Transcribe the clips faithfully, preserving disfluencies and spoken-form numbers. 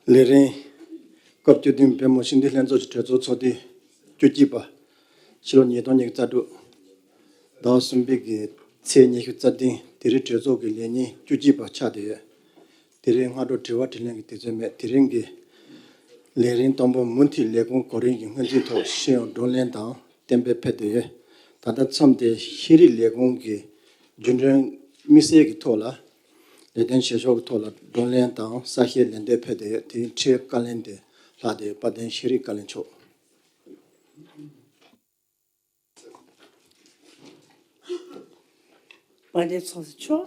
ལས་རིམ་སྐབས་བཅུ་བདུན་པད་མ་ཤིང་འདི་ལྷན་ཚོགས་ཀྱི་གྲོས་ཚོགས་ཚོགས་དུས་བཅུ་གཅིག་པ། ཕྱི་ལོ་ཉིས་སྟོང་ཉི་ཤུ་རྩ་དྲུག་ཟླ་བ་གསུམ་པའི་གི་ཚེས་ཉི་ཤུ་རྩ་བདུན། དེ་རིང་གྲོས་ཚོགས་ཀྱི་ལས་ཉིན་བཅུ་གཅིག་པ་ཆགས་བསྡད་ཡོད། དེ་རིང་སྔ་དྲོ་དྲི་བ་དྲིས་ལན་གྱི་དུས་ཚོད་མེད། དེ་རིང་གི་ལས་རིམ་དང་པོ་མུ་མཐུད་ལས་ཁུངས་གོ་རིམ་གྱི་སྔོན་རྩིས་ཐོག་ཤེས་ཡོན་བགྲོ་གླེང་དང་གཏན་འབེབས་ཕེབས་བསྡད་ཡོད། ད་ལྟ་མཚམས་དེ་ཤེས་རིག་ལས་ཁུངས་ཀྱི་རྒྱུན་གྲོན་དམིགས་བསལ་གྱི་ཐོག་ལ་ལས་དོན་བྱེད་ཕྱོགས་ཀྱི་ཐོག་ལ་བགྲོ་གླེང་དང་གསལ་བཤད་ལན་འདེབས་ཕེབས་བསྡད་ཡོད། དེ་ཡིན་ཕྱིར་བཀའ་ལན་དེ་ལྷག་སྟེ་དཔལ་ལྡན་ཤེས་རིག་བཀའ་བློན་མཆོག་དཔལ་ལྡན་ཚོགས་གཙོ་མཆོག་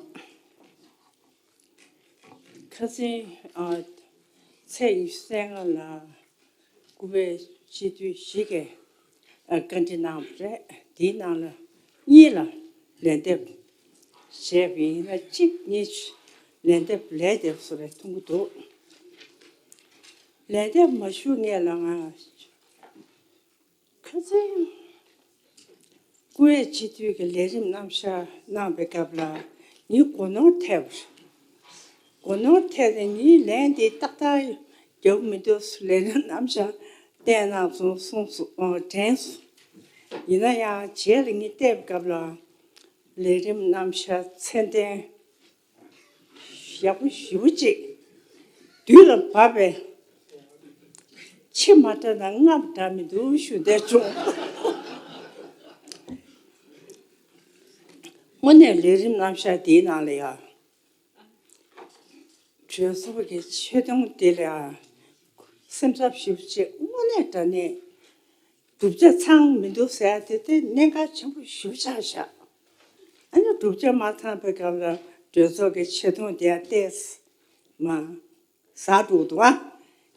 ཁ་སང་ཨ་ཚེས་ཉི་ཤུ་རྩ་ལྔ་ལ་བཀུར་འོས་སྤྱི་འཐུས་བཞི་གིས་ཨ་བཀའ་འདྲི་གནང་བ་རེད། དེའི་ནང་ལ་གཉིས་ལ་ལན་འདེབས་བྱས་པ་ཡིན་ན་གཅིག་གཉིས་ལན་འདེབས་ལས་འདེབས་སུ་རེ་མཐོང་གི་འདུག་ལན་འདེབས་མ་ཞུ་སྔོན་ལ་ང་ཁ་སང་བཀུར་འོས་སྤྱི་འཐུས་ཀྱི་ལས་རིམ་རྣམ་གཞག་གནང་བའི་སྐབས་ལ་ངའི་སྒོ་ནོར་ཐེབས་པ་རེད། སྒོ་ནོར་ཐེབས་ནས་ངའི་ལན་འདི་ཏག་ཏག་རྒྱབ་མི་འདུག་ལས་རིམ་རྣམ་གཞག་བལྟས་ན་ཚོང་གསུངས་སོང་། དྲན་སོང་། ཡིན་ན་ཡང་རྗེས་ལ་ངས་བལྟས་པའི་སྐབས་ལ་ལས་རིམ་རྣམ་གཞག་ཚད་ལྡན་ཡག་པོ་ཞེ་པོ་ཅིག་དུས་ལ་བབ་པའི་ཕྱི་མ་འདྲ་དང་སྔ་མ་འདྲ་མི་འདུག་ཞུ་བསྡད་བྱུང་། དངོས་གནས་ལས་རིམ་རྣམ་གཞག་དེའི་ནང་ལ་ཡང་གྲོས་ཚོགས་ཀྱི་ཆེ་མཐོང་དེ་ལ་ཡང་སེམས་འཚབ་ཞེ་པོ་ཅིག་དངོས་གནས་དྲང་གནས་གྲུབ་ཆ་ཚང་མི་འདུག་ཟེར་ཡ་དེ་དེ་གནད་འགག་ཆེན་པོ་ཞེ་པོ་ཆགས་བཞག་ཨ་ནི་གྲུབ་ཆ་མ་ཚང་པའི་སྐབས་ལ་གྲོས་ཚོགས་ཀྱི་ཆེ་མཐོང་དེ་ཡང་ཏོག་ཙམ་མ་ཟག་འགྲོ་འདུག་ཨ།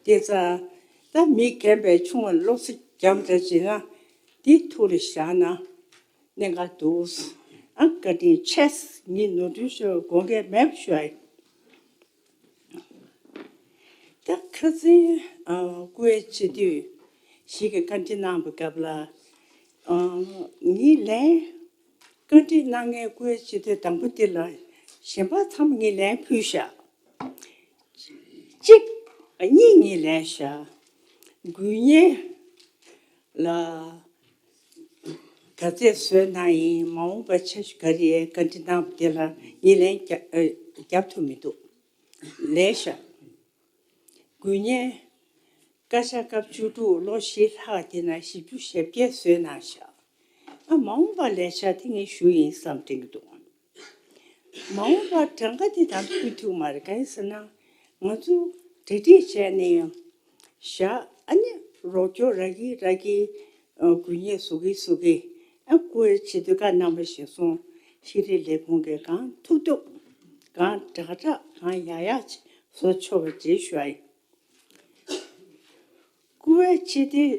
དེ་ཙང་ད་མི་རྒན་པའི་ཆུང་བ་བློ་གསལ་རྒྱབ་འདྲ་བྱེད་ན་དེ་ཐུགས་ལ་བཞག་ན་གནད་འགག་འདུག་ཨ། བཀའ་དྲིན་ཆེ། ངས་ནོར་འཁྲུལ་ཤོར་དགོངས་འགལ་མེད་པ་ཞུ་ཨ། ད་ཁ་སང་ཨ་བཀུར་འོས་སྤྱི་འཐུས་ཞིག་གིས་བཀའ་འདྲི་གནང་བའི་སྐབས་ལ་ཨ་ངའི་ལན་བཀའ་འདྲི་གནང་མཁན་བཀུར་འོས་སྤྱི་འཐུས་དང་པོ་དེ་ལ་གཞན་པ་ཚང་མ་ངས་ལན་ཕུལ་བཞག་གཅིག་གཉིས་ངས་ལན་བཞག་དགུ་བརྙན་ལ་ག་ཚད་བཟོས་གནང་ཡིན། མ་འོངས་པ་འཆར་གཞི་ག་རེ་ཡོད། བཀའ་འདྲི་གནང་བ་དེ་ལ་ངས་ལན་རྒྱག་ཨ་རྒྱབ་ཐུབ་མི་འདུག་ལན་བཞག་དགུ་བརྙན་བཀའ་ཤག་སྐབས་བཅུ་དྲུག་ལོ་བཞི་ལྷག་དེ་ན་བཞི་བཅུ་ཞེ་བརྒྱད་བཟོས་གནང་བཞག་ཨ་མ་འོངས་པ་ལས་འཆར་དེ་ངས་ཞུ་ཡིན་བསམ་དྲན་གྱི་འདུག་མ་འོངས་པ་གྲངས་ཀ་དེ་དང་ཕུལ་ཐུབ་མ་རེད། གང་ཡིན་ཟེར་ན་ང་ཚོ་གྲ་སྒྲིག་བྱས་ནས་བཞག་ཨ་ནི་རོགས་སྐྱོར་རག་གི་རག་གི་ཨ་དགུ་བརྙན་བཟོ་གི་བཟོ་གི་ཨ་བཀུར་འོས་སྤྱི་འཐུས་བཀའ་གནང་བ་ཞིག་སོང་། ཤེས་རིག་ལས་ཁུངས་ཀྱིས་གང་ཐུབ་ཐུབ་གང་དྲག་དྲག་གང་ཡག་ཡག་ཅིག་བཟོ་ཆོག་པ་ཅིག་ཞུ་ཨ་ཡིན། བཀུར་འོས་སྤྱི་འཐུས་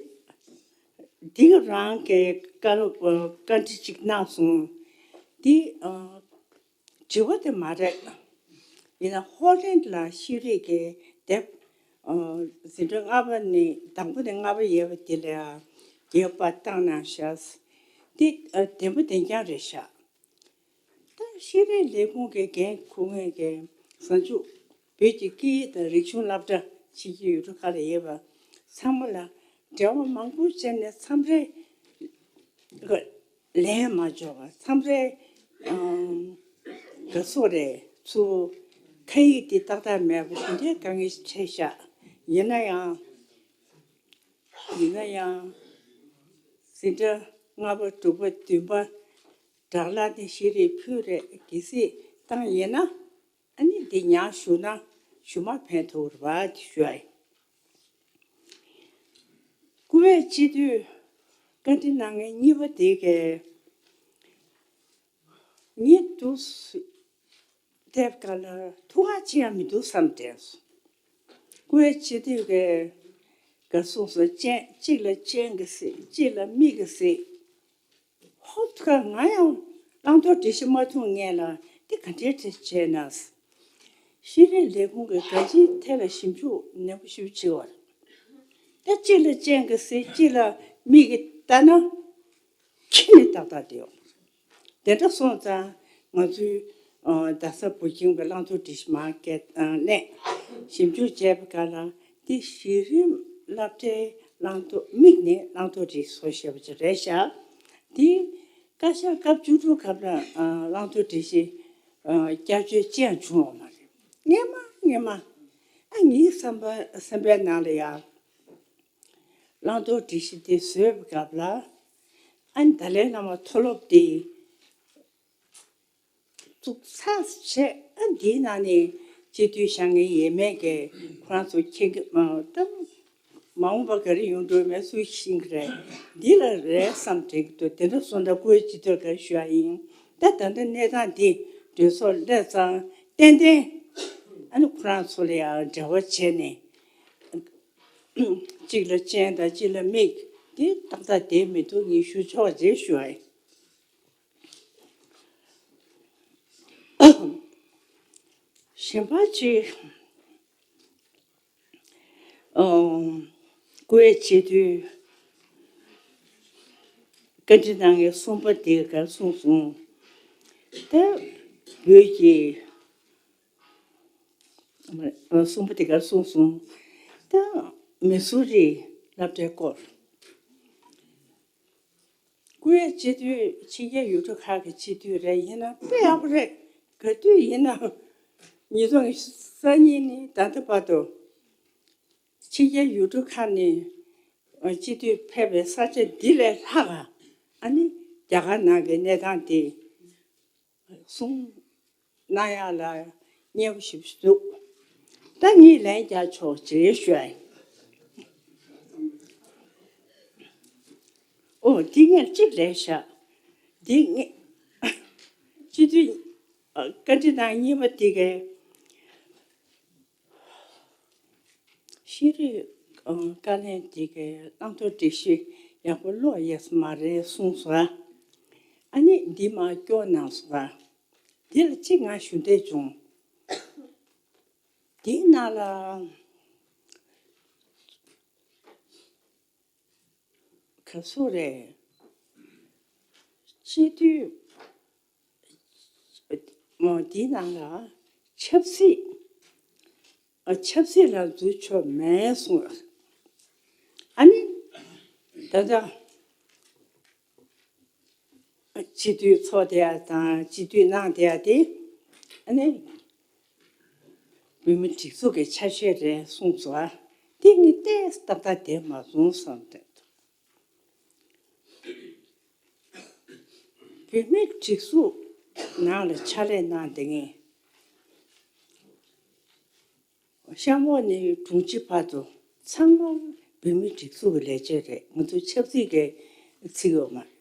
འདི་ག་རང་གི་བཀའ་སློབ་བཀའ་འདྲི་གཅིག་གནང་སོང་། འདི་ཨ་དྲི་བ་དེ་མ་རེད། ཡིན་ན་ཧོ་ལན་ལ་ཤེས་རིག་གི་དེབ་ཨ་འཛིན་གྲྭ་ལྔ་པ་ནས་དང་པོ་ནས་ལྔ་པ་ཡོད་པ་དེ་ལ་རྒྱས་པ་བཏང་གནང་ཤག་འདི་ཨ་བདེན་པ་བདེན་རྐྱང་རེད་ཤག་ད་ཤེས་རིག་ལས་ཁུངས་ཀྱི་འགན་འཁུར་མཁན་གྱི་གཟའ་མཇུག་བོད་ཀྱི་སྐད་ཡིག་དང་རིག་གཞུང་སློབ་གྲྭ་ཕྱི་རྒྱལ་ཡུལ་གྲུ་ཁག་ལ་ཡོད་པ་ཚང་མ་ལ་འབྲེལ་བ་མང་པོ་བྱས་ནས་མཚམས་རེ་ལན་མ་འབྱོར་བ་མཚམས་རེ་ཨམ་ག་སོ་རེ་ཚུར་ཁ་ཡིག་དེ་ཏག་ཏག་མེད་པ་དེ་འདྲའི་དཀའ་ངལ་འཕྲད་ཤག་ཡིན་ན་ཡང་ཡིན་ན་ཡང་འཛིན་གྲྭ་ལྔ་པ་དྲུག་པ་བདུན་པ་སྦྲག་གླ་དེ་ཤེས་རིག་ཕུད་རེ་གལ་སྲིད་བཏང་ཡིན་ན་ཨ་ནི་འདི་ཉར་ཞུ་ན་ཞུ་མ་ཕན་ཐོགས་རེད་པ་དེ་ཞུ་ཨ་ཡིན། བཀུར་འོས་སྤྱི་འཐུས་བཀའ་འདྲི་གནང་མཁན་གཉིས་པ་དེ་གས་ངས་འདུག་བལྟས་སྐབས་ལ་ཐུགས་ཁག་ཅི་ཡང་མི་འདུག་བསམ་དྲན་སོང་། བཀུར་འོས་སྤྱི་འཐུས་ཀྱིས་ག་གསུངས་སོང་། སྤྱན་གཅིག་ལ་སྤྱན་གྱིས་གཟིགས། གཅིག་ལ་མིག་གིས་གཟིགས། ཧོབ་ཁ་ང་ཡང་བླང་དོར་སྒྲིག་གཞི་མ་མཐོང་སྔོན་ལ་འདི་ག་འདྲའི་བྱས་ན། ཤེས་རིག་ལས་ཁུངས་ཀྱིས་གང་ཅིའི་ཐད་ལ་ཞིབ་འཇུག་ནན་པོ་ཞིབ་བྱེད་པར། ད་གཅིག་ལ་སྤྱན་གྱིས་གཟིགས། གཅིག་ལ་མིག་གིས་ལྟ་ན་ཁྱི་ནི་ཏག་ཏག་བསྡད་ཡོང་། དེ་འདྲ་སོང་ཙང་ང་ཚོའི་ཨ་རྡ་ས་བོད་ཁྱིམ་གྱི་བླང་དོར་སྒྲིག་གཞི་མར་བཀལ་ཨ་གླེང་ཞིབ་འཇུག་བྱས་པའི་སྐབས་ལ་ འདི་གཞི་རིམ་སློབ་གྲྭའི་བླང་དོར་དམིགས་ནས་བླང་དོར་སྒྲིག་གཞི་བཟོ་བཞག་པ་ཅིག་རེད་ཤག་འདི་བཀའ་ཤག་སྐབས་བཅུ་དྲུག་སྐབས་ལ་ཨ་བླང་དོར་སྒྲིག་གཞི་ཨ་བསྐྱར་བཅོས་ཅི་ཡང་བྱུང་ཡོད་མ་རེད། སྔན་མ་སྔན་མ་ཨ་ངའི་བསམ་པ་བསམ་པའི་ནང་ལ་ཡང་བླང་དོར་སྒྲིག་གཞི་དེ་བཟོས་པའི་སྐབས་ལ་ཨ་ནི་ཏཱ་ལའི་བླ་མ་མཐོ་སློབ་དེ་བཙུགས་ཚར་བྱས། ཨ་འདིའི་ནང་ནས་སྤྱི་འཐུས་བཞེངས་མཁན་ཡས་མས་ཀྱིས་ཁོ་རང་ཚོ་མཁྱེན་གྱི་མ་ད་མ་འོངས་པ་ག་རེ་ཡོང་འགྲོ་མེད་སུས་ཤེས་ཀྱི་རེད། འདི་ལ་རེད་བསམ་དྲན་གྱི་འདུག་དེ་འདྲ་སོང་ཙང་སྐུའི་སྤྱི་འཐུས་ཀྱིས་ཞུ་ཡ་ཡིན། ད་ད་ལྟ་གནས་སྟངས་འདི་གྲོས་ཚོགས་སླེབས་ཙང་ཏན་ཏན་ཨ་ནི་ཁོ་རང་ཚོ་ལ་ཡང་འབྲེལ་བ་བྱས་ནས་གཅིག་ལ་སྤྱན་དང་གཅིག་ལ་མིག་འདི་ཏག་ཏག་བསྡད་མི་འདུག་ངས་ཞུ་ཆོག་ཅེས་ཞུ་ཡ་ཡིན། གཞན་པ་ཅིག་ཨོ། སྐུའི་སྤྱི་འཐུས་བཀའ་འདྲི་གནང་མཁན་གསུམ་པ་དེ་གར་གསུངས་སོང་། ད་བོད་ཀྱི་ཨ་གསུམ་པ་དེ་གར་གསུངས་སོང་། ད་མི་སུ་རི་སློབ་གྲྭའི་སྐོར། སྐུའི་སྤྱི་འཐུས་ཕྱི་རྒྱལ་ཡུལ་གྲུ་ཁག་གི་སྤྱི་འཐུས་རེད། ཡིན་ན་དཔེ་ཡག་པོ་རེད། ག་དུས་ཡིན་ན་ཉིས་སྟོང་ཉི་ཤུ་རྩ་གཉིས་ནས་ད་ལྟ་བར་དུ་ཕྱི་རྒྱལ་ཡུལ་གྲུ་ཁག་ནས་སྤྱི་འཐུས་ཕེབས་པའི་ས་ཆ་འདི་ལས་ལྷག་ག་ཨ་ནི་རྒྱ་གར་ནང་གི་གནས་སྟངས་དེ་གསུངས་གནང་ཡག་ལ་སྙན་པོ་ཞེ་པོ་ཞིག་འདུག་ད་ངས་ལན་རྒྱག་ཆོག་ཅེས་ཞུ་ཡ་ཡིན། ཨོ་འདི་ངས་གཅིག་ལན་བཞག་འདི་ངས་སྤྱི་འཐུས་བཀའ་འདྲི་གནང་གཉིས་པ་དེ་གའི་ཤེས་རིག་བཀའ་བློན་དེ་གའི་བླང་དོར་སྒྲིག་གཞི་ཡག་པོ་ཀློག་ཡས་མ་རེད་གསུངས་སོང་། ཨ་ནི་འདི་མར་སྐྱོར་གནང་སོང་། འདི་ལ་གཅིག་ང་ཞུ་འདོད་བྱུང་། འདིའི་ནང་ལ་ག་ཚོད་རེད། སྤྱི་འཐུས་འདིའི་ནང་ལ་ཆབ་སྲིད་ཨ་ཆབ་སྲིད་ལ་འཛུལ་ཆོག་མེད་གསུངས། ཨ་ནི་ད་ལྟ་སྤྱི་འཐུས་ཚོགས་བསྡད་ཡ་དང་སྤྱི་འཐུས་གནང་བསྡད་ཡ་དེ་ཨ་ནི་བོད་མི་སྒྲིག་འཛུགས་ཀྱི་ཆ་ཤས་རེད་གསུངས་སོང་། ཨ་དེ་ངས་ཏོག་ཙམ་ཏག་ཏག་བསྡད་མ་སོང་བསམ་སྟེ། བོད་མིའི་སྒྲིག་འཛུགས་ནང་ལ་ཕྱག་ལས་གནང་བསྡད་མཁན་གཤམ་འོག་ནས་དྲུང་ཆེ་བར་དུ་ཚང་མ་བོད་མིའི་སྒྲིག་འཛུགས་ཀྱི་ལས་བྱེད་རེད། ང་ཚོ་ཆབ་སྲིད་ཀྱི་ཚིག་ཡོད་མ་རེད།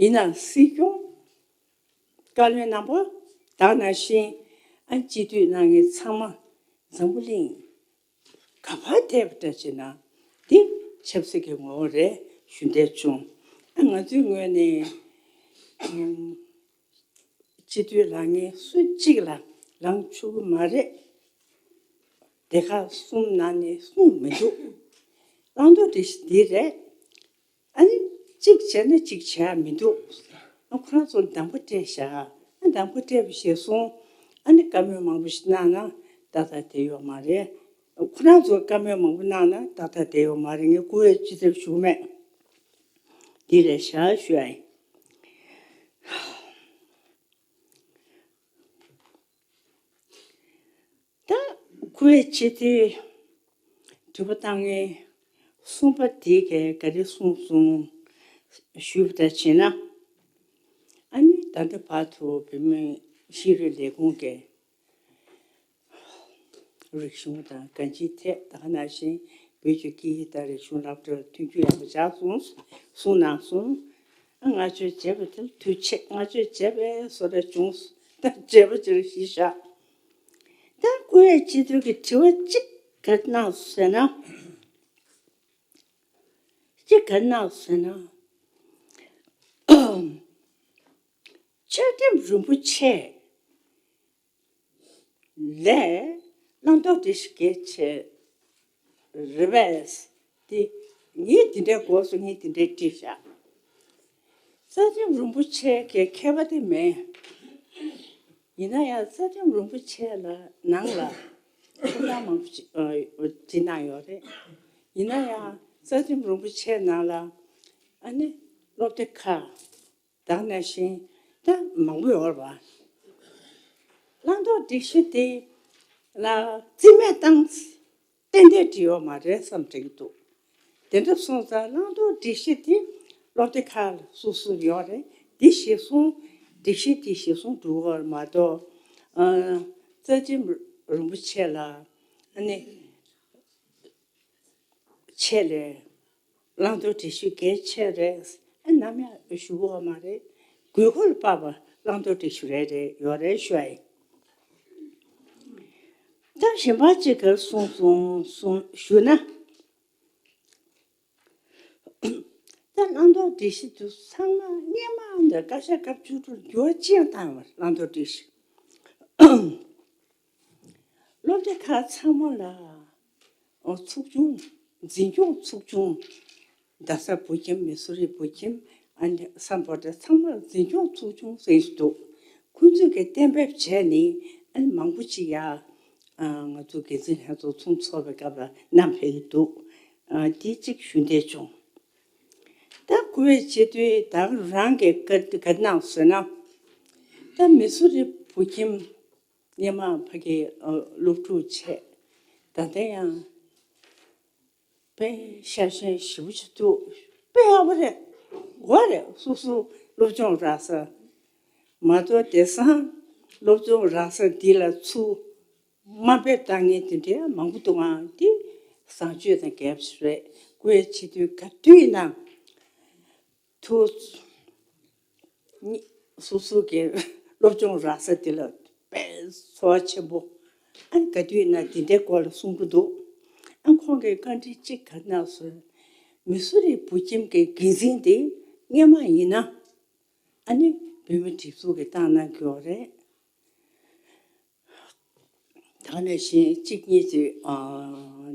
ཡིན་ནའང་སྲིད་སྐྱོང་བཀའ་བློན་རྣམ་པ་དེ་ནང་བཞིན་ཨ་སྤྱི་འཐུས་གནང་མཁན་ཚང་མ་འཛམ་བུ་གླིང་ག་པར་བསྡད་པ་འདྲ་བྱས་ན་འདི་ཆབ་སྲིད་ཀྱི་ངོ་བོ་རེད་ཞུ་འདོད་བྱུང་། ཨ་ང་ཚོའི་ངོས་ནས་ཨམ་སྤྱི་འཐུས་ལངས་མཁན་སུ་གཅིག་ལ་ལངས་ཆོག་གི་མ་རེད། སྡེ་ཁག་གསུམ་ནང་ནས་གསུངས་མི་འདུག་བླང་དོར་སྒྲིག་གཞི་འདི་རེད། ཨ་ནི་གཅིག་བྱས་ན་གཅིག་བྱས་མི་འདུག་ཨ་ཁོ་རང་ཚོར་གདམ་ག་སྤྲད་བཞག་ཨ་གདམ་ག་སྤྲད་པ་ཞིག་སོང་། ཨ་ནི་བཀའ་མོལ་མང་པོ་ཞིག་གནང་ན་ཏག་ཏག་བསྡད་ཡོད་མ་རེད། ཁོ་རང་ཚོར་བཀའ་མོལ་མང་པོ་གནང་ན་ཏག་ཏག་བསྡད་ཡོད་མ་རེད། ངས་སྐུ་འོས་སྤྱི་ཚབ་ཞུ་གི་མེད། འདི་རེད་བཞག་ཞུ་ཡ་ཡིན། ད་སྐུའི་སྤྱི་འཐུས་དྲི་བ་བཏང་མཁན་གསུམ་པ་དེ་གས་ག་རེ་གསུངས་སོང་ཞུས་པ་ལྟར་བྱས་ན། ཨ་ནི་ད་ལྟ་བར་དུ་བོད་མིའི་ཤེས་རིག་ལས་ཁུངས་ཀྱིས་རིག་གཞུང་དང་གང་ཅིའི་ཐད་ད་ག་ནང་བཞིན་བོད་ཀྱི་སྐད་ཡིག་དང་རིག་གཞུང་སློབ་གྲྭར་མཐུན་འགྱུར་ཡག་པོ་བྱས་སོང་གསུངས་གནང་སོང་། ཨ་བསྔགས་བརྗོད་བྱས་པ་དེ་ལ་ཐུགས་རྗེ་ཆེ། བསྔགས་བརྗོད་བྱས་པའི་བཟོ་འདྲ་བྱུང་། ད་བྱས་པ་ཅིག་གཞི་བཞག་ད་སྐུའི་སྤྱི་འཐུས་ཀྱི་དྲི་བ་གཅིག་ག་རེ་གནང་སོང་ཟེར་ན། གཅིག་ག་རེ་གནང་སོང་ཟེར་ན། བཅའ་ཁྲིམས་རིན་པོ་ཆེ་ལས་བླང་དོར་སྒྲིག་གཞི་གལ་ཆེ་རེད་པས། དེ་ངས་དེ་འདྲའི་གོ་སོང་། ངས་དེ་འདྲའི་བྲིས་བཞག་རྩ་ཁྲིམས་རིན་པོ་ཆེ་གི་མཁས་པ་དེ་མེད། ཡིན་ན་ཡང་རྩ་ཁྲིམས་རིན་པོ་ཆེ་ལ་ནང་ལ་ ཐུགས་སྣང་མང་པོ་ཅིག་ཨ་བྱེད་གནང་ཡོད་རེད། ཡིན་ན་ཡང་རྩ་ཁྲིམས་རིན་པོ་ཆེ་ནང་ལ་ཨ་ནི་སློབ་སྡེ་ཁག་ད་ག་ནང་བཞིན་ད་མང་པོ་ཡོད་རེད་པ། བླང་དོར་སྒྲིག་གཞི་དེ་ལ་རྩིས་མེད་བཏང་ཏན་ཏན་བྲིས་ཡོད་མ་རེད་བསམ་དྲན་གྱི་འདུག་དེ་འདྲ་སོང་ཙང་བླང་དོར་སྒྲིག་གཞི་དེ་སློབ་སྡེ་ཁག་ལ་སོ་སོ་ཡོད་རེད། འདི་གཞིར་བཟུང་སྒྲིག་གཞི་དེ་གཞིར་བཟུང་འགྲོ་གི་ཡོད་རེད་མ་གཏོགས། ཨ་རྩ་ཁྲིམས་རིན་པོ་ཆེ་ལ་ཨ་ནི་ཆེད་ལས་བླང་དོར་སྒྲིག་གཞི་གལ་ཆེ་རེད། ཨ་ནམ་ཡང་ཞུ་གི་ཡོད་མ་རེད། དགོས་མཁོ་ལ་དཔག་པ་བླང་དོར་སྒྲིག་གཞི་རེ་རེ་ཡོད་རེད་ཞུ་ཡ་ཡིན། ད་གཞན་པ་གཅིག་གིས་གསུངས་སོང་གསུངས་ཞུ་ན། ད་བླང་དོར་སྒྲིག་གཞི་དེ་ཚང་མ་སྔོན་མ་འདི་བཀའ་ཤག་སྐབས་བཅུ་དྲུག་འགྱུར་བ་ཅི་ཡང་བཏང་བ་བླང་དོར་སྒྲིག་གཞི། སློབ་སྡེ་ཁག་ཚང་མ་ལ་ཨོ་ཚོགས་ཆུང་འཛིན་སྐྱོང་ཚོགས་ཆུང་རྡ་ས་བོད་ཁྱིམ་མི་སུ་རི་བོད་ཁྱིམ་ཨ་ནི་སམ་བྷོ་ཊ་ཚང་མ་ལ་འཛིན་སྐྱོང་ཚོགས་ཆུང་ཟེར་གྱི་འདུག་ཁོང་ཚོས་ཀྱི་གཏན་འབེབས་བྱས་ནས་ཨ་ནི་མང་པོ་ཅིག་ཡ་ང་ཚོ་འགན་འཛིན་ལྷན་ཚོགས་ཚོགས་ཚོགས་པའི་སྐབས་ལ་བསྣམས་ཕེབས་ཀྱི་འདུག་དེ་གཅིག་ཞུ་འདོད་བྱུང་། ད་གོ་བའི་བྱེད་དུས་ད་རང་གི་བཀའ་བཀའ་གནང་ཟེར་ན། ད་མི་སུ་རི་བོད་ཁྱིམ་སྔོན་མ་ཕ་གི་སློབ་ཕྲུག་བྱས། ད་ལྟ་ཡང་དཔེ་ཤ་ཞེན་ཞེ་པོ་ཅིག་འདུག་དཔེ་ཡག་པོ་རེད། འོ་རེད། སོ་སོ་སློབ་སྦྱོང་རག་ས་མ་གཏོགས་དེང་སང་སློབ་སྦྱོང་རག་ས་འདི་ལ་ཚུར་དམའ་འབེབས་བཏང་མཁན་དེ་འདྲའི་མང་པོ་འདུག་ཨང་། དེ་བཟང་སྤྱོད་དང་འགལ་བ་ཞིག་རེད། སྐུའི་བྱེད་དུས་ག་དུས་ཡིན་ན་ཐུགས་སོ་སོ་གི་སློབ་སྦྱོང་རག་ས་དེ་ལ་དཔེ་ཚོར་བ་ཆེན་པོ། ཨ་ནི་ག་དུས་ཡིན་ན་དེ་འདྲའི་སྐོར་ལ་གསུང་གི་འདུག་ཨ་ཁོང་གིས་བཀའ་འདྲི་གཅིག་ག་གནང་སོང་། མི་སུ་རི་བོད་ཁྱིམ་གྱི་འགན་འཛིན་དེ་སྔོན་མ་ཡིན་ན་ཨ་ནི་བོད་མི་སྒྲིག་འཛུགས་ཀྱིས་བཏང་གནང་གི་ཡོད་རེད། ད་ནས་གཞན་གཅིག་གཉིས་ཀྱིས་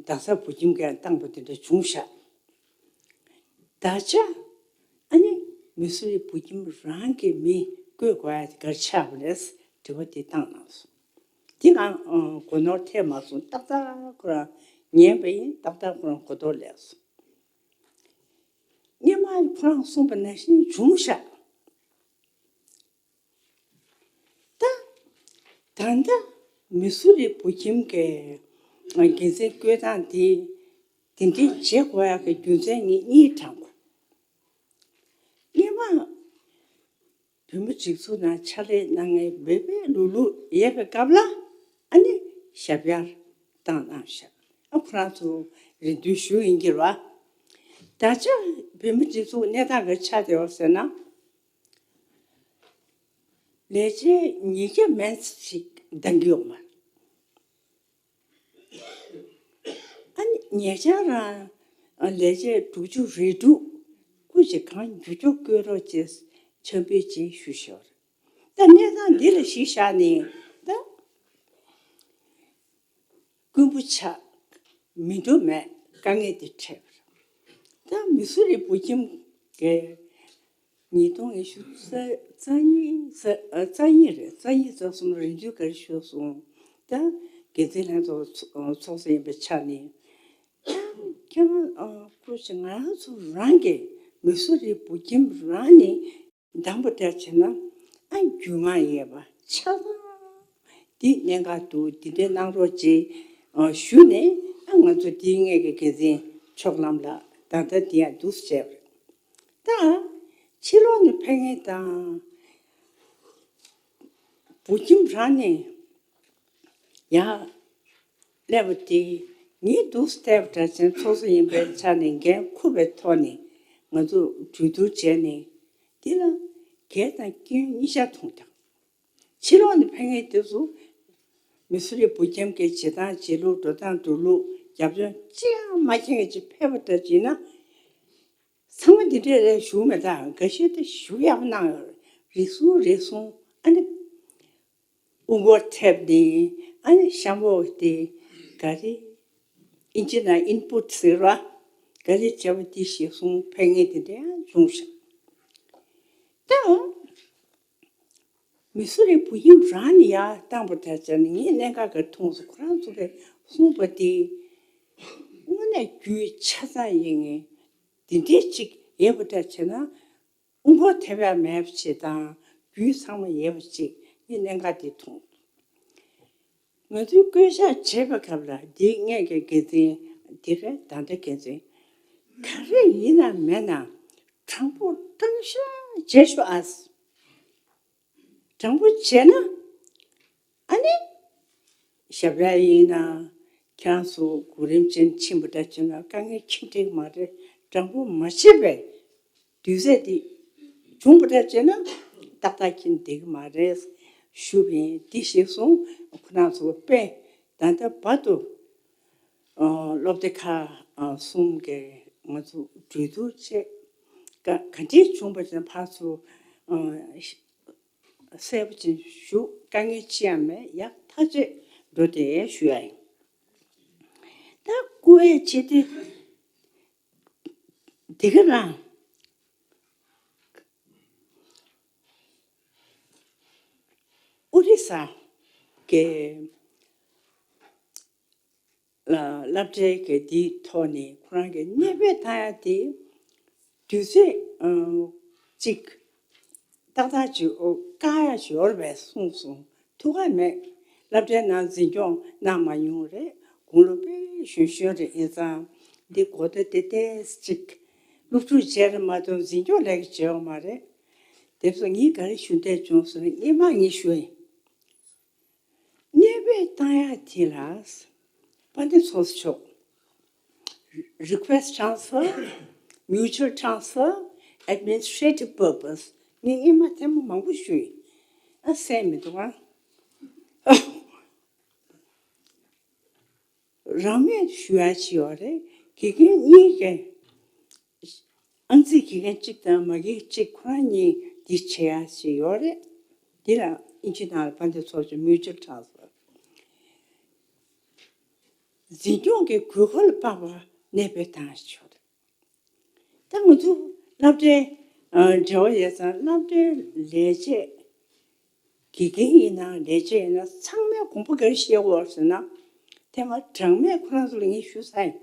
རྡ་ས་བོད་ཁྱིམ་གྱིས་བཏང་པ་དེ་འདྲ་བྱུང་ཤག་ད་ཆ་ཨ་ནི་མི་སུ་རི་བོད་ཁྱིམ་རང་གི་མི་བསྐོ་དགོས་ཡ་དེ་ག་རེ་ཆགས་པ་རེད། དྲི་བ་དེ་བཏང་གནང་སོང་། དེ་གང་གོ་ནོར་ཐེབས་མ་སོང་། ཏག་ཏག་ཁོ་རང་ཉན་པ་ཡིན། ཏག་ཏག་ཁོ་རང་གོ་རྟོགས་སླེབས་སོང་། སྔོན་མ་ཁོ་རང་གསུངས་པ་ནང་བཞིན་བྱུང་ཤག་ད་ད་ལྟ་མི་སུ་རི་བོད་ཁྱིམ་གྱི་འགན་འཛིན་བསྐོས་སྟངས་དེ་དེ་འདྲའི་བྱེད་དགོས་ཡག་གི་རྒྱུ་མཚན་ངས་གཉིས་དྲངས་གོ། སྔོན་མ་བོད་མི་སྒྲིག་འཛུགས་ནང་ཕྱག་ལས་གནང་མཁན་འབད་འབད་ལུག་ལུག་ཡོད་པའི་སྐབས་ལ་ཨ་ནི་ཞབས་ཡར་བཏང་གནང་ཤག་ཨ་ཁོ་རང་ཚོ་རེ་འདུན་ཞུ་ཡིན་གྱི་རེད་བ། ད་ཆ་བོད་མི་སྒྲིག་འཛུགས་གནས་སྟངས་ག་ཆགས་བསྡད་ཡོད་ཟེར་ན། ལས་བྱེད་ཉིས་བརྒྱ་མན་ཙམ་ཞིག་འདང་གི་ཡོད་མ་རེད། ཨ་ནི་ཉེ་ཆར་རང་ལས་བྱེད་དྲུག་ཅུ་རེ་དྲུག་སྐུ་མཁྱེན་གང་མགྱོགས་མགྱོགས་བསྐོ་རོགས་བྱེད་འཆམ་འབུལ་ཅིག་ཞུ་ཞོར། ད་གནས་སྟངས་འདི་ལ་གཞི་བཞག་ནས་ད། རྐུན་པོ་ཆགས། མི་འགྲོ་མེད། དཀའ་ངལ་དེ་འཕྲད་པ་རེད། ད་མི་སུ་རི་བོད་ཁྱིམ་གྱི་ཉིས་སྟོང་ཉི་ཤུ་རྩ་རྩ་གཉིས་རྩ་རྩ་གཉིས་རེད། རྩ་གཉིས་རྩ་གསུམ་རེ་འདུན་ག་རེ་ཞུས་སོང་། ད་འགན་འཛིན་ལྷན་ཚོགས་ཚོགས་ཚོགས་ས་ཡིན་པའི་ཆ་ནས་ད་ཁྱེད་རང་སྐུ་མཁྱེན་ང་ཚོ་རང་གི་མི་སུ་རི་བོད་ཁྱིམ་རང་ནས། དང་པོ་དེར་བྱས་ན་ཨ་རྒྱུས་མངའ་ཡོད་པ་ཆ་ཚང་འདི་གནད་འགག་འདུག་འདི་འདྲའི་གནང་རོགས་བྱེད་ཞུས་ནས། ཨ་ང་ཚོ་འདིའི་སྔོན་གྱི་འགན་འཛིན་ཕྱོགས་ལམ་ལ་ད་ལྟ་འདི་ཡང་འདུག་བྱས་པ་རེད། ད་ཕྱི་ལོགས་ནས་ཕེབས་མཁན་དང་བོད་ཁྱིམ་རང་ནས་ཡང་སླེབས་པ་དེ་ངས་འདུག་བལྟས་པ་འདྲ་བྱས་ན་ཚོགས་གཙོ་ཡིན་པའི་ཆ་ནས་འགན་འཁུར་བའི་ཐོག་ནས་ང་ཚོ་གྲོས་བསྡུར་བྱས་ནས་འདི་ལ་འགལ་དང་སྐྱོན་གཉིས་ཆ་མཐོང་དང་། ཕྱི་ལོགས་ནས་ཕེབས་མཁན་དེ་ཚོ་མི་སུ་རི་བོད་ཁྱིམ་གྱི་བྱེད་སྟངས་བྱེད་ལུགས་འགྲོ་སྟངས་འགྲོ་ལུགས་རྒྱབ་ལྗོངས་ཅི་ཡང་མ་མཁྱེན་མཁན་ཅིག་ཕེབས་པ་འདྲ་བྱས་ན། ཚང་མ་འདི་འདྲས་རེད་ཞུ་མེད། ད་འགའ་ཤས་དེ་ཞུ་ཡག་གནང་ཡོད་རེད། རེ་ཟུང་རེ་ཟུང་ཨ་ནི་དབུ་སྐོར་ཐེབས་ནས་ཨ་ནི་གཤམ་འོག་དེ་ག་རེ་ཨིན་ཇི་ནང་ཨིན་པུཊ་ཟེར་བ་ག་རེ་བྱས་པ་དེ་གཞིར་བཟུང་ཕེབས་མཁན་དེ་འདྲ་ཡང་བྱུང་ཤག་ད། མི་སུ་རི་བོད་ཁྱིམ་རང་ནས་ཡར་བཏང་པ་དེ་བྱས་ན་ངས་གནད་འགག་ག་མཐོང་སོང་། ཁོ་རང་ཚོ་གི་ གསུངས་པ་འདི་དངོས་གནས་རྒྱུས་ཆ་ཚང་ཡིན་ངེས། འདི་འདྲའི་ཅིག་ཡོད་པ་འདྲ་བྱས་ན་དབུ་འཁོར་ཐེབས་ཡག་མེད་པ་ཅིག་དང་རྒྱུས་ཚང་མ་ཡོད་པ་ཅིག་ངས་གནད་འགག་འདི་མཐོང་། ང་ཚོས་བསྐོ་བཞག་བྱེད་པའི་སྐབས་ལ་འདི་ངས་ཀྱི་འགན་འཛིན་འདི་རེད། ད་ལྟ་འགན་འཛིན་ག་རེ་ཡིན་ན་མེད་ན་དྲང་པོ་དྲང་བཞག་བྱེད་ཤོག་ཨ། དྲང་པོ་བྱས་ན་ཨ་ནི་ཞབས་ར་ཡིན་ན་ཁྱེད་རང་ཚོ་གོ་རིམ་ཅན་ཕྱིན་པ་འདྲ་བྱས་ན་དཀའ་ངལ་ཁྱེད་འགྲིག་མ་རེད། དྲང་པོ་མ་བྱས་པས། དུས་ཚོད་འདི་བྱུང་བ་འདྲ་བྱས་ན་ཏག་ཏག་ཁྱེད་འགྲིག་མ་རེད་ཞུ་བ་ཡིན། འདི་ཞིག་སོང་ཁོ་རང་ཚོ་དཔེ་ད་ལྟ་བར་དུ་ཨ་སློབ་སྡེ་ཁག་ཨ་གསུམ་གྱི་ང་ཚོ་གྲོས་བསྡུར་བྱས། ག་ག་འདྲས་བྱུང་བ་བྱས་ན་ཕར་ཚུར་ཨ་གསལ་པོ་ཅིག་ཞུ། དཀའ་ངལ་ཅི་ཡང་མེད། ཡག་ཐག་ཆོད་འགྲོ་བསྡད་ཞུ་ཡ་ཡིན། ད་བསྐུལ་བའི་ཆེད་དུ་དེ་ག་རང་ཨོ་རི་ས་གི་སློབ་གྲྭའི་གི་དེའི་ཐོག་ནས་ཁོ་རང་གི་གནས་སྤོས་བཏང་ཡ་དེ་དུས་ཚོད་ཨ་གཅིག་ཏག་ཏག་ཅིག་ཨོ་བཀག་ཡ་ཞིག་ཡོད་རེད་པས་གསུངས་སོང་། ཐུགས་ཁག་མེད། སློབ་གྲྭའི་ནང་འཛིན་སྐྱོང་གནང་མ་མྱོང་རེད། དགུང་ལོ་དཔེ་གཞོན་གཞོན་རེད། ཡིན་ཙང་འདི་གོ་བརྡ་དེ་ཏོག་ཙམ་ཅིག་སློབ་ཕྲུག་བྱས་རེད་མ་གཏོགས་འཛིན་སྐྱོང་ལས་ཀ་བྱེད་ཡོད་མ་རེད། དེ་ཚོ་ངས་ག་རེ་ཞུ་འདོད་བྱུང་ཟེར་ན་སྔོན་མ་ངས་ཞུས་ཡིན། གནས་སྤོས་བཏང་ཡག་དེ་ལ་དཔལ་ལྡན་ཚོགས་གཙོ་མཆོག request transfer, mutual transfer, administrative purpose. ངས་སྔོན་མ་ཐེངས་མ་མང་པོ་ཞུས་ཡིན། ཨ་གསན་མི་འདུག་ཨ། རང་མོས་ཞུ་ཡ་ཅིག་ཡོད་རེད། དགེ་རྒན་གཉིས་ཀྱི་ཨང་རྩིས་དགེ་རྒན་གཅིག་དང་མ་དགེ་གཅིག་ཁོ་རང་གཉིས་འདི་བྱེད་ཡ་ཅིག་ཡོད་རེད། འདི་ལ་ཨིན་ཇི་ནང་ལ་དཔལ་ལྡན་ཚོགས་གཙོ་mutual transfer། འཛིན་སྐྱོང་གི་དགོས་མཁོ་ལ་དཔག་པ་གནས་སྤོས་བཏང་ཡ་ཅིག་ཡོད་རེད། ད་ང་ཚོ་སློབ་གྲྭའི་ཨ་འབྲེལ་བ་ཡོད་ཙང་སློབ་གྲྭའི་ལས་བྱེད། དགེ་རྒན་ཡིན་ན་ལས་བྱེད་ཡིན་ན་ཚང་མས་དགོངས་པ་ག་རེ་བཞེས་དགོས་ཟེར་ན། ཐེངས་མ་གྲངས་མེད་ཁོ་རང་ཚོ་ལ་ངས་ཞུ་ས་ཡིན།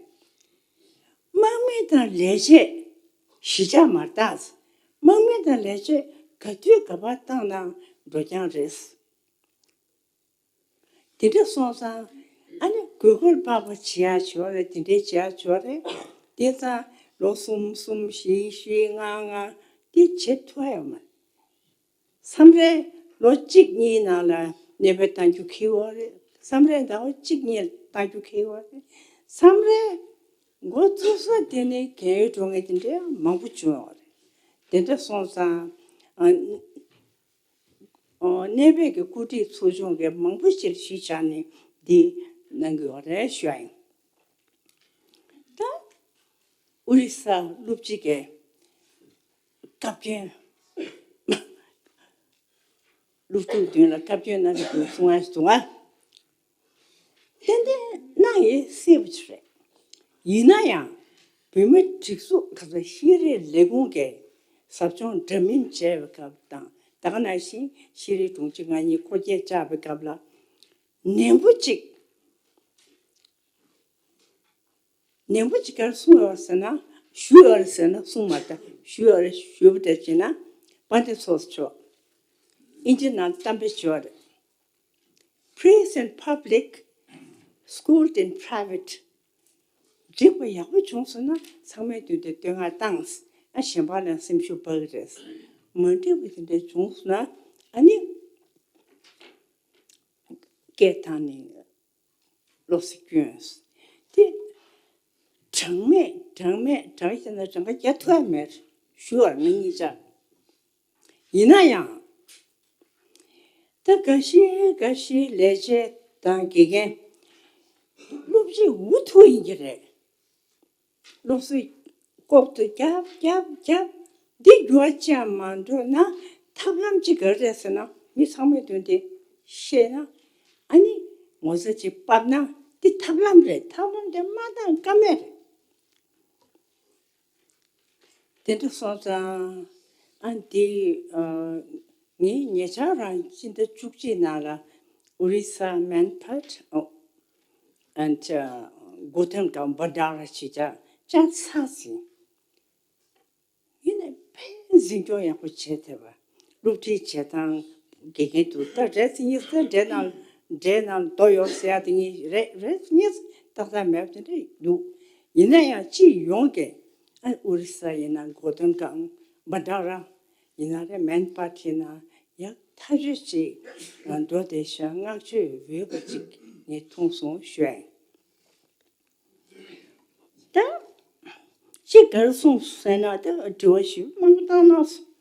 དམག་མི་དང་ལས་བྱེད་གཞིས་ཆགས་མ་རེད་ད། དམག་མི་དང་ལས་བྱེད་ག་དུས་ག་པར་བཏང་ན་འགྲོ་རྐྱང་རེད། དེ་འདྲ་སོང་ཙང་ཨ་ནི་དགོས་མཁོར་དཔག་པ་བྱེད་ཡག་བྱོས་རེད། དེ་འདྲའི་བྱེད་ཡག་བྱོས་རེད། དེ་ཙང་ལོ་གསུམ་གསུམ་བཞི་བཞི་ལྔ་ལྔ་དེ་བྱེད་ཐུབ་ཡོད་མ་རེད། མཚམས་རེ་ལོ་གཅིག་གཉིས་ནང་ལ་གནས་སྤོས་གཏང་རྒྱུ་འཁེལ་བ་རེད། མཚམས་རེ་ཟླ་བ་གཅིག་གཉིས་གཏང་རྒྱུ་འཁེལ་བ་རེད། མཚམས་རེ་འགོ་བཙུགས་ས་དེ་ནས་རྒས་ཡོལ་འགྲོ་མཁན་དེ་འདྲ་མང་པོ་བྱུང་ཡོད་རེད། དེ་འདྲ་སོང་ཙང་ཨ། གནས་སྤོས་ཀྱི་བཀོད་སྒྲིག་ཚོགས་ཆུང་གི་མང་པོ་ཞིག་གཞིས་ཆགས་ནས་འདི་གནང་གི་ཡོད་རེད་ཞུ་ཡ་ཡིན། ད་ཨོ་རི་ས་སློབ་སྤྱི་གི་བཀའ་བཀྱོན། སློབ་ཕྲུག་མདུན་ལ་བཀའ་བཀྱོན་གནང་གི་འདུག་གསུང་ཡ་ཞིག་འདུག་ཨ། ཏན་ཏན་གནང་ཡས་གསལ་པོ་ཅིག་རེད། ཡིན་ན་ཡང་བོད་མིའི་སྒྲིག་འཛུགས་ཁ་ས་ཤེས་རིག་ལས་ཁུངས་ཀྱི་ཟབ་སྦྱོང་འདྲ་མིན་བྱས་པའི་སྐབས་དང་ད་ག་ནང་བཞིན་ཤེས་རིག་དྲུང་ཆེ་ང་གཉིས་སྐོར་སྐྱོད་བཅར་བའི་སྐབས་ལ་ནན་པོ་ཅིག་ནན་པོ་ཅིག་ག་རེ་གསུངས་ཡོད་ཟེར་ན་ཞུས་ཡོད་ཟེར་ན་གསུངས་མ་ཐལ། ཞུས་ཡོད་ཞུས་པ་འདྲ་བྱས་ན་དཔལ་ལྡན་ཚོགས་གཙོ་མཆོག་ཨིན་ཇི་ནང་གཏམ་དཔེ་བྱས་རེད། Praise in public, schooled in private. འགྲིག་པ་ཡག་པོ་བྱུང་སོང་ན་ཚང་མའི་མདུན་དུ་བསྟོད་བསྔགས་བཏང་། ཨ་གཞན་པ་ལ་སེམས་ཤུགས་སྤར་གི་རེད། མ་འགྲིག་པ་དེ་འདྲ་བྱུང་སོང་ན་ཨ་ནི་སྐད་བཏང་ནས་བློ་སེ་སྐྱོན། དེ་གྲངས་མེད་གྲངས་མེད་གྲངས་བཤད་ན་གྲངས་ཀ་རྒྱག་ཐུབ་ཡ་མེད་ཞུ་བར་ང་གཉིས་ཆ། ཡིན་ན་ཡང་། ད་འགའ་ཤས་འགའ་ཤས་ལས་བྱེད་དང་དགེ་རྒན་སློབ་སྤྱི་འུ་ཐུག་ཡིན་གྱི་རེད། སློབ་གསོའི་ལྐོག་ཏུ་རྒྱབ་རྒྱབ་རྒྱབ་འདི་འགྱུར་བ་ཅི་ཡང་མ་འགྲོ་ན་ཐབས་ལམ་ཅིག་ག་རེ་རེད་ཟེར་ན་མི་ཚང་མའི་མདུན་དེ་བཤད་ན་ཨ་ནི་ངོ་ཚ་ཅིག་བབས་ན་འདི་ཐབས་ལམ་རེད། ཐབས་ལམ་དེ་མ་བཏང་ཀ་མེད་རེད། དེ་འདྲ་སོང་ཙང་ཨ་འདི་ངས་ཉེ་ཆར་རང་སྤྱི་ཟླ་བཅུ་གཅིག་ནང་ལ་ཨོ་རི་ས་མན་ཕཊ་ ཨ་ཅག་གོ་ཐོན་ག་འབའ་འདྲ་ར་ཅིག་ཅག་ཅག་ཚ་ཟིན། ཡིན་ནའི་ཕན་འཛིན་སྐྱོང་ཡག་པོ་བྱས་ཐེབས་པ། སློབ་ཁྲིད་བྱེད་སྟངས་དགེ་རྒན་དུ་ད་རེས་ཉིས་ཙེ་འདྲེ་ནང་འདྲེ་ནང་རྡོ་ཡོད་ཟེར་ཡ་དེ་ངས་རེ་རེ་ཉིས་ཏག་ཏག་མེད་པ་དེ་འདྲ་འདུག་ཡིན་ན་ཡང་སྤྱི་ཡོངས་ཀྱི་ཨ་ཨོ་རི་ས་ཡིན་ན་གོ་ཐོན་གང་འབའ་འདྲ་ར་ཡིན་ན་རེ་མན་པ་ཁྲིད་ན་ཡག་ཐག་ཆོད་ཅིག་འགྲོ་བསྡད་ཤག་བསྔགས་བརྗོད་འོས་པ་ཅིག་ངས་མཐོང་སོང་ཞུ་ཡ་ཡིན། ད་ཅི་གར་སོང་ཟེར་ན་ད་དྲི་བ་ཞིག་མང་པོ་བཏང་ན་སོང་།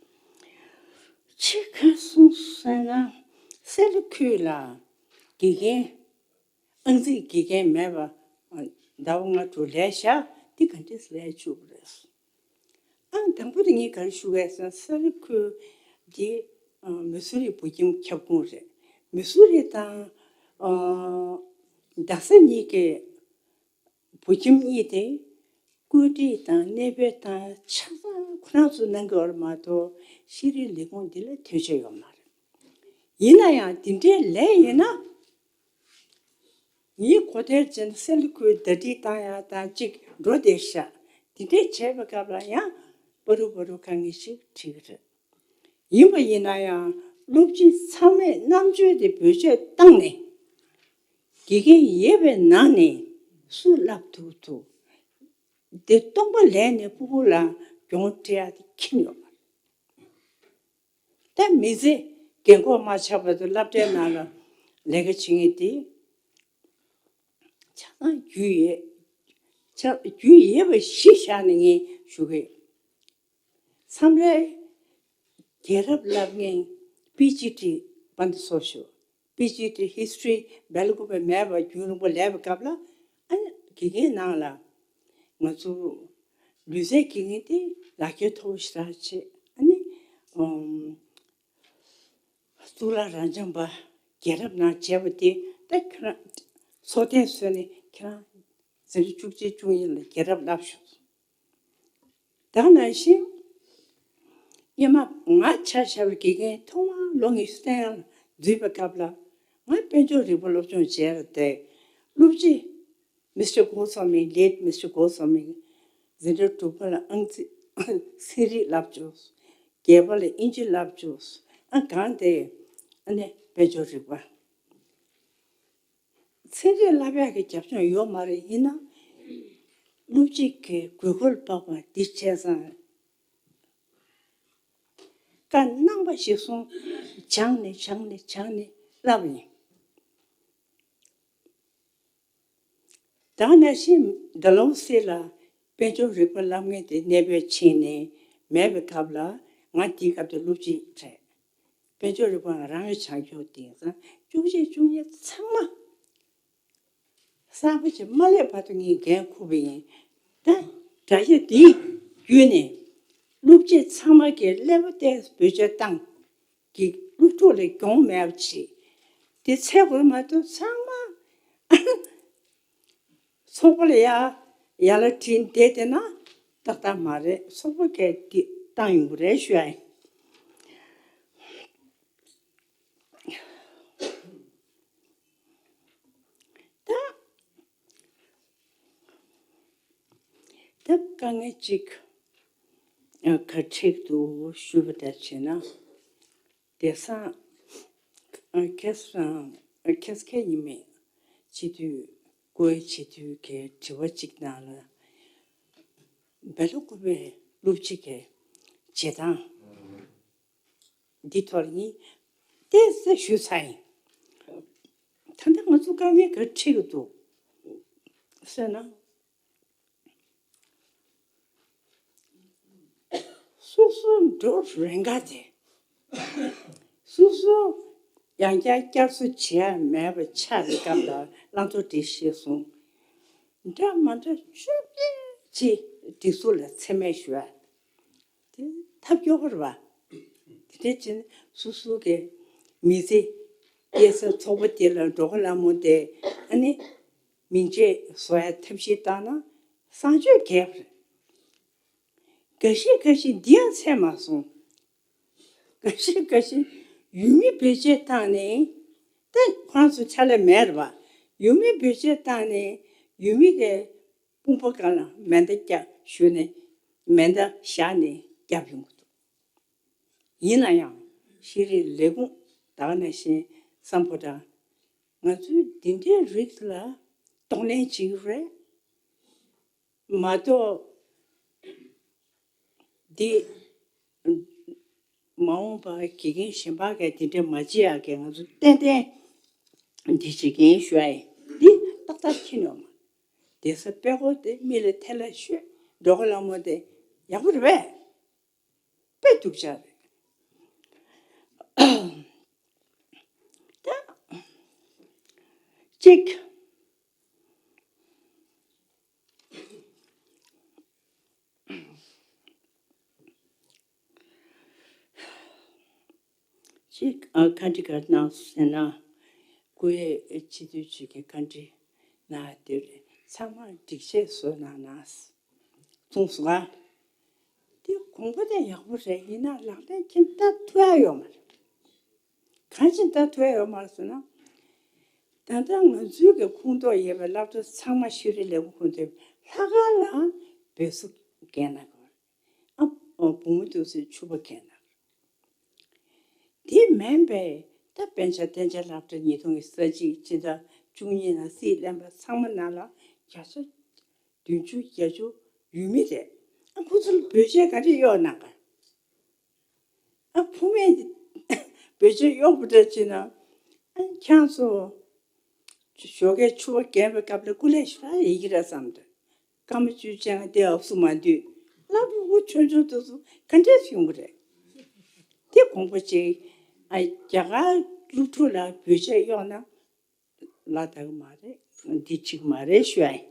ཅི་གར་སོང་ཟེར་ན་སེ་ལ་ཁུལ་ལ་དགེ་རྒན་ཨང་རྩིས་དགེ་རྒན་མེད་པ་ཟླ་བ་ལྔ་དྲུག་ལས་བཞག་འདི་ག་འདྲས་ལས་བཅུག་པ་རེད། ཨང་དང་པོ་དེ་ངས་ག་རེ་ཞུ་གས་ཟེར་ན་སེ་ལ་ཁུལ་འདི་མི་སུ་རི་བོད་ཁྱིམ་ཁྱབ་ཁོངས་རེད། མི་སུ་རི་དང་རྡ་ས་གཉིས་ཀྱི་བོད་ཁྱིམ་གཉིས་དེ་བཀོད་སྒྲིག་དང་གནས་སྤོས་དང་ཆ་ཚང་ཁོ་རང་ཚོ་གནང་གི་ཡོད་རེད་མ་གཏོགས་ཤེས་རིག་ལས་ཁུངས་འདི་ལ་ཐོན་ཆོད་ཡོད་མ་རེད། ཡིན་ན་ཡང་དེ་འདྲའི་ལས་ཡིན་ན་ངའི་གོ་ཐལ་ཅན་སེ་ལ་ཁུལ་ཟླ་སྒྲིལ་བཏང་ཡ་དང་གཅིག་འགྲོ་བསྡད་ཤག་དེ་འདྲའི་བྱས་པའི་སྐབས་ལ་ཡང་པ་རུ་པ་རུ་དཀའ་ངལ་ཞིག་འཕྲད་ཀྱི་རེད། ཡིན་པ་ཡིན་ན་ཡང་སློབ་སྤྱི་ཚང་མས་རྣམ་དཔྱོད་དེ་བེད་སྤྱོད་བཏང་ནས་དགེ་རྒན་ཡོད་པའི་ནང་ནས་སུ་བསླབ་ཐུབ་ཐུབ་དེ་སྟོང་པ་ལས་ནས་ཕྲུ་གུ་ལ་གྱོང་སྤྲད་ཡ་དེ་ཁྱིམ་ཡོད་པ་རེད། ད་མི་ཚེ་རྒན་གོག་མ་ཆགས་བར་དུ་སློབ་གྲྭའི་ནང་ལ་ལས་ཀ་བྱེད་མཁན་དེ་ཆ་ཚང་རྒྱུས་ཡོད་ཆ་རྒྱུས་ཡོད་པ་གཞི་བཞག་ནས་ངས་ཞུ་གི་ཡོད། མཚམས་རེ་རྒྱལ་རབས་བསླབ་མཁན་པི་ཨེཆ་ཌི་པ་འདི་ཚོ་ཞུ། པི་ཨེཆ་ཌི་ཧི་སི་ཊོ་རི་སྦེལ་ཀོབ་པའི་མེད་པ་རྒྱུན་རིང་པོ་ལས་པའི་སྐབས་ལ་ཨ་ནི་དགེ་རྒན་ནང་ལ་ང་ཚོ་ལུས་རྩལ་དགེ་རྒན་དེ་ལག་ཁྱེར་མཐོ་པོ་ཞེ་དྲག་བྱེད། ཨ་ནི་ཨམ་གཙུག་ལག་རབ་འབྱམས་པ་རྒྱལ་རབས་ནང་བྱས་པ་དེ་ད་ཁྱེད་རང་ཚོགས་ཐེངས་བཟོས་ནས་ཁྱེད་རང་འཛིན་གྲྭ་བཅུ་གཅིག་བཅུ་གཉིས་ལ་རྒྱལ་རབས་བསླབ་ཤོག་ད་ནང་བཞིན་སྔོན་མ་ང་ཆ་བཞག་པའི་དགེ་རྒན་ཐོག་མར་ལོ་ཉི་ཤུ་རྩ་ལྔ་འཛུལ་བའི་སྐབས་ལ་ང་དཔལ་འབྱོར་རིག་པ་སློབ་སྦྱོང་བྱས་རེད་དེ་སློབ་སྤྱི་མི་སི་ཊར་གོ་སོ་མི་ལེཊ་མི་སི་ཊར་གོ་སོ་མི་འཛིན་གྲྭ་དྲུག་པ་ལ་ཨང་རྩིས་ཚན་རིག་བསླབ་བཅུག་བརྒྱད་པ་ལ་དབྱིན་ཇི་བསླབ་བཅུག་ཨ་གང་དེ་ཨ་ནི་དཔལ་འབྱོར་རིག་པ། ཚན་རིག་བསླབ་ཡག་གི་རྒྱབ་ལྗོངས་ཡོད་མ་རེད། ཡིན་ན་སློབ་སྤྱི་གི་དགོས་མཁོར་དཔག་པ་འདི་བྱས་ཙང་བཀའ་གནང་བ་ཞིག་སོང་སྦྱངས་ནས་སྦྱངས་ནས་སྦྱངས་ནས་བསླབས་ཡིན། ད་ནང་བཞིན་ཌལ་ཧོ་སི་ལ་དཔལ་འབྱོར་རིག་པ་བསླབ་མཁན་དེ་གནས་སྤོས་ཕྱིན་ནས་མེད་པའི་སྐབས་ལ་ང་དེའི་སྐབས་དུ་སློབ་སྤྱི་རེད། དཔལ་འབྱོར་རིག་པ་ང་རང་གི་བྱང་ཆུབ་དེང་སང་བཅུ་གཅིག་བཅུ་གཉིས་ཚང་མ་གསར་པ་ཅིག་མ་སླེབས་བར་དུ་ངས་འགན་འཁུར་བ་ཡིན། ད་དྲ་རྒྱ་འདིའི་བརྒྱུད་ནས་སློབ་སྤྱི་ཚང་མ་གིས་ཀླད་པ་གཏད་བེད་སྤྱོད་བཏང་གི་སློབ་ཕྲུག་ལ་གྱོང་མེད་པ་བྱེད། དེ་ཚད་དགོས་མ་གཏོགས་ཚང་མ་ཚོགས་པ་ལ་ཡ་ཡ་ལ་བྲིས་བསྡད་དེ་ན་ཏག་ཏག་མ་རེད། ཚོགས་པ་གས་དེ་བཏང་ཡོང་གི་རེད་ཞུ་ཡ་ཡིན། ད་ད་དཀའ་ངལ་གཅིག་ག་འཕྲད་འདུག་ཞུས་པ་ལྟར་བྱས་ན། དེང་སང་ཁ་སང་ཁ་སང་ཉི་མ་སྤྱི་འཐུས་བཀུར་འོས་སྤྱི་འཐུས་ཀྱི་དྲི་བ་གཅིག་ནང་ལ་སྦེལ་ཀོབ་པའི་སློབ་སྤྱི་གི་བྱེད་སྟངས་འདི་ཐོག་ནི་ཏོག་ཙམ་ཞུས་ཚར་ཡིན། ད་ལྟ་ང་ཚོ་དཀའ་ངལ་ག་འཕྲད་ཀྱི་འདུག་ཟེར་ན། སོ་སོ་འགྲོ་རན་ག་དེ། སོ་སོ་ཡང་བསྐྱར་བསྐྱར་གསོ་བྱེད་ཡ་མེད་པ་ཆགས་པའི་སྐབས་ལ་བླང་དོར་འགྲེལ་བཤད་གསུང་། འདྲ་མ་འདྲ་བཅོ་བརྒྱད་ཅིག་སྒྲིག་འཛུགས་ལ་མཚན་སྨད་ཞུ་བ། དེ་ཐབས་སྐྱོ་པོ་རེད་བ། དེ་འདྲ་བྱས་ན་སོ་སོ་གི་མི་ཚེ་སྐྱེལ་ས་ཚོགས་པ་དེ་ལ་འགྲོ་གི་ལ་མོ་དེ་ཨ་ནི་མིང་ཆད་བཟོ་ཡ་ཐབས་ཤེས་བཏང་ན་བཟང་སྤྱོད་རྒྱས་པ་རེད། འགའ་ཤས་འགའ་ཤས་འདི་ཡང་ཚད་མ་སོང་། འགའ་ཤས་འགའ་ཤས་ཡུལ་མི་བེད་སྤྱོད་བཏང་ནས་ད་ཁོ་རང་ཚོ་ཕྱག་ལས་མེད་རེད་བ། ཡུལ་མི་བེད་སྤྱོད་བཏང་ནས་ཡུལ་མི་གི་དཔུང་པ་སྒང་ལ་མེ་མདའ་བརྒྱབ་ཞུས་ནས་མེ་མདའ་བཞག་ནས་བརྒྱབ་ཡོང་གི་འདུག་ཡིན་ན་ཡང་ཤེས་རིག་ལས་ཁུངས་ད་ག་ནང་བཞིན་སམ་བྷོ་ཊ་ང་ཚོས་འདི་འདྲའི་རིགས་ལ་གདོང་ལེན་བྱེད་ཀྱི་རེད། མ་གཏོགས་འདི་མ་འོངས་པར་དགེ་རྒན་གཞན་པ་གིས་འདི་འདྲ་མ་བྱེད་ཡག་གི་ང་ཚོ་ཏན་ཏན་འདི་བྱེད་ཀྱིན་ཞུ་ཡ་ཡིན། འདི་ཏག་ཏག་ཁྱེར་ཡོང་མ། བསྡད་ས་དཔེ་ཁོ་དེ་མི་ལ་ཐལ་ལ་ཤོད་འགྲོ་གི་ལ་མོ་དེ་ཡག་པོ་རེད་པས། དཔེ་སྡུག་ཅག་རེད། ད་གཅིག་གཅིག་ཨ་བཀའ་འདྲི་ག་རེ་གནང་སོང་ཟེར་ན། ཀུ་ཝེ་སྤྱི་འཐུས་ཅིག་གི་བཀའ་འདྲི་གནང་དེ་རེད། ཚང་མར་སྒྲིག་ཆས་བཟོ་གནང་གནང་གསུངས་སོང་ང་། དེ་དགོངས་པ་དེ་ཡག་པོ་རེད། ཡིན་ན་ལག་ལེན་ཁྱེད་ལྟ་ཐུབ་ཡ་ཡོད་མ་རེད། གང་ཅི་ལྟ་ཐུབ་ཡ་ཡོད་མ་རེད་ཟེར་ན། ད་ལྟ་ང་ཚོའི་གི་ཁོངས་གཏོགས་ཡོད་པའི་སློབ་གྲྭ་ཚང་མ་ཤེས་རིག་ལས་ཁུངས་ཁོངས་གཏོགས་ལྷག་དཀར་ལ་བོད་ཟོག་རྒན་ན་དགོས། ཨ་བུ་མོ་དེ་ཚོས་ཕྱུ་པ་རྒན་ན། དེ་མིན་པའི་ད་པཎ་ཆེན་གཏན་འཇགས་སློབ་གྲྭ་ཉིས་སྟོང་ཉི་ཤུ་རྩ་གཅིག་སྤྱི་ཟླ་བཅུ་གཉིས་ནང་སྲིད་བློན་པ་ཚང་མ་ནང་ལ་བརྒྱ་ཆ་བདུན་ཅུ་བརྒྱད་ཅུ་ཡུལ་མི་རེད། ཨ་ཁོ་ཚོ་ལ་བོད་ཆས་ག་རེ་གཡོག་གནང་ག་ཨ་ཕོ་མོས་བེད་སྤྱོད་གཡོག་པོ་འདྲ་བྱས་ན། ཨ་ཁྱེད་ཚོ་ཞོགས་ཀས་ཕྱུ་པ་རྒན་པའི་སྐབས་ལ་སྐུ་ལས་ཞེ་དྲག་ཡོད་ཀྱི་རེད་བསམ་འདུག་སྐར་མ་བཅུ་ཅན་དེ་འུབ་སུ་མ་འདུས། སློབ་ཕྲུག་ཆུང་ཆུང་དེ་ཚོ་ག་འདྲས་ཡོང་གི་རེད། དེ་དགོངས་པ་བཞེས། ཨ་རྒྱ་གར་སློབ་ཕྲུག་ལ་བོད་ཆས་གཡོག་ན་ལ་དག་མ་རེད། འདི་གཅིག་མ་རེད་ཞུ་ཡ་ཡིན།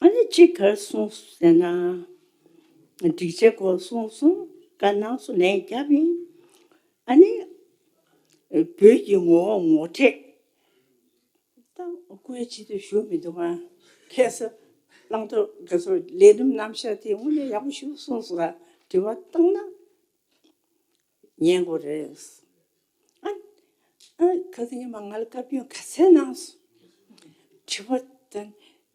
ཨ་ནི་གཅིག་ག་རེ་གསུངས་ཟེར་ན། སྒྲིག་ཆས་སྐོར་གསུངས་སོང་། བཀའ་གནང་སོང་། ལན་བརྒྱབ་ཡིན། ཨ་ནི་བོད་ཀྱི་ངོ་བོ་ངོ་འཕྲད། ད་སྐུ་ཡ་ཅི་དུ་ཞུ་མི་འདུག་ཨ། ཁ་སང་བླང་དོར་ག་ཚོད་ལས་རིམ་རྣམ་གཞག་དེ་དངོས་གནས་ཡག་པོ་ཞིག་གསུངས་སོང་། དྲི་བ་བཏང་ན། ཉན་དགོས་རེད། ཨ་ཨ་ཁ་སང་ཉི་མ་ང་ལ་བཀའ་བཀྱོན་ག་ཚད་གནང་སོང་། དྲི་བ་དང་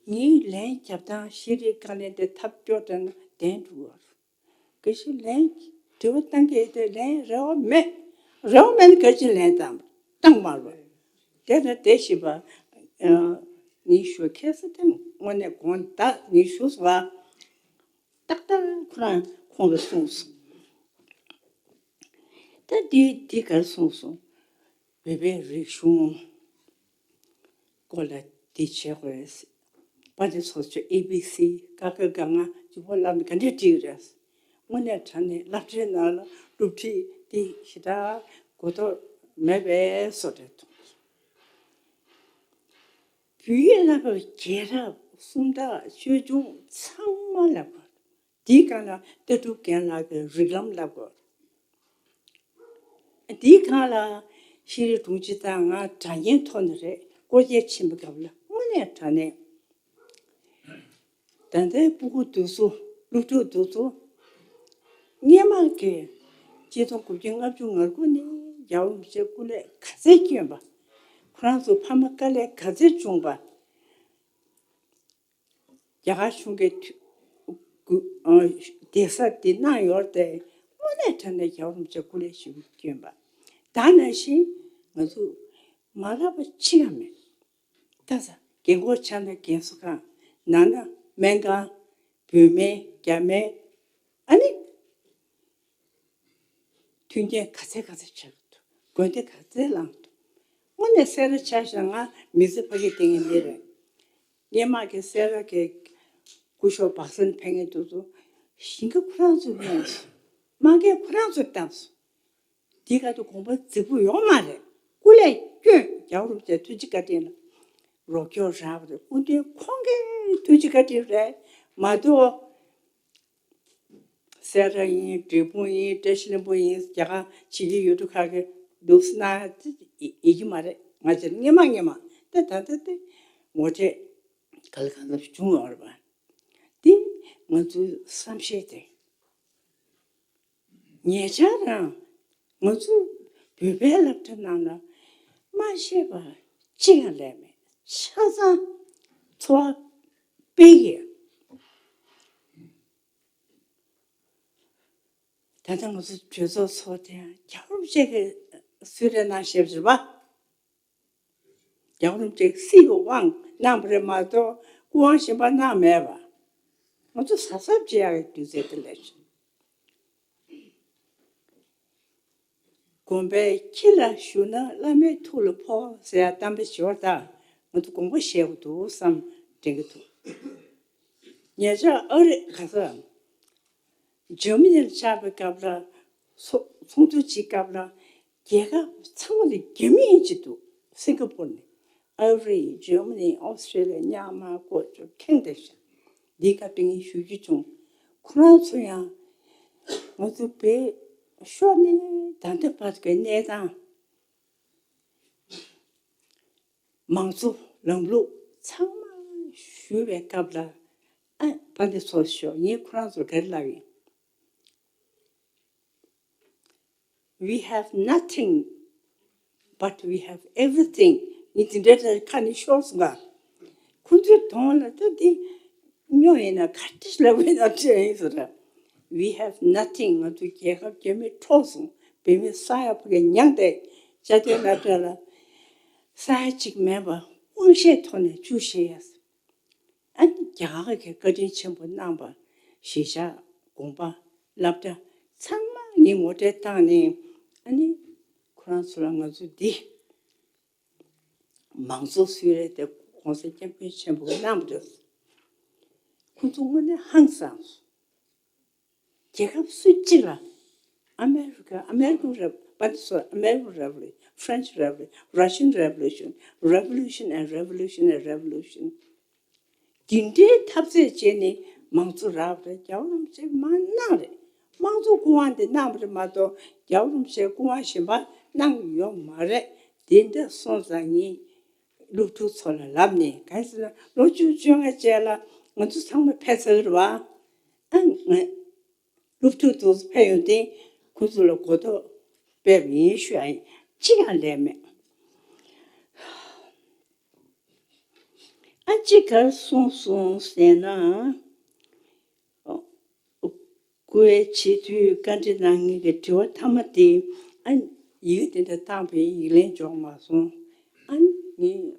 ངའི་ལན་རྒྱབ་སྟངས་ཤེས་རིག་བཀའ་བློན་དེ་ཐབས་སྐྱོ་དྲན་ན་བདེན་འགྲོ་བར། གལ་སྲིད་ལན་དྲི་བ་བཏང་གི་ཡོད་དེ་ལན་རེ་བ་མེད། རེ་བ་མེད་ན་གལ་ཆེན་ལན་བཏང་བཏང་མ་རེད། དེ་ལྟར་དེ་བཞིན་པ། ཨ་ངའི་ཞུ་ཁ་སང་དེ་དངོས་གནས་དགོངས་དག་ངའི་ཞུ་སོང་བ། ཏག་ཏག་ཁོ་རང་ཁོང་གིས་གསུངས་སོང་། ད་འདི་འདི་གར་གསུངས་སོང་། བོད་པའི་རིག་གཞུང་སྐོར་ལ་འདི་བྱེད་དགོས། པར་རིས་སོགས་ཀྱི་ཨེ་བི་སི་ཀ་ཁ་ག་ང་ཅི་པོ་ལབ་ནས་ག་འདྲས་བྲིས་རེད། དངོས་གནས་དྲང་གནས་སློབ་གྲྭའི་ནང་ལ་སློབ་ཁྲིད་འདི་ཞེ་དྲག་གོ་རྟོགས་མེད་པའི་བཟོ་འདྲ་མཐོང་སོང་། བོད་ཡིག་བསླབ་པར་རྒྱལ་རབས་སུམ་རྟགས་ཆོས་འབྱུང་ཚང་མ་བསླབ་དགོས། དེའི་སྒང་ལ་ལྟ་གྲུབ་རྒན་ལགས་ཀྱི་རིགས་ལམ་བསླབ་དགོས། དེའི་སྒང་ལ་ཤེས་རིག་དྲུང་ཆེ་དང་ང་དྲ་བརྙན་ཐོག་ནས་རེད། སྐོར་སྐྱོད་ཕྱིན་པའི་སྐབས་ལ་དངོས་གནས་དྲང་གནས། ད་ལྟའི་སྤུ་གུ་དེ་ཚོ་སློབ་ཕྲུག་དེ་ཚོ་སྔོན་མ་གི་ཆིག་སྟོང་དགུ་བརྒྱ་ལྔ་བཅུ་ང་དགུ་ནས་རྒྱལ་བ་རིན་པོ་ཆེ་སྐུ་ལས་ག་ཚད་བསྐྱོན་པ། ཁོ་རང་ཚོ་ཕ་མ་དཀའ་ལས་ག་ཚད་བྱུང་པ། རྒྱ་གར་གཞུང་གིས་དུ་གུ་ཨ་གདན་ས་དེ་གནང་ཡོད་དེ། དངོས་གནས་དྲང་གནས་རྒྱལ་བ་རིན་པོ་ཆེ་སྐུ་ལས་ཞིག་བསྐྱོན་པ། ད་ནང་བཞིན་ང་ཚོ་མ་རག་པ་ཅི་ཡང་མེད། ད་ས་རྒན་འཁོགས་ཆགས་ན་རྒན་གསོ་ཁང་། ན་ན་སྨན་ཁང་། བོད་སྨན་རྒྱ་སྨན། ཨ་ནི་མཐུན་རྐྱེན་ག་ཚད་ག་ཚད་ཆགས་ཀྱི་འདུག་དགོན་སྡེ་ག་ཚད་བསླངས་འདུག་དངོས་གནས་སེ་ར་ཆ་བཞག་ང་མི་ཚེ་ཕ་གི་སྟེང་གི་མི་རེད། སྔོན་མ་གི་སེ་ར་གི་སྐུ་ཞབས་བག་སྟེང་ཕེབས་མཁན་དེ་ཚོ་ཞིང་ཁ་ཁོ་རང་ཚོས་བསྣན་སོང་། དམག་འཁེལ་ཁོ་རང་ཚོས་བཏབ་སོང་། དེའི་ཁ་ཐུག་དགོངས་པ་རྫིག་པོ་ཡོད་མ་རེད། སྐུ་ལས་བསྐྱོན། རྒྱལ་བ་རིན་པོ་ཆེ་ཐུགས་རྗེ་བཀའ་དྲིན་ལ་རོགས་སྐྱོར་རག་པ་རེད། སྐུ་མདུན་ཁོང་གི་ཐུགས་རྗེ་བཀའ་དྲིན་རེད་མ་གཏོགས། སེ་ར་ཡིན། འབྲས་སྤུངས་ཡིན། བཀྲ་ཤིས་ལྷུན་པོ་ཡིན། རྒྱ་གར་བྱེད་ཀྱི་ཡོད་དུས་ཁ་གི་འདུག་སེ་ན་ཡོད་ཀྱི་མ་རེད། ང་ཚོས་སྔོན་མ་སྔོན་མ་ད་ད་ལྟ་དེ་ངོ་འཕྲད་ག་ལ་གང་འཚམ་བྱུང་ཡོད་རེད་པ། དེ་ང་ཚོའི་བསམ་ཤེས་དེ། ཉེ་ཆར་རང་ ང་ཚོ་བོད་པའི་སློབ་གྲྭ་ནང་ལ་མ་ཤེས་པ་གཅིག་ཀྱང་ལས་མེད། ཆ་ཚང་འཚོ་བ་དཔེ་ཡག་ད་ལྟ་ང་ཚོ་གྲོས་ཚོགས་ཚོགས་དེ་ཡང་རྒྱལ་བ་རིན་པོ་ཆེ་གིས་གསོལ་རས་གནང་བཞག་པ་རེད་པ། རྒྱལ་བ་རིན་པོ་ཆེ་གིས་སྲིད་ཀྱི་དབང་གནང་བ་རེད་མ་གཏོགས་སྐུ་དབང་གཞན་པ་གནང་མེད་པ། ང་ཚོ་གཟབ་གཟབ་བྱེད་ཡག་གི་དུས་ཚོད་དེ་སླེབས་བྱུང་། དགོན་པའི་ཁྱི་ལ་ཞུགས་ན་བླ་མའི་ཐུགས་ལ་ཕོག་ཟེར་ཡག་གཏམ་དཔེ་ཞོར་དག་ང་ཚོ་དགོངས་པ་བཞེས་དགོས་འདུག་བསམ་དྲན་གྱི་འདུག་ཉེ་ཆར་ཨ་རི་ག་ས་འཇར་མ་ནི་ལ་བཅར་བའི་སྐབས་ལ་ཚོ་ཚོགས་འདུ་གཅིག་སྐབས་ལ་རྒྱལ་ཁབ་ཚང་མ་ལ་རྒྱ་མི་ཡིན་གཅིག་འདུག་སིང་ག་པུར་ནས། ཨ་རི། འཇར་མ་ནི། ཨོ་སི་ཀྲི་ལི་ཡ། མྱན་མར། ཀོ་ཅོ་ཁེངས་བསྡད་ཤག་འདིའི་སྐབས་དེ་ངས་ཞུ་རྒྱུ་བྱུང་། ཁོ་རང་ཚོ་ཡང་ང་ཚོ་བོད་ཤོར་ནས་ད་ལྟ་བར་གྱི་གནས་སྟངས། མང་གཙོ་ལམ་ལུགས་ཚང་མ་ཞུ་བའི་སྐབས་ལ། ཨ་དཔལ་ལྡན་ཚོགས་གཙོ་མཆོག་ངས་ཁོ་རང་ཚོར་ག་རེ་ལབ་ཡིན། We have nothing, but we have everything. ངས་དེ་འདྲའི་ལབ་ཁ་ནས་ཤོར་སོང་ག་ཁོ་ཚོའི་གདོང་ལ་ད་འདི་སྨྱོ་ཡིན་ན་ག་འདྲ་ལབ་ཡིན་ན་དྲན་ཡིན་ཟེར། We have nothing. ང་ཚོ་རྒྱལ་ཁབ་རྒྱ་མིས་འཕྲོག་སོང་། བོད་མི་ས་ཡ་ཕ་གི་མྱངས་ཏེ་བཅའ་སྡོད་སློབ་གྲྭ་ལ་ས་ཡ་གཅིག་མེད་པ་དབང་ཤེད་ཐོག་ནས་བཅུག་བཞག་ཡ། ཨ་ནི་རྒྱ་གར་གྱི་བཀའ་དྲིན་ཆེན་པོ་གནང་བ་གཞིས་ཆགས་དགོན་པ་སློབ་གྲྭ་ཚང་མ་ངས་ངོ་སྤྲོད་བཏང་ནས། ཨ་ནི་ཁོ་རང་ཚོ་ལ་ང་ཚོ་འདི་མང་གཙོ་གསོལ་རས་དེ་༸གོང་ས་༸སྐྱབས་མགོན་ཆེན་པོས་གནང་བ་རེད། ཁོ་ཚོ་དངོས་གནས་ཧང་སངས་སོང་། རྒྱལ་ཁབ་སུ་གཅིག་ལ་ཨ་མེ་རི་ཀ། American Rev- what is, American Revolution, French Revolution, Russian Revolution, revolution and revolution and revolution. འདི་འདྲའི་འཐབ་རྩོད་བྱས་ནས་མང་གཙོ་རག་པ་རེད། རྒྱལ་བ་རིན་པོ་ཆེས་མར་གནང་རེད། དམངས་གཙོ་སྐུ་དབང་དེ་གནང་བ་རེད་མ་གཏོགས་རྒྱལ་བ་རིན་པོ་ཆེས་སྐུ་དབང་གཞན་པ་གནང་ཡོད་མ་རེད། དེ་འདྲ་སོང་ཙང་ངས་སློབ་ཕྲུག་ཚོ་ལ་ལབ་ནས། གང་ཟེར་ན་ལོ་བཅུ་བཅོ་ལྔ་རྗེས་ལ་ང་ཚོ་ཚང་མ་ཕེབས་ཚར་བ། ཨ་ང་སློབ་ཕྲུག་དེ་ཚོ་ཕེབས་ཡོང་དུས་ཁོ་ཚོ་ལ་གོ་རྟོགས་སྤེལ་བ་ཡིན་ཞུ་ཡ་ཡིན། གཅིག་ཀྱང་ལས་མེད། ཨ་ཅེ་ག་རེ་གསུངས་སོང་ཟེར་ན། སྐུ་ངལ་ཆེ་དུས་བཀའ་འདྲི་གནང་མཁན་གྱི་དྲི་བ་མཐའ་མ་དེ། ཨ་ཡི་གེ་དེ་འདྲ་བཏང་བས་ཡིག་ལན་འཇོག་མ་སོང་། ཨ་ངས་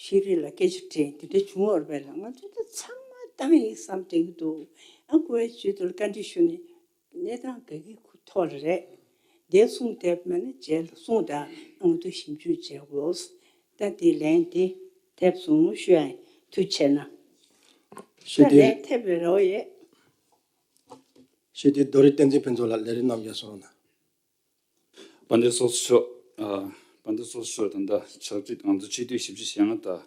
ཤེས་རིག་ལ་སྐད་ཆ་དྲིས། དེ་འདྲ་བྱུང་བ་རེད་པས་ལ། ང་ཚོ་ད་ཚང་མ་བཏང་ཡིན་བསམ་དྲན་གྱི་འདུག་ཨ་སྐུ་ངལ་ཆེ་དུས་ལ་བཀའ་འདྲི་ཞུས་ནས། གནས་སྟངས་ག་གི་ཁུ་ཐོག་རེད། དེ་གསུངས་བསྡད་མེད་ན་རྗེས་ལ་གསུངས་དང་། ང་ཚོ་ཞིབ་འཇུག་བྱེད་དགོས། ད་དེ་ལན་དེ་ཐེབས་སོང་ཞུ་ཡ་ཡིན། ཐུགས་རྗེ་ཆེ་གནང་། ཞུ་ད་དེ་ལན་ཐེབས་པའི་རེ་བ་ཡོད། ཞུ་དེ་རྡོ་རིང་བསྟན་འཛིན་ཕུན་ཚོགས་ལགས་ལས་རིམ་རྣམས་ཀྱང་གསུང་རོགས་གནང་། དཔལ་ལྡན་ཚོགས་གཙོ་མཆོག་ཨ། དཔལ་ལྡན་ཚོགས་གཙོ་མཆོག་ད་ལྟ་ཕྱག་བྲིས། ང་ཚོ་སྤྱི་འཐུས་ཞེ་བཞི་ཞེ་ལྔ་དང་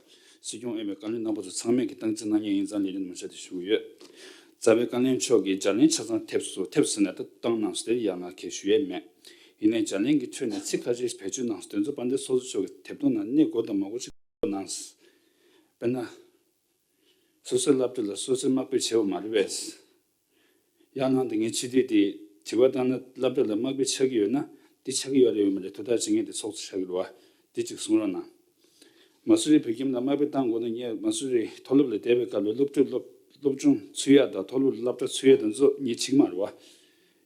སྲིད་སྐྱོང་འོས་མི་བཀའ་བློན་རྣམ་པ་ཚོ་ཚང་མས་ཀྱི་སྟངས་འཛིན་གནང་མཁན་ཡིན་ཙང་ལས་རིམ་མུ་མཐུད་དེ་ཞུ་གི་ཡོད། རྩ་བའི་བཀའ་བློན་མཆོག་གིས་བརྗེ་ལེན་ཆ་ཚང་ཐེབས་སོང་། ཐེབས་ཟིན་ནས་ད་བཏང་གནང་ཟེར་ཡང་ང་གིས་ཞུ་ཡས་མེད། ཡིན་ནའི་བརྗེ་ལེན་གྱི་ཁྲོད་ནས་ཚིག་ཁ་ཤས་ཤིག་བེད་སྤྱོད་གནང་སོང་། དེ་ཚོ་དཔལ་ལྡན་ཚོགས་གཙོ་མཆོག་གིས་དེབ་ཐོག་ནང་གནས་དགོས་དང་མ་དགོས་ཅིག་གནང་སོང་། དཔེར་ན། སོ་སོའི་སློབ་གྲྭ་ལ་སོ་སོའི་དམག་དཔེ་བྱས་པ་མ་རེད་པས། ཡང་ནང་དུ་ངས་སྤྱི་འཐུས་དེ་དྲི་བ་བཏང་ན། སློབ་གྲྭ་ལ་དམག་དཔེ་ཆགས་ཀྱི་ཡོད་ན་འདི་ཆགས་ཀྱི་ཡོད་རེད་ཡོད་མ་རེད། དོ་བདག་བྱེད་མཁན་དེ་ཚོགས་གཙོ་ཆགས་ཀྱི་རེད་པ། འདི་གཅིག་གསུང་རོགས་གནང་། མ་སུ་རི་བོད་ཁྱིམ་ལ་དམག་དཔེ་བཏང་དགོས་ན། ངས་མ་སུ་རི་མཐོ་སློབ་ལ་བསྡད་པའི་སྐབས་ལ་སློབ་ཕྲུག་སློབ་སློབ་སྦྱོང་ཚུད་ཡ་དང་མཐོ་སློབ་ལ་སློབ་གྲྭ་ཚུད་ཡ་དེ་ཚོ་ངས་བྱེད་ཀྱི་མ་རེད་པ།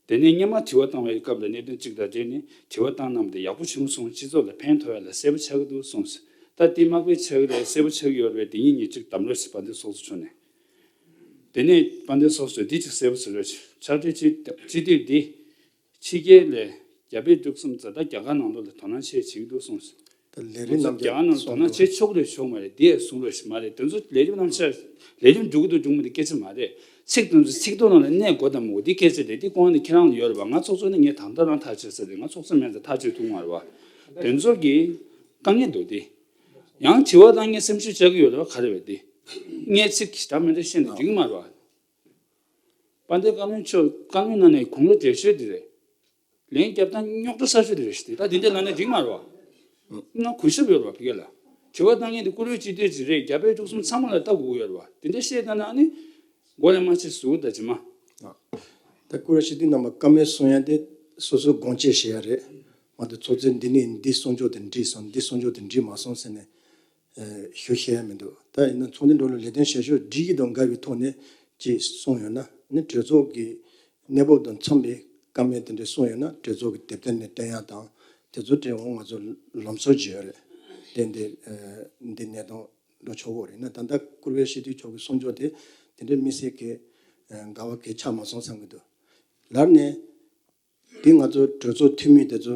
དེ་ནས་སྔོན་མ་དྲི་བ་བཏང་བའི་སྐབས་ལ་གནད་དོན་གཅིག་དང་འབྲེལ་ནས་དྲི་བ་བཏང་གནང་བ་དེ་ཡག་པོ་བྱུང་སོང་། སྤྱི་ཚོགས་ལ་ཕན་ཐོགས་ཡ་ལ་གསལ་པོ་ཆགས་ཀྱི་འདུག་གསུངས་སོང་། ད་དེ་དམག་དཔེ་ཆགས་ཀྱི་རེད། གསལ་པོ་ཆགས་ཀྱི་ཡོད་རེད། དེ་ཉིད་ངས་གཅིག་གདམ་རོགས་ཞུ། དཔལ་ལྡན་ཚོགས་གཙོ་མཆོག་ནས། དེ་ནས་དཔལ་ལྡན་ཚོགས་གཙོས་འདི་གཅིག་གསལ་པོ་ཟེར་རོགས་ཞུ། ཕྱག་སྦྲེལ་སྤྱི་སྤྱི་འཐུས་འདི་ཕྱི་རྒྱལ་ལ་རྒྱ་བལ་འབྲུག་གསུམ་ཛ་དྲག་རྒྱ་གར་ནང་ལོགས་ལ་དོ་སྣང་ཆེ་བྱེད་ཀྱི་འདུག་གསུངས་སོང་། ད་ལས་རིམ་རྣམས་རྒྱ་གར་ནང་དོ་སྣང་བྱེད་ཆོག་རེད་ཆོག་མ་རེད་དེ་གསུང་རོགས་ཞུ་མ་རེད། དེ་ཚོ་ལས་རིམ་རྣམས་ཆ་ལས་རིམ་འགྲོ་གི་འདུག་འགྲོ་མི་འདུག་སྐད་ཆ་མ་རེད། ཚིག་དེ་ཚོ་ཚིག་ཐོ་ནང་ལ་གནས་དགོས་དང་མ་དགོས་དེ་སྐད་ཆ་རེད། དེ་ཁོང་ནི་ཁྱེད་རང་ལ་ཡོད་རེད་པ། ང་ཚོགས་གཙོ་ནི་ངས་ད་ལྟ་རང་ཐག་བཅད་ས་རེད། ང་ཚོགས་གཙོ་མེད་ཙང་ཐག་གཅོད་ཐུབ་མ་རེད་པ། དེ་ཚོ་གི་དཀའ་ངལ་འདུག་དེ་ཡང་དྲི་བ་བཏང་མཁན་སེམས་ཤུགས་ཆག་གི་ཡོད་རེད་པ། ག་རེ་རེད་དེ། ངས་ཚིག་གི་འདྲ་མི་འདྲ་བཤད་ན་འགྲིག་གི་མ་རེད་པ། དཔལ་ལྡན་བཀའ་བློན་མཆོག་བཀའ་བློན་ནང་ནས་དགུང་ལོ་བགྲེས་ཤོས་དེ་རེད། ལན་རྒྱབ་སྟངས་རྙོག་དྲ་ཚ་ཤོས་དེ་རེད་ཤག་དེ་ད་དེ་འདྲ་ལབ་ན་འགྲིག་མ་རེད་པ། ང་གུས་ཞབས་ཡོད་རེད་པ་ཕ་གི་ལ། དྲི་བ་བཏང་མཁན་དེ་བཀུར་འོས་སྤྱི་འཐུས་ཅིག་རེད། རྒྱ་བལ་འབྲུག་གསུམ་ཚང་མ་ལ་ལྟ་དགོས་ཀྱི་ཡོད་རེད་པ། དེ་འདྲ་བཤད་ད་ན་ཨ་ནི་མགོ་ལ་མ་ཆེ་ཟུག་ད་ཇི་མ། ད་བཀུར་འོས་སྤྱི་འཐུས་རྣམ་པ་བཀའ་མོལ་གསུང་ཡ་དེ་ སོ་སོ་དགོངས་དཔྱད་བྱེད་ཡ་རེད། མ་གཏོགས་ཚོགས་གཙོས་འདི་ནས་འདི་གསུང་ཆོག་དེ་འགྲིག་སོང་། འདི་གསུང་ཆོག་དེ་འགྲིག་མ་སོང་ཟེར་ནས་ཞུ་ཤེས་ཡ་མི་འདུག། ད་ཡིན་ན་ཚོགས་འདུ་འགྲོ་ལ་ལས་དོན་བྱེད་ཕྱོགས་སྒྲིག་གཞི་དང་འགལ་བའི་ཐོག་ནས་ཅིག་གསུངས་ཡོད་ན་ནི་གྲོས་ཚོགས་ཀྱི་གནས་བབ་དང་འཚམས་པའི་བཀའ་མོལ་དེ་འདྲ་གསུངས་ཡོད་ན་གྲོས་ཚོགས་ཀྱི་དེབ་ཐེར་ནས་བཏོན་ཡ་དང་དེ་ཚོ་དེ་འོང་ང་ཚོ་ལམ་སང་བརྗོད་ཡ་རེད། དེ་འདི་འདི་གནས་སྟངས་འགྲོ་ཆོག་གི་རེད་ན། ད་ལྟ་བཀུར་འོས་སྤྱི་འཐུས་མཆོག་གི་གསུང་ཆོག་དེ་དེ་འདྲའི་དམིགས་བསལ་གྱི་འགལ་བ་གལ་ཆགས་མ་སོང་བསམ་གྱི་འདུག། ལར་ནས་དེ་ང་ཚོ་གྲོས་ཚོགས་འཐུས་མི་དེ་ཚོ་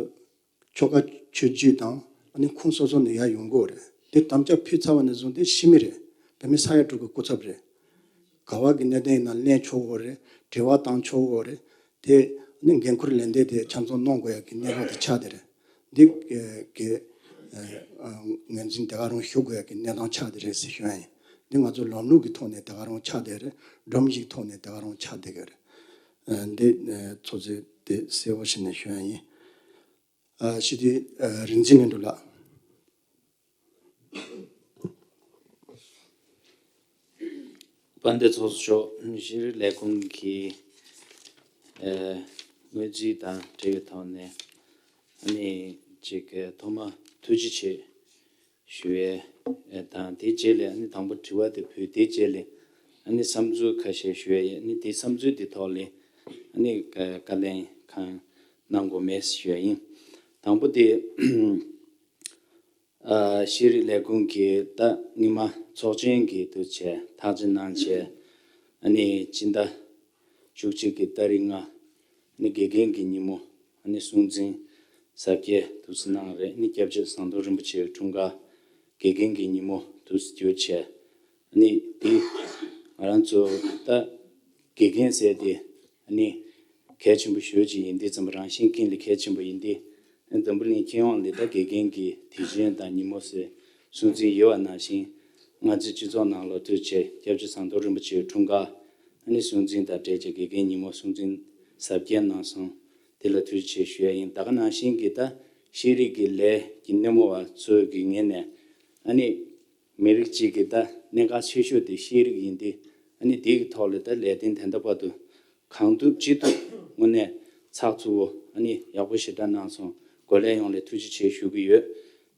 ཆོལ་ཁ་ཆོས་བརྒྱུད་དང་ཨ་ནི་ཁོངས་སོ་སོ་ནས་ཡར་ཡོང་གི་ཡོད་རེད། དེ་དམ་བཅའ་ཕུལ་ཚར་བ་ནས་བཟུང་སྟེ་ཤི་མི་རེད། བོད་མི་ས་ཡ་དྲུག་གི་སྐུ་ཚབ་རེད། ག་བ་གི་གནད་དོན་ཡིན་ན་གླེང་ཆོག་གི་རེད། དྲི་བ་བཏང་ཆོག་གི་རེད། དེ་ནི་འགན་ཁུར་ལེན་ཏེ་དེ་ཆ་ཚང་གནང་དགོས་ཡ་གི་གནས་བབ་དེ་ཆགས་བསྡད་རེད། འདི་གི་ངོས་འཛིན་དེ་ག་རང་ཞུ་དགོས་ཡ་གི་གནས་སྟངས་ཆགས་བསྡད་རེད་ཟེར་ཞུ་ཡ་ཡིན། འདི་ང་ཚོ་ལམ་ལུགས་ཀྱི་ཐོག་ནས་དེ་ག་རང་ཆགས་བསྡད་རེད། སྒྲོམ་གཞིའི་ཐོག་ནས་དེ་ག་རང་ཆགས་བསྡད་ཀྱི་རེད། འདི་ཚོ་ཚོས་དེ་གསལ་པོ་བྱས་ནས་ཞུ་ཡ་ཡིན། ཨ་སྤྱི་འཐུས་ཨ་རིག་འཛིན་ལྷུན་གྲུབ་ལགས། དཔལ་ལྡན་ཚོགས་གཙོ་མཆོག་ཤེས་རིག་ལས་ཁུངས་ཀྱི་ཨ་དངོས་རྫས་དང་འབྲེལ་བའི་ཐོག་ནས་ཨ་ནི་ཅིག་ཐོག་མ་ཐུགས་རྗེ་ཆེ་ཞུ་ཡས་དང་དེའི་རྗེས་ལ་ཨ་ནི་དང་པོ་དྲི་བ་དེ་ཕུལ། དེའི་རྗེས་ལ་ཨ་ནི་བསམ་ཚུལ་ཁ་ཤས་ཞུ་ཡས་ཡིན། ཨ་ནི་དེའི་བསམ་ཚུལ་དེ་ཐོག་ལ་ཨ་ནི་བཀའ་ལན་གང་གནང་དགོས་མེད་ཞུ་ཡས་ཡིན། དང་པོ་དེ། ཤེས་རིག་ལས་ཁུངས་ཀྱིས་ད་སྔོན་མ་ཚོགས་ཆེན་གྱི་དུས་ཆེད་ཐག་བཅད་གནང་བྱས། ཨ་ནི་སྤྱི་ཟླ་བཅུ་གཅིག་གི་ཏ་རིག་ལྔ་ཨ་ནི་དགེ་རྒན་གྱི་ཉིན་མོ་ཨ་ནི་སྲུང་བརྩི་གཟབ་རྒྱས་དུས་སུ་གནང་རེད། ཨ་ནི་སྐྱབས་རྗེ་ཟམ་གདོང་རིན་པོ་ཆེའི་འཁྲུངས་སྐར་དགེ་རྒན་གྱི་ཉིན་མོ་དུས་སུ་གྱུར་བྱས། ཨ་ནི་དེ་ང་རང་ཚོ་ད་དགེ་རྒན་ཟེར་དེ་ཨ་ནི་གལ་ཆེན་པོ་ཞེ་ཅིག་ཡིན། དེ་ཙམ་རང་བཞིན་ཀུན་ལས་གལ་ཆེན་པོ་ཡིན་ཏེ། འཛམ་བུ་གླིང་སྤྱི་ཡོངས་ལ་ད་དགེ་རྒན་གྱི་དུས་ཆེན་དང་ཉིན་མོ་ཟེར་སྲུང་བརྩི་ཡོད་པ་ནང་བཞིན། ང་ཚོའི་སྤྱི་ཚོགས་ནང་ལོགས་དུས་ཆེད་སྐྱབས་རྗེ་ཟམ་གདོང་རིན་པོ་ཆེའི་འཁྲུངས་སྐར་ཨ་ནི་སྲུང་བརྩི་དང་འབྲེལ་བྱས་དགེ་རྒན་ཉིན་མོ་སྲུང་བརྩི་གཟབ་རྒྱས་གནང་སོང་། དེ་ལ་ཐུགས་རྗེ་ཆེ་ཞུ་ཡ་ཡིན། ད་ག་ནང་བཞིན་གྱི་ད་ཤེས་རིག་གི་ལས་ཀྱི་སྣེ་མོ་བ་ཚོའི་གི་ངོས་ནས་ཨ་ནི་མི་རིགས་གཅིག་གི་ད་གནད་འགག་ཆེ་ཤོས་དེ་ཤེས་རིག་ཡིན་ཏེ། ཨ་ནི་དེའི་ཐོག་ལ་ད་ལས་དོན་ད་ལྟ་བར་དུ་གང་ཐུབ་ཅི་ཐུབ་དངོས་གནས་ཚགས་ཚུད་པོ་ཨ་ནི་ཡག་པོ་ཞེ་དྲག་གནང་སོང་། གོ་ལས་ཡོངས་ལ་ཐུགས་རྗེ་ཆེ་ཞུ་གི་ཡོད།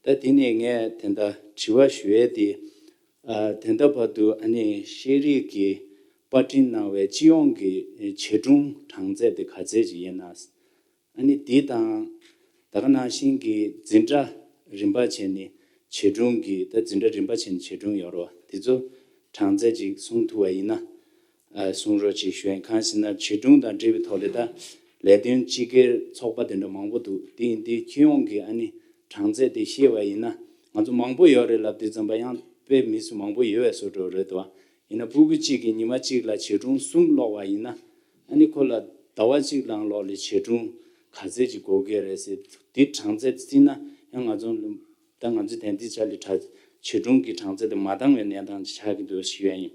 ད་དེ་ནས་ངས་དེ་འདྲ་དྲི་བ་ཞུ་ཡས་དེ། ཨ་དེ་འདྲ་བར་དུ་ཨ་ནི་ཤེས་རིག་གི་པར་སྐྲུན་གནང་བའི་སྤྱི་ཡོངས་ཀྱི་བྱིས་སྒྲུང་གྲངས་ཚད་དེ་ག་ཚད་ཅིག་ཡིན་ན། ཨ་ནི་དེ་དང་ད་ག་ནང་བཞིན་གྱི་འཛིན་གྲྭ་རིམ་པ་བྱས་ནས་བྱིས་སྒྲུང་གི་ད་འཛིན་གྲྭ་རིམ་པ་བྱས་ནས་བྱིས་སྒྲུང་ཡོད་རེད་བ། དེ་ཚོ་གྲངས་ཚད་ཅིག་གསུང་ཐུབ་པ་ཡིན་ན་ཨ་གསུང་རོགས་ཅིག་ཞུ་ཡིན། གང་ཞེ་ན་བྱིས་སྒྲུང་དང་འབྲེལ་བའི་ཐོག་ལ་ད་ལས་དོན་སྤྱི་སྒེར་ཚོགས་པ་དེ་འདྲ་མང་པོ་འདུག། དེ་ཡིན་དུས་སྤྱི་ཡོངས་ཀྱི་ཨ་ནི་གྲངས་ཚད་དེ་ཤེས་པ་ཡིན་ན། ང་ཚོ་མང་པོ་ཡོད་རེད་ལབ་དུས་ཙམ་པ་ཡང་དཔེ་མི་སྲིད་མང་པོ་ཡོད་པའི་བཟོ་འདྲ་རེད་དོ། ཡིན་ན་ཕྲུ་གུ་གཅིག་གིས་ཉི་མ་གཅིག་ལ་བྱིས་སྒྲུང་གསུམ་ཀློག་པ་ཡིན་ན། ཨ་ནི་ཁོ་ལ་ཟླ་བ་གཅིག་ནང་ལོགས་ལ་བྱིས་སྒྲུང་ག་ཚད་ཅིག་དགོས་ཀྱི་རེད་ཟེར། དེ་གྲངས་ཚད་བརྩིས་ན་ཡང་ང་ཚོ་ད་ང་ཚོ་དེང་དུས་ཆ་ལ་གྲ་བྱིས་སྒྲུང་གི་གྲངས་ཚད་དེ་མ་འདང་བའི་གནས་སྟངས་ཅིག་ཆགས་ཀྱི་འདུག་ཞུ་ཡ་ཡིན།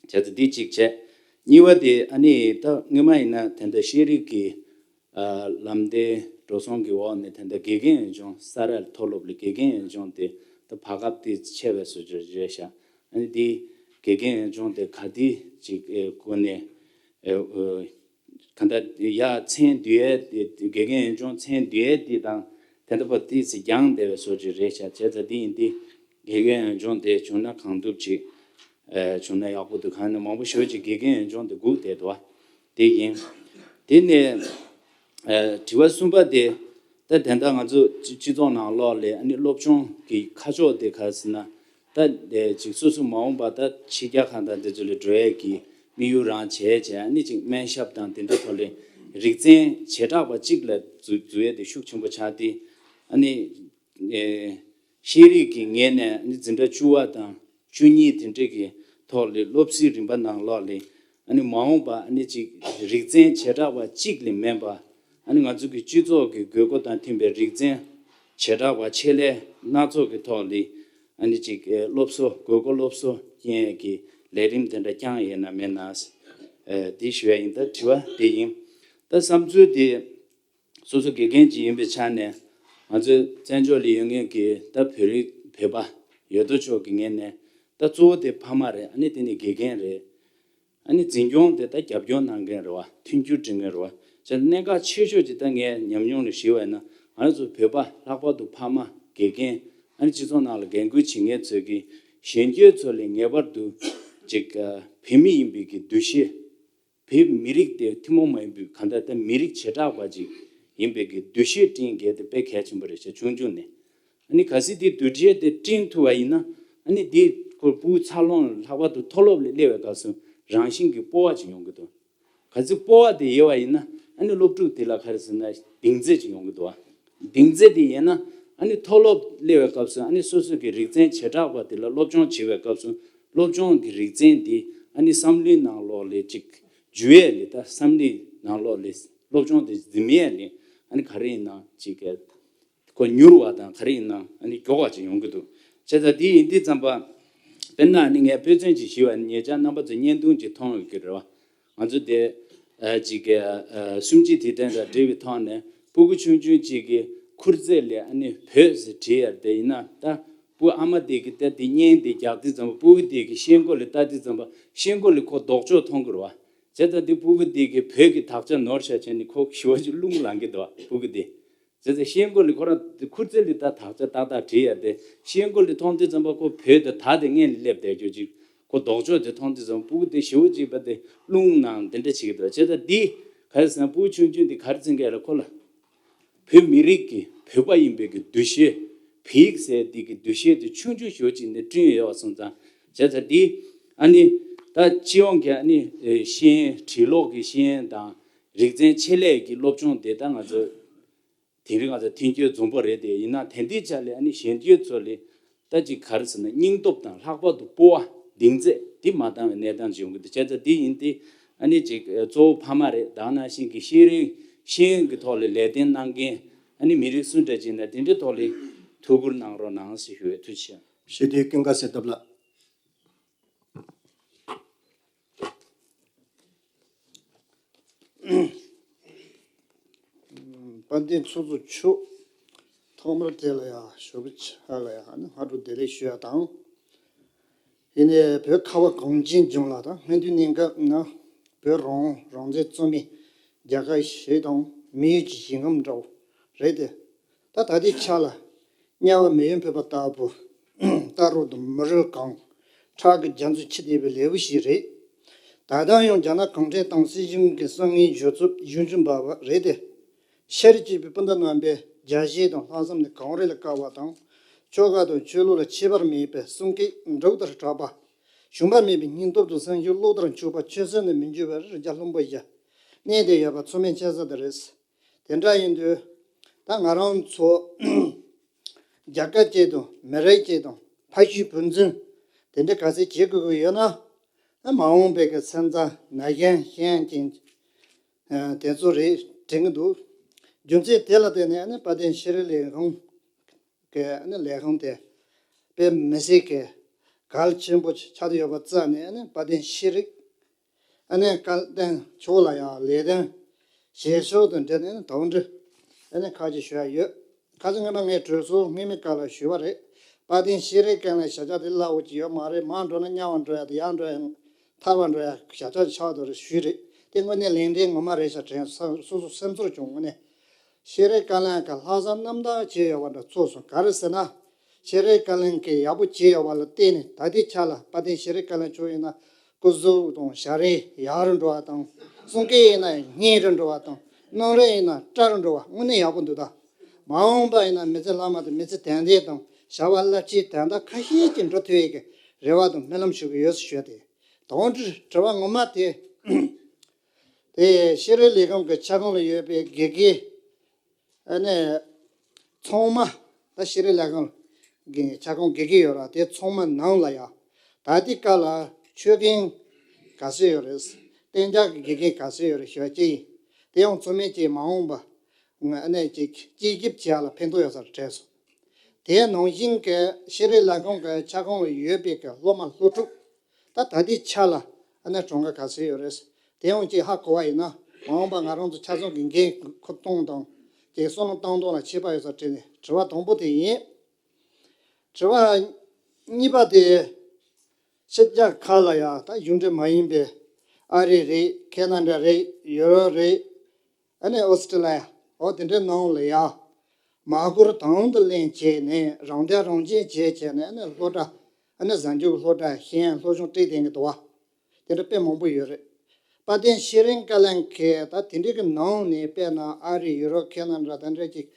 བྱས་ཙང་འདི་གཅིག་བྱས། གཉིས་པ་དེ་ཨ་ནི་ད་སྔོན་མ་ཡིན་ན་དེ་འདྲ་ཤེས་རིག་གི་ཨ་ལམ་སྟོན་འགྲོ་སོང་གི་འོག་ནས་དེ་འདྲ་དགེ་རྒན་ཡོན་ཆུང་ས་རཱ་མཐོ་སློབ་ལ་དགེ་རྒན་ཡོན་ཆུང་དེ་ད་བར་སྐབས་དེ་ཆེ་བའི་བཟོ་འདྲ་རེད་ཤག། ཨ་ནི་དེ་དགེ་རྒན་ཡོན་ཆུང་དེ་ག་དུས་ཅིག་ཨེ་སྒོ་ནས་ཨེ་ཨེ་ག་འདྲ་ཡ་མཚན་བསྡུ་ཡས་དེ་དགེ་རྒན་ཡོན་ཆུང་མཚན་བསྡུ་ཡས་དེ་དང་དེ་འདྲ་བ་དེ་ཚེ་རྒྱང་བསྡད་པའི་བཟོ་འདྲ་རེད་ཤག། བྱས་ཙང་དེ་ཡིན་དུས་དགེ་རྒན་ཡོན་ཆུང་དེ་བྱུང་ན་གང་ཐུབ་ཅིག་ཨེ་བྱུང་ན་ཡག་པོ་འདུག། གང་ཡིན་ན་མང་པོ་ཞེ་ཅིག་དགེ་རྒན་ཡོན་ཆུང་དེ་སྒུག་བསྡད་འདུག་བ། དེ་ཡིན། དེ་ནས་ཨེ་དྲི་བ་གསུམ་པ་དེ། ད་དེ་འདྲ་ང་ཚོ་སྤྱི་སྤྱི་ཚོགས་ནང་ལོགས་ལ་ཨ་ནི་སློབ་སྦྱོང་གི་ཁ་ཕྱོགས་དེ་ག་རེ་ཟེར་ན། ད་ཨེ་ཅིག་སོ་སོ་མ་འོངས་པ་ད་ཕྱི་རྒྱལ་ཁག་དང་དེ་ཚོ་ལ་འགྲོ་ཡས་ཀྱི་དམིགས་ཡུལ་རང་བྱས་བྱས། ཨ་ནི་ཅིག་སྨན་ཞབས་དང་དེ་འདྲ་ཐོག་ལ་རིག་རྩལ་བྱེ་བྲག་པ་གཅིག་ལ་འཛུལ་འཛུལ་ཡས་དེ་ཤུགས་ཆེན་པོ་ཆགས་ཏེ། ཨ་ནི་ཨེ་ཤེས་རིག་གི་ངོས་ནས་ཨ་ནི་འཛིན་གྲྭ་བཅུ་པ་དང་བཅུ་གཉིས་དེ་འདྲ་གི་ཐོག་ལ་སློབ་གསོའི་རིམ་པ་ནང་ལོགས་ལ་ཨ་ནི་མ་འོངས་པ་ཨ་ནི་ཅིག་རིག་རྩལ་བྱེ་བྲག་པ་གཅིག་ལས་མིན་པ། ཨ་ནི་ང་ཚོ་གི་སྤྱི་ཚོགས་ཀྱི་དགོས་མཁོ་དང་མཐུན་པའི་རིག་རྩལ་བྱེ་བྲག་པ་ཆེད་ལས་སྣ་ཚོགས་ཀྱི་ཐོག་ལ་ཨ་ནི་ཅིག་སློབ་གསོ་དགོས་མཁོ་སློབ་གསོ་རྐྱེན་གྱི་ལས་རིམ་དེ་འདྲ་བསྐྱངས་ཡོད་ན་མེད་ན་དེ་ཞུ་ཡ་ཡིན། ད་དྲི་བ་དེ་ཡིན། ད་བསམ་ཚུལ་དེ། སོ་སོ་དགེ་རྒན་ཅིག་ཡིན་པའི་ཆ་ནས་ང་ཚོའི་བཙན་བྱོལ་ལ་ཡོད་མཁན་གྱི་ད་བོད་རིགས་བོད་པ་ཡོད་དོ་ཅོག་གི་ངོས་ནས་ད་གཙོ་བོ་དེ་ཕ་མ་རེད། ཨ་ནི་དེ་ནས་དགེ་རྒན་རེད། ཨ་ནི་འཛིན་སྐྱོང་དེ་ད་རྒྱབ་སྐྱོར་གནང་མཁན་རེད་བ། མཐུན་འགྱུར་འབྲི་མཁན་རེད་བ། བྱས་ན་གནད་འགག་ཆེ་ཤོས་ཅིག་ད་ངས་ཉམས་མྱོང་ལ་ཞུས་པ་ཡིན་ན། ང་རང་ཚོ་བོད་པ་ལྷག་པར་དུ་ཕ་མ་དགེ་རྒན་ཨ་ནི་སྤྱི་ཚོགས་ནང་ལ་འགན་ཁུར་བྱེད་མཁན་ཚོས་ཀྱིས་གཞོན་སྐྱེས་ཚོ་ལ་ངེས་པར་དུ་ཅིག་ཨ་བོད་མི་ཡིན་པའི་གི་འདུ་ཤེས། བོད་མི་རིགས་དེ་ཐུན་མོང་མ་ཡིན་པའི་གང་ལྟར་ད་མི་རིགས་བྱེ་བྲག་པ་ཅིག་ཡིན་པའི་གི་འདུ་ཤེས་བསྐྲུན་དགོས་དེ་དཔེ་གལ་ཆེན་པོ་རེད་ཤག་ཆུང་ཆུང་ནས། ཨ་ནི་གལ་སྲིད་དེ་འདུ་ཤེས་དེ་བསྐྲུན་ཐུབ་པ་ཡིན་ན། ཨ་ནི་དེ་ཁོ་ཕྲུ་གུ་འཚར་ལོངས་ལྷག་པར་དུ་མཐོ་སློབ་ལ་སླེབས་པའི་སྐབས་སུ་རང་བཞིན་གྱི་སྤོབས་པ་ཅིག་ཡོང་གི་འདུག་གལ་སྲིད་སྤོབས་པ་དེ་ཡོད་པ་ཡིན་ན། ཨ་ནི་སློབ་ཕྲུག་དེ་ལ་ག་རེ་ཟེར་ན་གདེང་ཚོད་ཅིག་ཡོང་གི་འདུག་བ། གདེང་ཚོད་དེ་ཡིན་ན། ཨ་ནི་མཐོ་སློབ་སླེབས་པའི་སྐབས་སུ་ཨ་ནི་སོ་སོ་གི་རིག་རྩལ་བྱེ་བྲག་པ་དེ་ལ་སློབ་སྦྱོང་བྱེད་པའི་སྐབས་སུ་སློབ་སྦྱོང་གི་རིག་རྩལ་འདི་ཨ་ནི་བསམ་བློའི་ནང་ལོགས་ལ་ཅིག་འཇུ་ཡས་ལས། ད་བསམ་བློའི་ནང་ལོགས་ལ་སློབ་སྦྱོང་དེ་འཛིན་ཡས་ལས། ཨ་ནི་ག་རེ་ཡིན་ན་ཅིག་གི་ཁོ་མྱུར་བ་དང་ག་རེ་ཡིན་ན་ཨ་ནི་མགྱོགས་པ་ཅིག་ཡོང་གི་འདུག་བྱས་ཙང་དེ་ཡིན་དུས་ཙམ་པ། དཔེར་ན་ཨ་ནི་ངས་དཔེ་མཚོན་ཅིག་ཞུས་པ་ཡིན་ན། ཉེ་ཆར་རྣམ་པ་ཚོས་བརྙན་ཐུང་ཅིག་མཐོང་ཡོད་ཀྱི་རེད་བ། ང་ཚོ་དེ་ཨ་ཅིག་གི་ཨ་གསུམ་བཅུའི་དུས་དྲན་དང་འབྲེལ་བའི་ཐོག་ནས་སྤུ་གུ་ཆུང་ཆུང་ཅིག་གི་ཁུར་རྩེ་ལས་ཨ་ནི་བོད་ཟེར་བྲིས་ཡ་དེ་ཡིན་ན། ད་སྤུ་ཨ་མ་དེ་གི་ད་དེ་བརྙན་དེ་རྒྱག་དུས་ཙམ་པ་སྤུ་གུ་དེ་གི་ཤེལ་སྒོ་ལ་ལྟ་དུས་ཙམ་པ་ཤེལ་སྒོ་ལ་ཁོ་ལྡོག་ཕྱོགས་མཐོང་གི་རེད་བ། བྱས་ཙང་དེ་སྤུ་གུ་དེ་གི་བོད་ཀྱི་དག་ཆ་ནོར་ཤག་བྱས་ནས་ཁོ་ཞེ་པོ་ཅིག་རླུང་ལངས་ཀྱི་འདུག་བ། སྤུ་གུ་དེ། བྱས་ཙང་ཤེལ་སྒོ་ལ་ཁོ་རང་ཁུར་རྩེ་ལ་ད་དག་ཆ་ཏག་ཏག་བྲིས་ཡ་དེ་ཤེལ་སྒོ་ལ་མཐོང་དུས་ཙམ་པ་ཁོ་བོད་དེ་དར་དེ་སྔོན་ལ་སླེབས་བསྡད་རྒྱུ་ཅིག་ཁོ་ལྡོག་ཕྱོགས་དེ་མཐོང་དུས་ཙམ་པ་སྤུ་གུ་དེ་ཞེ་པོ་ཅིག་བ་དེ་རླུང་ནང་དེ་འདྲ་བྱེད་ཀྱི་འདུག་བྱས་ཙང་འདི་ག་རེ་ཟེར་ན་སྤུ་གུ་ཆུང་ཆུང་དེ་ག་རེ་མཚོན་གྱི་ལ་ཁོ་ལ། བོད་མི་རིགས་ཀྱི་བོད་པ་ཡིན་པའི་གི་འདུ་ཤེས། བོད་ཡིག་ཟེར་དེ་གི་འདུ་ཤེས་དེ་ཆུང་ཆུང་ཞེ་པོ་ཅིག་ནས་བསྐྲུན་ཡོད་པ་སོང་ཙང་། བྱས་ཙང་འདི་ཨ་ནི་ད་སྤྱི་ཡོངས་ཀྱི་ཨ་ནི་ཤེས་ཡོན་བྲིས་ཀློག་གི་ཤེས་ཡོན་དང་། རིག་རྩལ་ཆེད་ལས་ཀྱི་སློབ་སྦྱོང་དེ་ད་ང་ཚོ་དེང་རིང་ང་ཚོ་མཐུན་འགྱུར་འཛོམས་པོ་རེད་དེ། ཡིན་ན་དེང་དུས་ཆ་ལ་ཨ་ནི་གཞོན་སྐྱེས་ཚོ་ལ་ད་ཅིག་ག་རེ་ཟེར་ན་སྙིང་སྟོབས་དང་ལྷག་པར་དུ་སྤོབས་པ་གདེང་ཚོད་དེ་མ་འདང་བའི་གནས་སྟངས་ཅིག་ཡོང་གི་འདུག་བྱས་ཙང་དེ་ཡིན་དུས་ཨ་ནི་ཅིག་གཙོ་བོ་ཕ་མ་རེད། ད་ག་ནང་བཞིན་གྱི་ཤེས་རིག་ཤེས་ཡོན་གྱི་ཐོག་ལ་ལས་དོན་གནང་མཁན་ཨ་ནི་མི་རིགས་སུ་འདྲ་ཅིག་ཡིན་ན་དེ་འདྲའི་ཐོག་ལ་ཐུགས་ཁུར་གནང་རོགས་གནང་ཞེས་ཞུ་བའི་ཐུགས་རྗེ་ཆེ། ཞི་བདེའི་ཀུན་དགའ་གསེར་ཐུབ་ལགས། དཔལ་ལྡན་ཚོགས་གཙོ་མཆོག་ཐོག་མར་དེ་ལ་ཡང་ཞོགས་པ་ཆ་ལ་ཡང་ཨ་ནི་སྔ་དྲོ་བདེ་ལེགས་ཞུ་ཡ་དང་། ཡིན་ནའི་བོད་ཁ་བ་གངས་ཅན་ལྗོངས་ལ་དང་སྔོན་དུས་གནས་སྐབས་ན་བོད་རང་དབང་རང་བཙན་རྩོད་མེད་རྒྱལ་ཁབ་ཞིག་དང་མི་ཡུལ་གྱི་ཞིང་ཁམས་འདྲ་བོ་རེད་དེ། ད་ད་ལྟའི་ཆ་ལ་དམྱལ་བ་མེ་ཡོས་ཕུད་པ་ལྟ་བུ་ལྟ་རུ་དང་མི་རོ་གང་ཁྲག་གི་རྒྱ་མཚོ་འཁྱིལ་བསྡད་པའི་ལེའུ་ཞིག་རེད། ད་ལྟ་ཡང་རྒྱ་ནག་གུང་ཁྲན་ཏང་སྲིད་གཞུང་གི་གསང་བའི་སྒྱུ་རྩལ་གཞུང་ཆུང་འབར་བ་རེད་དེ། ཤ་རུས་གཅིག་པའི་སྤུན་ཟླ་རྣམ་པས་རྒྱལ་གཞིས་དང་ལྷག་བསམ་ནི་གངས་རི་ལས་དཀར་བ་དང་། ཆོལ་ཁ་དང་ཆོས་ལུགས་ལ་ཁྱད་པར་མེད་པའི་གསུང་སྐད་འབྲུག་ལྟར་གྲགས་པ། ཞུམ་པ་མེད་པའི་སྙིང་སྟོབས་དང་སེམས་ཤུགས་གློག་ལྟར་འཁྱུག་པ། ཆོད་སེམས་ནི་མི་འགྱུར་བའི་རི་རྒྱལ་ལྷུན་པོ་བཞིན་གནས་བསྡད་ཡོད་པ་ཚང་མས་མཁྱེན་གསལ་དེ་རེད། དེ་འདྲ་ཡིན་དུས་ད་ང་རང་ཚོ་རྒྱལ་ཁབ་ཅིག་དང་མི་རིགས་ཅིག་དང་ཕ་ཤུལ་བུ་འཛིན་དེ་འདྲ་ག་ཚད་བྱེད་དགོས་ཀྱི་ཡོད་ན། མ་འོངས་པའི་གི་སེམས་རྩ་ན་གཞོན་ཤེས་ཡོན་ཅན་དེ་ཚོ་རེད་དྲན་གྱི་འདུག་རྒྱུ་མཚན་དེ་ལ་བརྟེན་ནས་ཨ་ནི་དཔལ་ལྡན་ཤེས་རིག་ལས་ཁུངས་ཀྱི་ཨ་ནི་ལས་ཁུངས་དེ་དཔེ་མི་སྲིད་ཀྱི་གལ་ཆེན་པོ་ཆགས་ཀྱི་ཡོད་པ་རྩ་ནས། ཨ་ནི་དཔལ་ལྡན་ཤེས་རིག་ཨ་ནི་སྐལ་ལྡན་མཆོག་ལ་ཡང་ལེགས་དོན་བཞེས་ཕྱོགས་དང་འབྲེལ་ནས་ཨ་ནི་དོན་འགྲེལ་ཨ་ནི་ཁ་ཅིག་ཞུ་ཡ་ཡོད། ཁ་སང་སྔོན་མ་ངས་གྲོས་ཚོགས་སྔོན་མའི་སྐབས་ལ་ཞུས་པ་རེད། དཔལ་ལྡན་ཤེས་རིག་སྐལ་ལྡན་བྱ་བྱ་དེ་སླ་བོ་ཅིག་ཡོད་མ་རེད། མར་འགྲོ་ན་དམྱལ་བར་འགྲོ་ཡ་དང་ཡར་འགྲོ་ཡ་ཐར་བར་འགྲོ་ཡ་བྱ་བྱ་ཆགས་འདུག་རེད་ཞུས་རེད། དེ་དངོས་གནས་ལན་འདྲེན་ངོ་མ་རེད་ཤག་དྲན་སོ་སོ་སེམས་ཚོར་བྱུང་། དངོས་གནས་ཤེས་རིག་སྐལ་ལྡན་གྱི་ལྷག་བསམ་རྣམ་དག་བྱས་ཡོད་པ་འདྲ་ཚོར་སོང་། ག་རེ་ཟེར་ན། ཤེས་རིག་སྐལ་ལྡན་གྱིས་ཡག་པོ་བྱས་ཡོད་པ་ལ་བརྟེན་ནས་ད་ལྟའི་ཆ་ལ་དཔལ་ལྡན་ཤེས་རིག་སྐལ་ལྡན་མཆོག་ཡིན་ན་སྐུ་གཟུགས་དང་ཞབས་རས་ཡག་རུ་འགྲོ་བ་དང་། གསུང་སྐད་ཡིན་ན་སྙན་རུ་འགྲོ་བ་དང་། རྣམ་རིག་ཡིན་ན་བཀྲ་རུ་འགྲོ་བ་དངོས་གནས་ཡག་པོ་འདུག་ད་མ་འོངས་པ་ཡིན་ན་མི་ཚེ་བླ་མ་དང་མི་ཚེ་ཏན་ཏན་དང་བྱ་བ་རླབས་ཆེན་དོན་དག་ཁ་ཤས་ཀྱི་འགྲོ་ཐུབ་ཡས་ཀྱི་རེ་བ་དང་སྨོན་ལམ་ཞུ་གི་ཡོད་ཟེར་ཞུས་ཏེ། དོན་དྲི་དྲི་བ་ངོ་མ་དེ། དེ་ཤེས་རིག་ལས་ཁུངས་ཀྱི་ཁྱབ་ཁོངས་ལ་ཡོད་པའི་དགེ་རྒན་ཨ་ནི་ཚང་མ། ད་ཤེས་རིག་ལས་ཁུངས་ཀྱི་ཁྱབ་ཁོངས་དགེ་རྒན་ཡོད་ར། དེ་ཚང་མ་ནང་ལ་ཡ་ད་ལྟའི་སྐབས་ལ་ཆོས་མཁན་ག་ཚོད་ཡོད་རེད། གཏན་འཇགས་ཀྱི་དགེ་རྒན་ག་ཚོད་ཡོད་རེད་ཞུ་བ་ཅིག་ཡིན། དེ་ཡང་ཚང་མས་ཀྱི་མ་འོངས་པ་ང་ཨ་ནི་ཅིག་སྐྱེད་ཞིབ་བྱེད་ཡ་ལ་ཕན་ཐོགས་ཡོད་ས་རེད་དྲན་སོང་། དེ་ནང་བཞིན་གྱི་ཤེས་རིག་ལས་ཁུངས་ཀྱི་ཁྱབ་ཁོངས་ལ་ཡོད་པའི་གི་སློབ་མ་སློབ་ཕྲུག་ད་ད་ལྟའི་ཆ་ལ་ཨ་ནི་གྲངས་ཀ་ག་ཚོད་ཡོད་རེད། དེ་ཡང་ཅིག་ཧ་གོ་བ་ཡིན་ན་མ་འོངས་པ་ང་རང་ཚོ་ཆ་ཚང་གི་འགན་ཁུར་གཏོང་དང་ཅིག་བསམ་བློ་བཏང་སྟངས་ལ་ཁྱད་པར་ཡོད་ས་དྲན་ནས་དྲི་བ་དང་པོ་དེ་ཡིན། དྲི་བ་གཉིས་པ་དེ་ཕྱི་རྒྱལ་ཁག་ལ་ཡང་ད་གཞུང་འབྲེལ་མ་ཡིན་པའི་ཨ་རི་རེད། ཁེ་ན་ཌ་རེད། ཡུ་རོབ་རེད། ཨ་ནི་ཨོ་སི་ཀྲི་ལི་ཡ། འོ་དེ་འདྲའི་ནང་ལ་ཡ། མ་སྐོར་དང་དུ་ལེན་བྱས་ནས་རང་བདེ་རང་གཅེས་བྱས་བྱས་ནས་ཨ་ནི་སློབ་གྲྭ། ཨ་ནི་གཟའ་མཇུག་སློབ་གྲྭ་ཤེས་ཡོན་སློབ་སྦྱོང་སྤྲད་བསྡད་མཁན་འདུག་བ། དེ་འདྲ་དཔེ་མང་པོ་ཡོད་རེད། དཔལ་ལྡན་ཤེས་རིག་བཀའ་བློན་གྱིས་ད་དེ་འདྲའི་གི་ནང་ནས་དཔེར་ན་ཨ་རི་ཡུ་རོབ་ཁེ་ན་ཌ་དེ་འདྲ་ཅིག་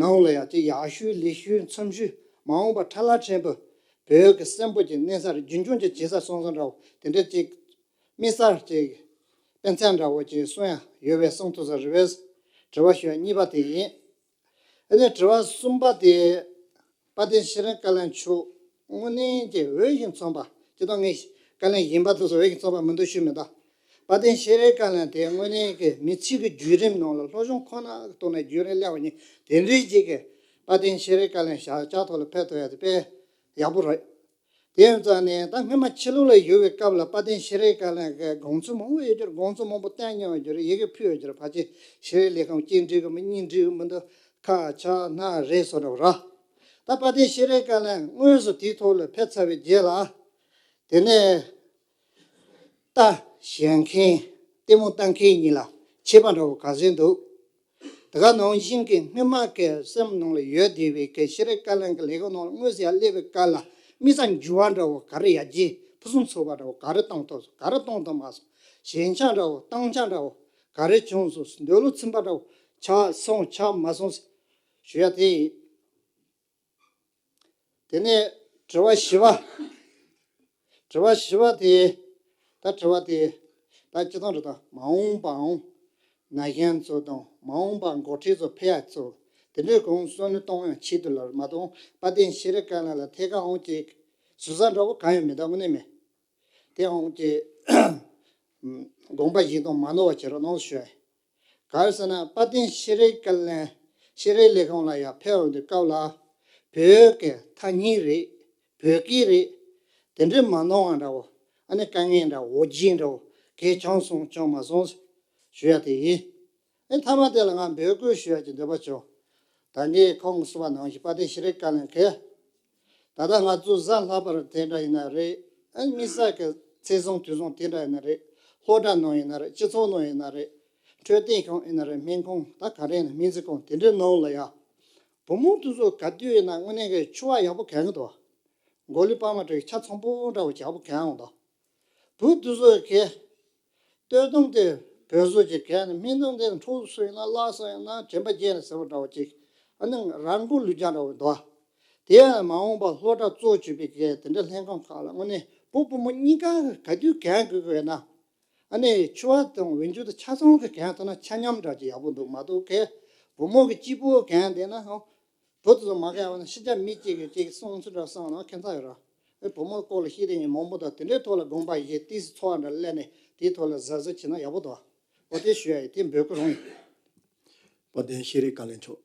ནང་ལ་ཡང་ཅིག་ཡག་ཤོས་ལེགས་ཤོས་འཚམ་ཤོས་མ་འོངས་པ་ཁྲ་ལག་ཕྲན་བུ་བོད་ཀྱི་སྲིན་པོ་ཅིག་གནས་ས་རེད། རྒྱུན་འཁྱོངས་ཅིག་བྱེད་ས་སོང་ས་འདྲ་བོ་དེ་འདྲ་ཅིག་དམིགས་བསལ་ཅིག་དཔེ་མཚོན་འདྲ་བོ་ཅིག་གསུང་ཡ་ཡོད་པའི་གསུང་ཐུབ་ས་རེད་པས། དྲི་བ་ཞུ་ཡ་གཉིས་པ་དེ་ཡིན། ཨ་ནི་དྲི་བ་གསུམ་པ་དེ། དཔལ་ལྡན་ཤེས་རིག་བཀའ་བློན་མཆོག་དངོས་གནས་ཀྱི་འོས་ཤིང་འཚམས་པ། སྤྱིར་བཏང་ངས་བཀའ་བློན་གཞན་པ་དེ་ཚོ་འོས་ཤིང་འཚམས་པ་མི་འདུག་ཞུས་མེད་ད། དཔལ་ལྡན་ཤེས་རིག་བཀའ་བློན་དེ་དངོས་གནས་ཀྱི་མི་ཚེ་གི་བརྒྱུད་རིམ་ནང་ལ་སློབ་སྦྱོང་ཁོ་ན་གི་ཐོག་ནས་བརྒྱུད་རིམ་སླེབས་པ་ཡིན། དེ་འདྲའི་ཅིག་གི་དཔལ་ལྡན་ཤེས་རིག་བཀའ་བློན་ཞབས་བཅགས་ཐོག་ལ་ཕེབས་ཐུབ་ཡ་དེ་དཔེ་ཡག་པོ་རེད། དེ་ཡིན་ཙང་ནས་ད་སྔོན་མ་ཕྱི་ལོགས་ལ་ཡོད་པའི་སྐབས་ལ་དཔལ་ལྡན་ཤེས་རིག་བཀའ་བློན་གྱི་དགོངས་ཚུལ་མང་པོ་ཡོད་རྒྱུ་རེད། དགོངས་ཚུལ་མང་པོ་བསྟན་མྱོང་ཡོད་རྒྱུ་རེད། ཡི་གེ་ཕུལ་ཡོད་རྒྱུ་རེད། ཕལ་ཆེར་ཤེས་རིག་ལས་ཁུངས་གཅིག་འགྲིག་གི་མི་གཉིས་འགྲིག་གི་མི་འདུག་ཁ་ཆག་སྣ་རེད་སོགས་འདྲ་བོ་ར། ད་དཔལ་ལྡན་ཤེས་རིག་བཀའ་བློན་དངོས་སུ་དེའི་ཐོག་ལ་ཕེབས་ཚར་བའི་རྗེས་ལ། དེ་ནས་རྟ་བཞོན་མཁན་ལྟད་མོ་ལྟ་མཁན་གཉིས་ལ་ཁྱད་པར་འདྲ་བོ་ག་ཚོད་འདུག་དེ་ག་ནང་བཞིན་གྱི་སྔོན་མ་གི་སེམས་ནང་ལ་ཡོད་བསྡད་པའི་གི་ཤེས་རིག་བཀའ་བློན་གྱི་ལས་ཁུངས་ནང་ལ་དངོས་སུ་ཡར་སླེབས་པའི་སྐབས་ལ་དམིགས་བསལ་འགྱུར་བ་འདྲ་བོ་ག་རེ་ཡར་རྒྱས་ཕུན་སུམ་ཚོགས་པ་འདྲ་བོ་ག་རེ་བཏང་ཐུབ་སོང་། ག་རེ་བཏང་ཐུབ་མ་སོང་། ཞན་ཆ་འདྲ་བོ་བཏང་ཆ་འདྲ་བོ་ག་རེ་བྱུང་སོང་། འདོད་བློ་ཚིམ་པ་འདྲ་བོ་ཆགས་སོང་ཆགས་མ་སོང་ཞུ་ཡ་དེ་ཡིན། དེ་ནས་དྲི་བ་བཞི་པ། དྲི་བ་བཞི་པ་དེ། ད་དྲི་བ་དེ། ད་སྤྱིར་བཏང་རེད་ད། མ་འོངས་པའང་ན་གཞོན་ཚོ་དང་མ་འོངས་པ་འགོ་ཁྲིད་ཚོ་ཕེབས་ཡ་ཚོ་དེ་འདྲའི་གོང་བསམ་བློ་གཏོང་ཡ་ཆེད་དུ་ལ་མ་གཏོགས་དཔལ་ལྡན་ཤེས་རིག་བཀའ་བློན་ལ་ཐད་ཀར་འོང་ཅིག་ཟུར་ཟ་འདྲ་བོ་གང་ཡང་མེད། ད་དངོས་གནས་མེད། དེའང་ཀྱི་དགོངས་པ་བཞེས་སྟངས་མ་ནོར་བ་བྱེད་རོགས་གནང་ཞུ། ག་རེ་ཟེར་ན་དཔལ་ལྡན་ཤེས་རིག་བཀའ་བློན་ཤེས་རིག་ལས་ཁུངས་ལ་ཡར་ཕེབས་འོང་དུས་སྐབས་ལ་བོད་ཀྱི་ཐ་སྙད་རེད། བོད་སྐད་རེད། དེ་འདྲའི་མ་ནོར་བ་འདྲ་བོ། ཨ་ནི་དཀའ་ངལ་འདྲ་བོ་འོ་བརྒྱལ་འདྲ་བོ་གལ་བྱུང་སོང་བྱུང་མ་སོང་ཞུ་ཡ་དེ་ཡིན། ཨེ་མཐའ་མ་དེ་ལ་ང་འབོད་སྐུལ་ཞུ་ཡ་གྱི་འདོད་པ་བྱུང་། ད་ངས་ཁོང་གསུངས་པ་ནང་བཞིན་དཔལ་ལྡན་ཤེས་རིག་བཀའ་བློན་གྱིས། ད་ལྟ་ང་ཚོ་གཟའ་ལྷག་པར་དེ་འདྲ་ཡིན་ན་རེད། ཨ་དམིགས་བསལ་གྱི་ཚེས་བཟང་དུས་བཟང་དེ་འདྲ་ཡིན་ན་རེད། སློབ་གྲྭ་ནང་ཡིན་ན་རེད། སྤྱི་ཚོགས་ནང་ཡིན་ན་རེད། འཕྲོད་བསྟེན་ཁང་ཡིན་ན་རེད། སྨན་ཁང་ད་ག་རེ་ཡིན་ན་སྨན་རྩིས་ཁང་དེ་འདྲའི་ནང་ལ་ཡ། བུ་མོ་དེ་ཚོ་ག་དུས་ཡིན་ན་དངོས་གནས་ཀྱི་ཕྱུ་པ་ཡག་པོ་གྱོན་གྱི་འདུག་མགོ་ལུས་པར་མ་དྲུག་ཆ་ཚང་པོ་འདྲ་བོ་ཡག་པོ་གྱོན་འོང་དང་། བུ་དེ་ཚོ་གི་སྟོད་ཐུང་དེ་བོད་བཟོ་ཅིག་གྱོན་ནས་སྨད་ཐུང་དེ་འཁྲུག་སོང་ཡིན་ན་བརླག་སོང་ཡིན་ན་དྲན་པ་བརྗེད་ནས་ཟེར་བ་འདྲ་བོ་ཅིག་ཨ་ནི་རང་མགོ་ལུས་རྒྱག་འདྲ་བོ་འདུག་དེ་ཡང་མ་འོངས་པ་སློབ་གྲྭ་གཙོ་བྱས་པའི་གི་དེ་འདྲ་ལྷན་ཁང་ཁག་ལ་དངོས་གནས་བུ་བུ་མོ་གཉིས་ཀ་ག་དུས་གྱོན་དགོས་ཀྱི་ཡོད་ན། ཨ་ནི་ཕྱུ་པ་དང་འོས་འགྱུར་དང་ཆ་ཚང་གི་གྱོན་ཐུབ་ན་ཆ་མཉམ་འདྲ་ཅིག་ཡག་པོ་འདུག་མ་གཏོགས་གི་བུ་མོ་གི་གཅིག་པོ་གྱོན་བསྡད་ན་ཧང་། བུ་དེ་ཚོ་མ་གྱོན་པ་ན་ཕྱི་རྒྱལ་མི་གཅིག་གིས་གཅིག་གསུང་ཚུལ་འདྲ་བསམ་ན་ཁྱད་མཚར་ཡོད་ར། ཨེ་བུ་མོ་སྐོར་ལ་ཤེས་ལྡན་མི་མང་པོ་དང་དེ་འདྲའི་ཐོག་ལ་དགོངས་པ་བཞེས་ཏིས་ཚོགས་འདྲ་སླེབས་ནས་དེའི་ཐོག་ལ་གཟབ་གཟབ་བྱས་ན་ཡག་པོ་འདུག་འོ་དེ་ཞུ་ཡ་ཡིན། དེ་འབོད་སྐུལ་རང་ཡིན། དཔལ་ལྡན་ཤེས་རིག་བཀའ་བློན་མཆོག་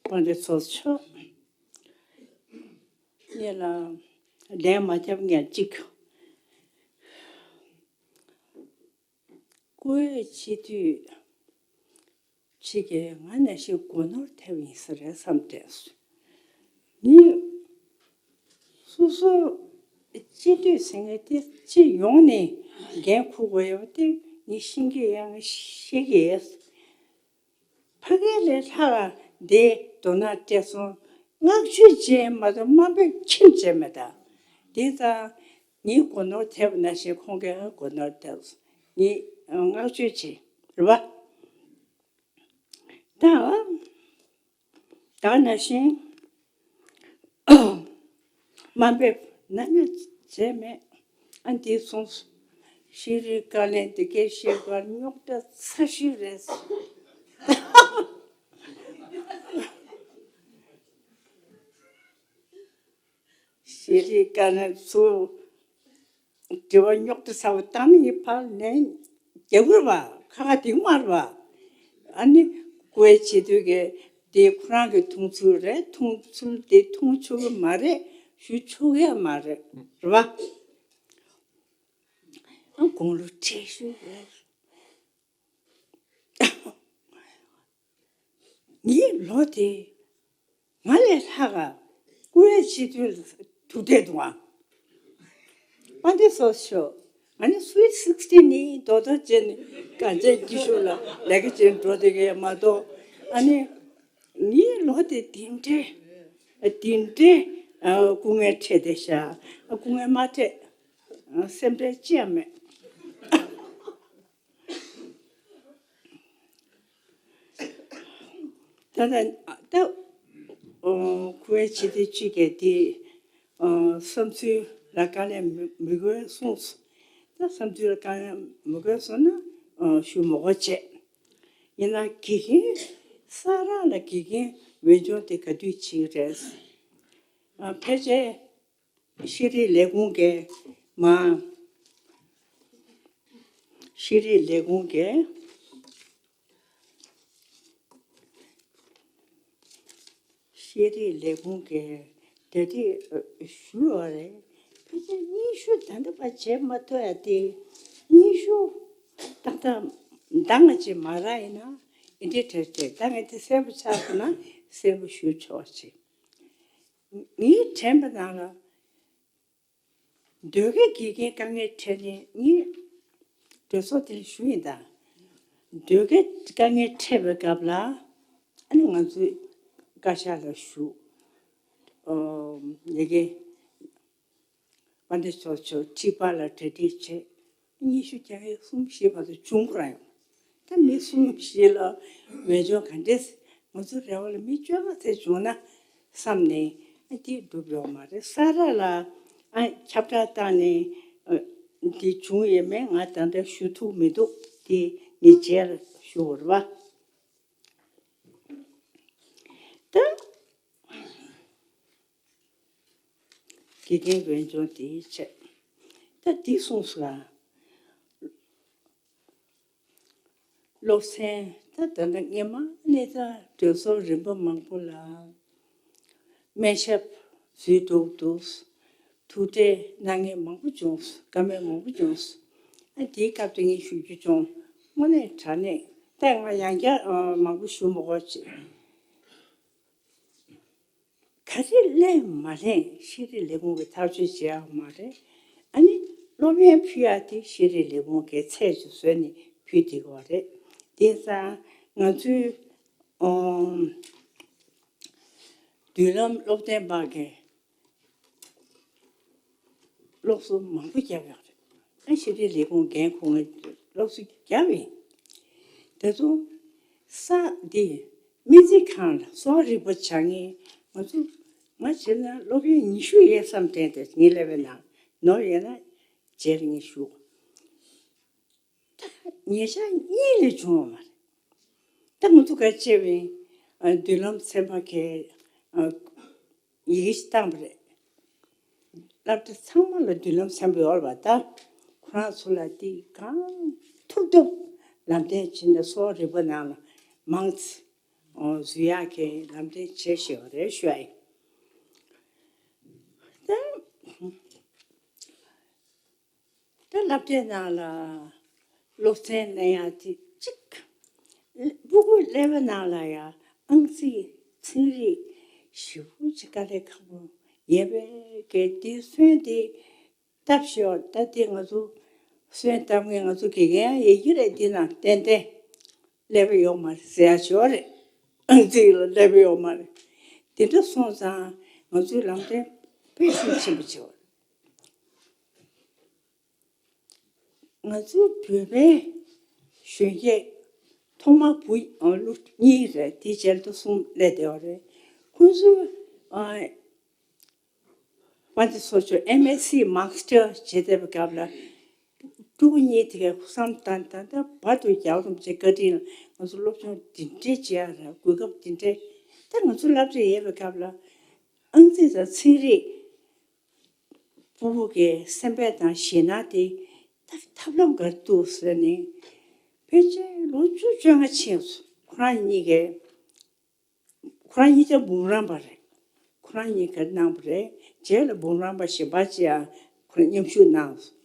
དཔལ་ལྡན་ཚོགས་གཙོ་མཆོག་ངེད་ལ་ལན་མ་བརྒྱབ་ངས་གཅིག་བཀུར་འོས་སྤྱི་འཐུས་ཅིག་གིས་ང་ནང་བཞིན་སྒོ་ནོར་ཐེབས་ཡིན་ས་རེད་བསམ་བསྡད་སོང་། ངས་སོ་སོ་སྤྱི་འཐུས་ཟེར་མཁན་དེ་སྤྱི་ཡོངས་ནས་འགན་འཁུར་དགོས་ཡོད་པ་དེ་ངས་ཤེས་ཀྱི་ཡོད། ང་ཤེས་ཀྱི་ཡོད། ཕ་གི་ལས་ལྷག་འདི་དོ་སྣང་སྤྲད་སོང་། བསྔགས་བརྗོད་བྱས་མ་གཏོགས་དམའ་འབེབས་ཁྱོན་བྱས་མེད་ད། དེ་ཙང་ངའི་སྒོ་ནོར་ཐེབས་ན་ཞེས་ཁོང་གིས་སྒོ་ནོར་ཐེབས་སོང་། ངས་བསྔགས་བརྗོད་བྱས་རེད་པ། ད་ད་ནང་བཞིན་དམའ་འབེབས་ནམ་ཡང་བྱས་མེད། ཨ་འདི་སོང་། ཤེས་རིག་བཀའ་བློན་འདི་གའི་ཤེས་པར་རྙོག་དྲ་ཚ་ཤོས་རེད། ཤེས་རིག་བཀའ་བློན་ཚོ་དྲི་བ་རྙོག་དྲ་ཚ་བོ་བཏང་ནས་ཕར་ལན་རྒྱག་དགོས་པ་ཁ་ཁ་དེ་མ་རེད་པ། ཨ་ནི་བཀུར་འོས་སྤྱི་འཐུས་ཀྱི་དེ་ཁོ་རང་གི་མཐོང་ཚུལ་རེད། མཐོང་ཚུལ་དེ་མཐོང་ཆོག་གི་མ་རེད། ཞུ་ཆོག་གི་མ་རེད། རེད་པ། ཨ་དགུང་ལོ་བགྲེས་ཤོས་རེད། ངའི་ལོ་དེ་ང་ལས་ལྷག་ག་བཀུར་འོས་སྤྱི་འཐུས་ལ་ཐུག་བསྡད་འདུག་ཨ། དཔལ་ལྡན་ཚོགས་གཙོ་མཆོག་ཨ་ནི་Sweet Sixteen་ནི་རྡོག་རྡོག་བྱས་ནས་གང་བྱས་ཀྱི་ཤུགས་ལ་ལས་ཀ་བྱས་འགྲོ་བསྡད་ཀྱི་ཡོད་མ་གཏོགས། ཨ་ནི་ངའི་ལོ་དེ་དེ་འདྲའི་དེ་འདྲའི་སྐུ་ངལ་འཕྲད་བསྡད་ཤག་སྐུ་ངལ་མ་འཕྲད། སེམས་ཁྲལ་ཅི་ཡང་མེད། ད་ལྟ་ད་ཁུ་བའི་ཆེ་དེ་གཅིག་གིས་དེ་བསམ་ཚུལ་ལ་དཀའ་ལས་མི་དགོས་གསུངས། ད་བསམ་ཚུལ་ལ་དཀའ་ལས་མི་དགོས་གསུངས་ན་ཞུ་མི་དགོས་བྱས། ཡིན་ན་དགེ་རྒན་ས་ར་ལ་དགེ་རྒན་འོས་སྦྱོང་དེ་ག་དུས་བྱེད་ཀྱི་རེད། ཕལ་ཆེར་ཤེས་རིག་ལས་ཁུངས་ཀྱི་མ། ཤེས་རིག་ལས་ཁུངས་ཀྱི། ཤེས་རིག་ལས་ཁུངས་ཀྱི་དེ་དེ་ཞུ་བ་རེད། ཕལ་ཆེར་སྙན་ཞུ་ད་ལྟ་བར་བྱེད་མ་ཐུབ་ཡ་དེ། སྙན་ཞུ་ཏག་ཏག་འདང་ཅིག་མ་རག་ཡིན་ན་ཨེ་འདྲས་དྲན་དྲན་ད་ངས་དེ་གསལ་པོ་ཆགས་སོང་ན་གསལ་པོ་ཞུ་ཆོག་ཅིག་ངས་དྲན་པ་ནང་ལ། ཟློས་གར་དགེ་རྒན་དཀའ་ངལ་འཕྲད་ནས་ངས་གྲོས་ཚོགས་དེར་ཞུ་ཡིན་ད། ཟློས་གར་དཀའ་ངལ་འཕྲད་པའི་སྐབས་ལ་ཨ་ནི་ང་ཚོའི་བཀའ་ཤག་ལ་ཞུ། ཨོ་ཡ་གི་དཔལ་ལྡན་ཚོགས་གཙོ་ཁྲི་པ་ལ་གྲ་སྒྲིག་བྱས། སྙན་ཞུ་རྒྱག་མཁན་གསུམ་བཞི་བར་དུ་བྱུང་ར་ཡོང་། ད་མི་གསུམ་བཞི་ལ་འོས་སྦྱོང་ག་འདྲས། ང་ཚོ་རེ་བ་ལ་མི་བཅོ་ལྔ་ཙམ་བྱུང་ན་བསམ་ནས་ཨ་དེ་འགྲུབ་ཡོད་མ་རེད། ས་ར་ལ་ཨ་ཁྱབ་བསྒྲགས་བཏང་ནས་ཨ་དེ་བྱུང་ཡོད་མེད་ང་ད་ལྟ་ཞུ་ཐུབ་མི་འདུག་དེ་ངས་རྗེས་ལ་ཞུ་བར་བ། ད། དགེ་རྒན་འོས་སྦྱོང་དེའི་ཆེད། ད་འདི་གསུངས་སོང་ལ། སློབ་ཚན་ད་ད་ལྟ་སྔས་མ་ནས་ད་གྲོས་ཚོགས་རིམ་པ་མང་པོ་ལ་སྨན་ཞབས་ཟུར་འགྲོ་འདུག་ཐུག་འཕྲད་གནང་མཁན་མང་པོ་བྱུང་། བཀའ་མོལ་མང་པོ་བྱུང་། ཨ་དེའི་སྐབས་དེ་ངས་ཞུ་རྒྱུ་བྱུང་། དངོས་གནས་དྲང་གནས་ད་ང་ཡང་བསྐྱར་མང་པོ་ཞུ་མི་དགོས་ཅེས། ག་རེ་ལེན་མ་ལེན་ཤེས་རིག་ལས་ཁུངས་ཀྱིས་ཐག་གཅོད་བྱེད་ཡག་མ་རེད། ཨ་ནི་སློབ་ཡོན་ཕུལ་ཡག་དེ་ཤེས་རིག་ལས་ཁུངས་ཀྱིས་ཚད་ཅིག་བཟོས་ནས་ཕུལ་བསྡད་ཀྱི་ཡོད་རེད། དེང་སང་ང་ཚོའི་ཨོ་མདུན་ལམ་སློབ་སྟོན་པ་གིས་སློབ་གསོ་མང་པོ་བརྒྱབ་ཡོད་རེད། ཨ་ཤེས་རིག་ལས་ཁུངས་འགན་འཁུར་མཁན་སློབ་གསོ་བརྒྱབ་ཡིན། ད་དུང་ས་འདི་སྨན་རྩིས་ཁང་ལ་གསོ་བ་རིག་པ་སྦྱང་མཁན་ང་ཚོ་ང་བྱས་ན་སློབ་ཡོན་ཉི་ཤུ་ཡས་བསམ་དྲན་ཏེ་ངའི་ཀླད་པའི་ནང་ནོར་ཡོད་ན་རྗེས་ལ་ངས་ཞུ། ད་ཉེ་ཆར་གཉིས་ལས་བྱུང་བ་མ་རེད། ད་ང་ཚོ་ག་བྱས་པའི་མདུན་ལམ་ཚན་པ་གའི་ཡི་གེ་ཞིག་བཏང་བ་རེད། སློབ་གྲྭ་ཚང་མ་ལ་མདུན་ལམ་ཚན་པ་ཡོད་རེད་པ། ད་ཁོ་རང་ཚོ་ལ་དེ་གང་ཐུབ་ཐུབ་ལམ་སྟོན་བྱས་ནས་གསོ་བ་རིག་པ་ནང་ལ་མང་ཙམ་འཛུལ་ཡག་གི་ལམ་སྟོན་བྱེད་བཞིན་ཡོད་རེད་ཞུ་ཡ་ཡིན། ད་ད་སློབ་གྲྭའི་ནང་ལ་སློབ་ཚན་ལེན་ཡག་དེ་གཅིག་སྤུ་གུ་ཀླད་པའི་ནང་ལ་ཡང་ཨང་རྩིས་ཚན་རིག་ཞེ་པོ་ཅིག་དཀའ་ལས་ཁག་པོ་ཡོད་པའི་གལ་ཏེ་སོན་དེ་སྟབས་ཤོར། ད་དེ་ང་ཚོ་སོན་བཏབ་མཁན་ང་ཚོ་དགེ་རྒན་ཡོད་ཀྱི་རེད། དེ་ནང་ཏན་ཏན་ཀླད་པ་ཡོད་མ་རེད་ཟེར་ཡ་ཅིག་ཡོད་རེད། ཨང་རྩིས་ལ་ཀླད་པ་ཡོད་མ་རེད། དེ་འདྲ་སོང་ཙང་ང་ཚོའི་ལམ་སྟོན་དཔེ་ཤུགས་ཆེན་པོ་ཆེ་བ་རེད། ང་ཚོའི་བོད་པའི་གཞོན་སྐྱེས་ཐོག་མར་བུ་ཨ་ལོ་གཉིས་རེད། དེའི་རྗེས་ལ་ད་གསུམ་སླེབས་བསྡད་པ་རེད། ཁོང་ཚོས་ཨ་དཔལ་ལྡན་ཚོགས་གཙོས་ཨེམ་ཨེས་སི་མཱ་སི་ཊར་བྱེད་བསྡད་པའི་སྐབས་ལ་ཕྲུ་གུ་གཉིས་དེ་གའི་ཕུགས་བསམ་དང་ད་ལྟ་བར་དུ་རྒྱལ་བ་རིན་པོ་ཆེའི་བཀའ་དྲིན་ལ་ང་ཚོ་སློབ་སྦྱོང་འདི་འདྲས་བྱེད་ཡག་རེད། གོ་སྐབས་འདི་འདྲས། ད་ང་ཚོ་སློབ་གྲྭ་ཡོད་པའི་སྐབས་ལ་ཨང་རྩིས་དང་ཚན་རིག་ཕྲུ་གུ་གི་སེམས་པ་དང་ཞེད་སྣང་དེ་ད་ཐབས་ལམ་ག་རེ་འདུག་ཟེར་ནས། ཕལ་ཆེར་ལོ་བཅུ་བཅོ་ལྔ་ཕྱིན་སོང་། ཁོ་རང་གཉིས་ཀས། ཁོ་རང་གཉིས་ཀ་འབུམ་རམས་པ་རེད། ཁོ་རང་གཉིས་ཀ་གནང་བ་རེད། རྗེས་ལ་འབུམ་རམས་པ་གཞན་པ་ཅིག་ཡང་ཁོ་རང་མཉམ་ཞུགས་གནང་སོང་།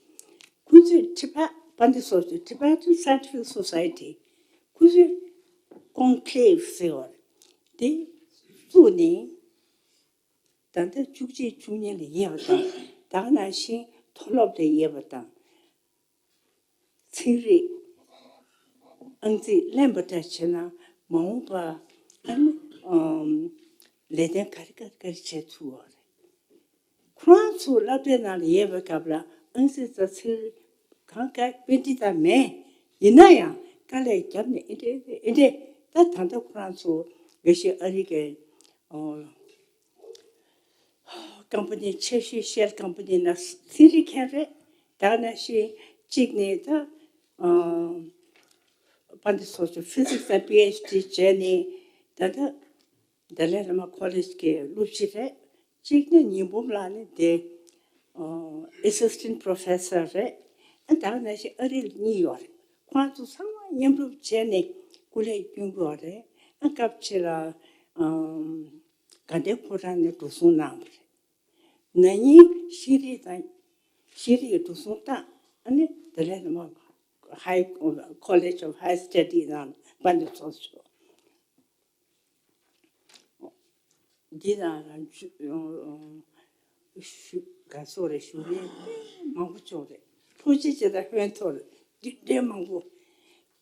ཁོ་ཚོས་ཊི་བྷེཊ་དཔལ་ལྡན་ཚོགས་གཙོས་Tibetan Scientific Society ཁོ་ཚོས་ཀོན་ཀ་ལེབ་ཟེར་བ་རེད། དེ་བཙུགས་ནས། ད་ལྟ་བཅུ་གཅིག་བཅུ་གཉིས་ལ་ཡོད་པ་དང་། ད་ག་ནང་བཞིན་མཐོ་སློབ་ལ་ཡོད་པ་དང་ ཚན་རིག་ཨང་རྩིས་ལེན་པ་འདྲ་བྱས་ན་མ་འོངས་པ་ཨ་ནི་ཨམ་ལས་དོན་ག་རེ་ག་རེ་ག་རེ་བྱེད་ཐུབ་ཡོད་རེད། ཁོ་རང་ཚོ་སློབ་གྲྭའི་ནང་ལ་ཡོད་པའི་སྐབས་ལ་ཨང་རྩིས་དང་ཚན་རིག་གང་ག་དཔེ་འདྲི་དང་མེད། ཡིན་ན་ཡང་དཀའ་ལས་བརྒྱབ་ནས་ཨེ་འདྲས་ཨེ་འདྲས། ད་ད་ལྟ་ཁོ་རང་ཚོ་འགའ་ཤས་ཨ་རི་གའི་ཨོ་ཀམ་པ་ནི་ཆེ་ཤོས་ཤེལ་ཀམ་པ་ནི་ནང་ཚན་རིག་མཁན་རེད། ད་ནང་བཞིན་གཅིག་ནས་ད་ཨ་དཔལ་ལྡན་ཚོགས་གཙོ་ཕི་ཟིག་སི་ལ་པི་ཨེཆ་ཌི་བྱས་ནས་ད་ལྟ་ཏཱ་ལའི་བླ་མ་ཁོ་ལེཇ་གི་སློབ་སྤྱི་རེད། གཅིག་ནི་ཉི་འབུམ་ལགས་ནི་དེ་ཨ་ཨེ་སིས་ཊེན་ཊི་པོ་རོ་ཕེ་སར་རེད། ཨ་ད་ག་ནང་བཞིན་ཨ་རི་ལ་གཉིས་ཡོད་རེད། ཁོང་ཚོ་ཚང་མ་མཉམ་རུབ་བྱས་ནས་སྐུ་ལས་སྐྱོན་གྱི་ཡོད་རེད། ཨ་སྐབས་ཕྱི་ལ་ཨམ་དགའ་ལྡན་ཕོ་བྲང་ནས་འགྲོ་སོང་གནང་བ་རེད། ན་ནིང་ཤེས་རིག་དང་ཤེས་རིག་གི་འགྲོ་སོང་བཏང་ཨ་ནི་དེ་ལས་ནི་མ་High College of High Study ནང་དཔལ་ལྡན་ཚོགས་གཙོ་མཆོག་འདི་ལ་ཞུ་དགའ་ཚོར་རེ་ཞུ་མཁན་དཔེ་མང་པོ་བྱུང་རེད། ཐུགས་རྗེ་ཆེ་དང་ཧོན་ཐོར་འདི་འདྲའི་མང་པོ།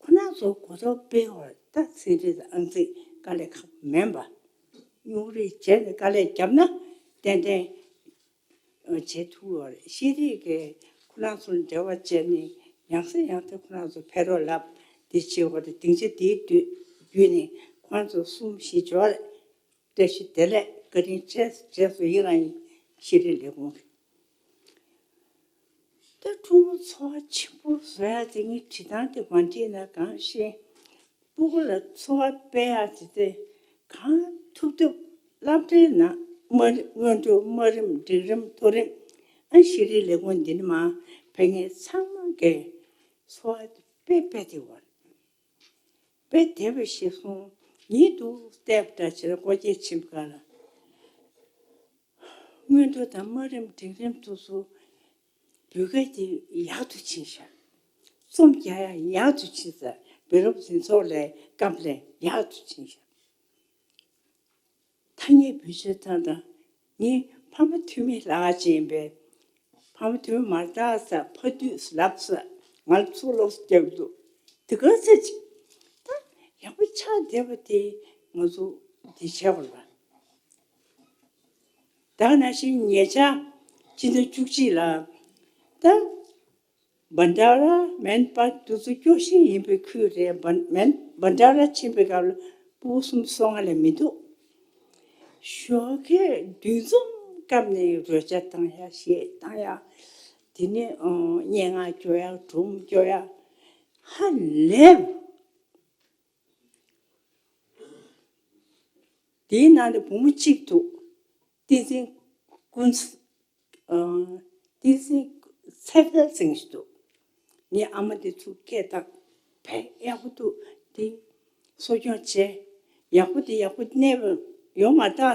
ཁོ་རང་ཚོ་གོ་རྟོགས་སྤེལ་བར་ད་ཚན་རིག་དང་ཨང་རྩིས་དཀའ་ལས་ཁག་མིན་པ། སྙོག་རིགས་བྱས་ནས་དཀའ་ལས་བརྒྱབ་ན་ཏན་ཏན་བྱེད་ཐུབ་ཡོད་རེད། ཤེས་རིག་གིས་ཁོ་རང་ཚོར་འབྲེལ་བ་བྱས་ནས་ཡང་སེ་ཡང་སེ་ཁོ་རང་ཚོ་ཕེབས་རོགས་ལབ་འདི་བྱེད་དགོས་རེད། སྡིངས་ཆ་འདིའི་བརྒྱུད་ནས་ཁོ་རང་ཚོ་གསུམ་བཞི་འབྱོར་རེད། བཀྲ་ཤིས་བདེ་ལེགས། བཀའ་དྲིན་ཆེ། རྗེས་སུ་ཡི་རང་ཡིན། ཤེས་རིག་ལས་ཁུངས་ཀྱི། ད་ཕྲུ་གུ་འཚོ་བ་ཆེན་པོ་བཟོ་ཡ་དེ་ངས་བྲིས་སྟངས་དེ་མ་བྲིས་ན་གང་ཤེས། ཕྲུ་གུ་ལ་འཚོ་བ་སྤེལ་ཡ་དེ་དེ་གང་ཐུབ་ཐུབ་སློབ་གྲྭའི་ནང་དམའ་རིམ་སྔོན་འགྲོ་དམའ་རིམ་འབྲིང་རིམ་མཐོ་རིམ་ཨ་ཤེས་རིག་ལས་ཁུངས་འདི་ནས་མར་ཕེབས་མཁན་ཚང་མ་གིས་འཚོ་བ་དེ་དཔེ་དཔེ་དེ་བར། དཔེ་དེ་བས་ཤེས་སོང་། ཉིད་དུ་བལྟས་པ་འདྲ་བྱས་ན་སྒོ་འབྱེད་ཕྱིན་པ་ག་ལ། སྔོན་འགྲོ་དང་དམའ་རིམ་འབྲིང་རིམ་དུ་སུ་བོད་སྐད་དེ་ཡག་ཏུ་ཕྱིན་ཤག་རྩོམ་རྒྱག་ཡག་ཡག་ཏུ་ཕྱིན་ས། བོད་རབ་འཛིན་ཚོགས་ལས་སྐབས་ལས་ཡག་ཏུ་ཕྱིན་ཤག་ཐ་སྙད་བེད་སྤྱོད་བཏང་དང་། ངའི་ཕ་མ་འཐུས་མི་ལགས་ཅན་པས། ཕ་མ་འཐུས་མི་མ་རེད་ད་ཟེར། ཕ་དུས་ལབ་ཟེར། ང་ལ་ཚུར་ལོག་སུ་རྒྱབ་འདུག་དེ་ག་ཚད་ཅིག་ད་ཡག་པོ་ཆགས་བསྡད་པ་དེ་ང་ཚོ་འདི་བྱས་པ་ལ། ད་ནང་བཞིན་ཉེ་ཆར་སྤྱི་ཟླ་བཅུ་གཅིག་ལ་ད། བྷན་ཌ་ར་མན་པ་དུ་ཚོ་སྐྱོ་ཤས་ཡིན་པའི་ཁུལ་རེད། བྷན་མན་བྷན་ཌ་ར་ཕྱིན་པའི་སྐབས་ལ་ཕྲུ་གུ་སུམ་ཅུ་སོ་ལྔ་ལས་མི་འདུག་ཞོགས་ཀས་འདུ་འཛོམས་སྐབས་ནས་རོལ་ཆ་བཏང་ཡ་གཞས་བཏང་ཡ། དེ་ནས་ཨང་སྙན་ངག་སྐྱོར་ཡ། སྒྲུང་སྐྱོར་ཡ། ཧ་ལས་པ། དེའི་ནང་ནས་བུ་མོ་གཅིག་འདུག་བསྟན་འཛིན་ཀུན། ཨ། བསྟན་འཛིན་ཚེ་འཕེལ་ཟེར་མཁན་ཞིག་འདུག་ངའི་ཨ་མ་དེ་ཚོ་སྐད་བཏང་། དཔེ་ཡག་པོ་འདུག་དེ་གསོ་སྐྱོང་བྱས། ཡག་པོ་དེ་ཡག་པོ་གནས་པ་ཡོང་མ་ཐག་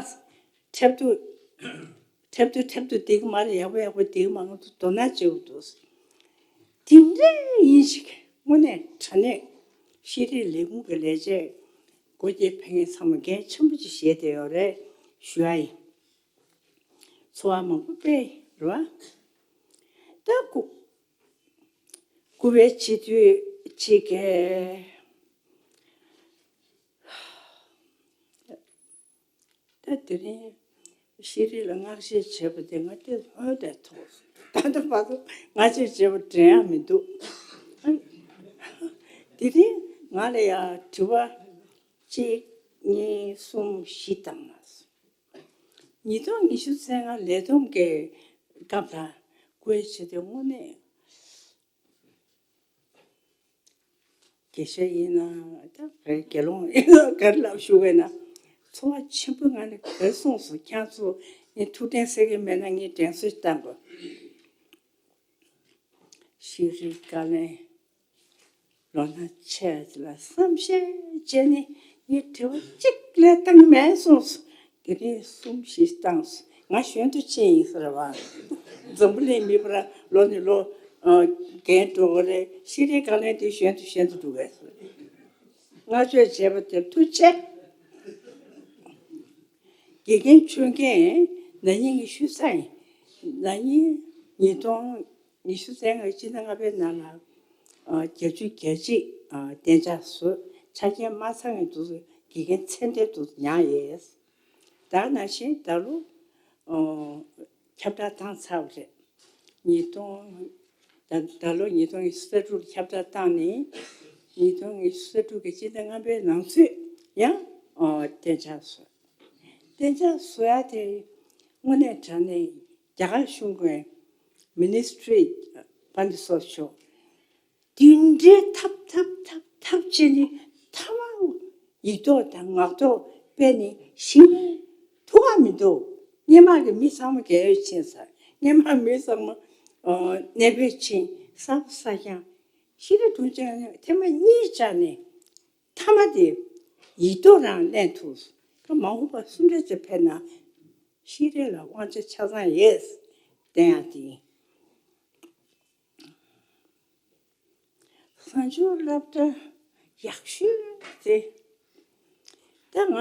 འཁྲབ་སྟོན། འཁྲབ་སྟོན་འཁྲབ་སྟོན་བསྡད་ཀྱི་མ་རེད། ཡག་པོ་ཡག་པོ་བསྡད་ཀྱི་མ། ང་ཚོ་དོ་སྣང་བྱེད་དགོས་འདུག་དེ་འདྲ་ཡིན་ཞིག་དངོས་གནས་དྲང་གནས་ཤེས་རིག་ལས་ཁུངས་ཀྱི་ལས་བྱེད་སྒོ་འབྱེད་ཕེབས་མཁན་ཚང་མ་འགན་ཆེན་པོ་ཅིག་བཞེས་བསྡད་ཡོད་རེད་ཞུ་ཡ་ཡིན། འཚོ་བ་མང་པོ་སྤེལ་རེད་བ། ད་སྐུ་སྐུ་པའི་སྤྱི་འཐུས་གཅིག་གིས། ད་དེ་རིང་ཤེས་རིག་ལ་བསྔགས་བརྗོད་བྱས་པ་དེ་ང་དེ་ལྷོད་དེ་ཐོག་ད་ལྟ་བར་དུ་བསྔགས་བརྗོད་བྱས་པ་དྲན་ཡག་མི་འདུག་དེ་རིང་ང་ལ་ཡང་དྲི་བ་གཅིག་གཉིས་གསུམ་བཞི་བཏང་ན། ཉིས་སྟོང་ཉི་ཤུ་རྩ་ལྔ་ལས་བསྡོམས་ཀྱི་སྐབས་ལ་བཀོད་བྱས་ཏེ་དངོས་གནས། དགེ་བཤེས་ཡིན་ན་ད་བོད་དགེ་སློང་ཡིན་ན་ག་རེ་ལབ་ཞུ་དགོས་ན། ཚོར་བ་ཆེན་པོའི་ངང་ནས་ག་རེ་གསུངས་སོང་། ཁྱེད་ཚོ་ངས་ཐུགས་དྲན་གསོ་གི་མེད་ན་ངས་དྲན་གསོ་ཞིག་བཏང་དགོས། ཤེས་རིག་བཀའ་བློན་ལོ་ན་ཆེ་བ་ལ་བསམ་ཤེས་བྱས་ནས་ངས་དྲི་བ་གཅིག་ལས་བཏང་མེད་གསུངས་སོང་། དེ་རིང་གསུམ་བཞི་བཏང་སོང་། ང་གཞོན་དུ་ཕྱིན་ཡིན་ཟེར་བ། འཛམ་བུ་གླིང་མི་འབོར་ལོ་ནས་ལོ་རྒན་འགྲོ་གི་རེད། ཤེས་རིག་བཀའ་བློན་དེ་གཞོན་དུ་གཞོན་དུ་འགྲོ་གི་རེད། བསྔགས་བརྗོད་བྱས་པ་དེར་ཐུགས་རྗེ་ཆེ། དགེ་རྒན་ཆོས་རྒན་ན་ནིང་གི་ཤུལ་ཚ་ཡིན། ན་ནིང་ཉིས་སྟོང་ཉི་ཤུ་རྩ་ལྔ་སྤྱི་ཟླ་ལྔ་པའི་ནང་ལ་ བརྒྱད་ཅུ་གྱ་གཅིག་གཏན་འཇགས་བཟོས། ཆ་རྐྱེན་མ་ཚང་བའི་དུས་སུ་དགེ་རྒན་ཚད་ལྡན་དུ་མྱངས་ཡོད། ད་ནང་བཞིན་ད་ལོ་ཁྱབ་བསྒྲགས་བཏང་ཚར་བ་རེད། ཉིས་སྟོང་ད་ད་ལོ་ཉིས་སྟོང་ཉི་ཤུ་རྩ་དྲུག་ལ་ཁྱབ་བསྒྲགས་བཏང་ནས། ཉིས་སྟོང་ཉི་ཤུ་རྩ་དྲུག་གི་སྤྱི་ཟླ་ལྔ་པའི་ནང་ཚུད་ཡང་གཏན་འཇགས་བཟོས། གཏན་འཇགས་བཟོ་ཡ་དེ་དངོས་གནས་དྲང་གནས་རྒྱ་གར་གཞུང་གི་མི་ནི་སི་ཊི་རི་ཕ་ནི་སོགས་ཆོག་དེ་འདྲའི་ཐབས་ཐབས་ཐབས་ཐབས་བྱས་ནས་མཐའ་མ་ཡིག་ཐོག་དང་ངག་ཐོག་སྤེལ་ནས་ཤེས་ཐུབ་པ་མི་འདུག་སྔོན་མ་གི་མི་ཚང་མ་རྒས་ཡོལ་ཕྱིན་ཚར། སྔོན་མ་མི་ཚང་མ་ཨ་གནས་སྤོས་ཕྱིན། གསར་པ་གསར་རྐྱང་། ཤེས་རིག་དྲུང་ཆེ་ཐེངས་མ་གཉིས་བཅར་ནས་མཐའ་མ་དེ་ཡིག་ཐོག་རང་ལེན་ཐུབ། མ་འོངས་པ་སུ་འདྲ་ཅིག་ཕེབས་ན་ཤེས་རིག་ལ་དབང་ཆ་ཆ་ཚང་ཡོད་བསྟན་ཡ་དེ་ཡིན། གསར་འགྱུར་སློབ་གྲྭ་ཡག་ཤོས་དེ། ད་ང་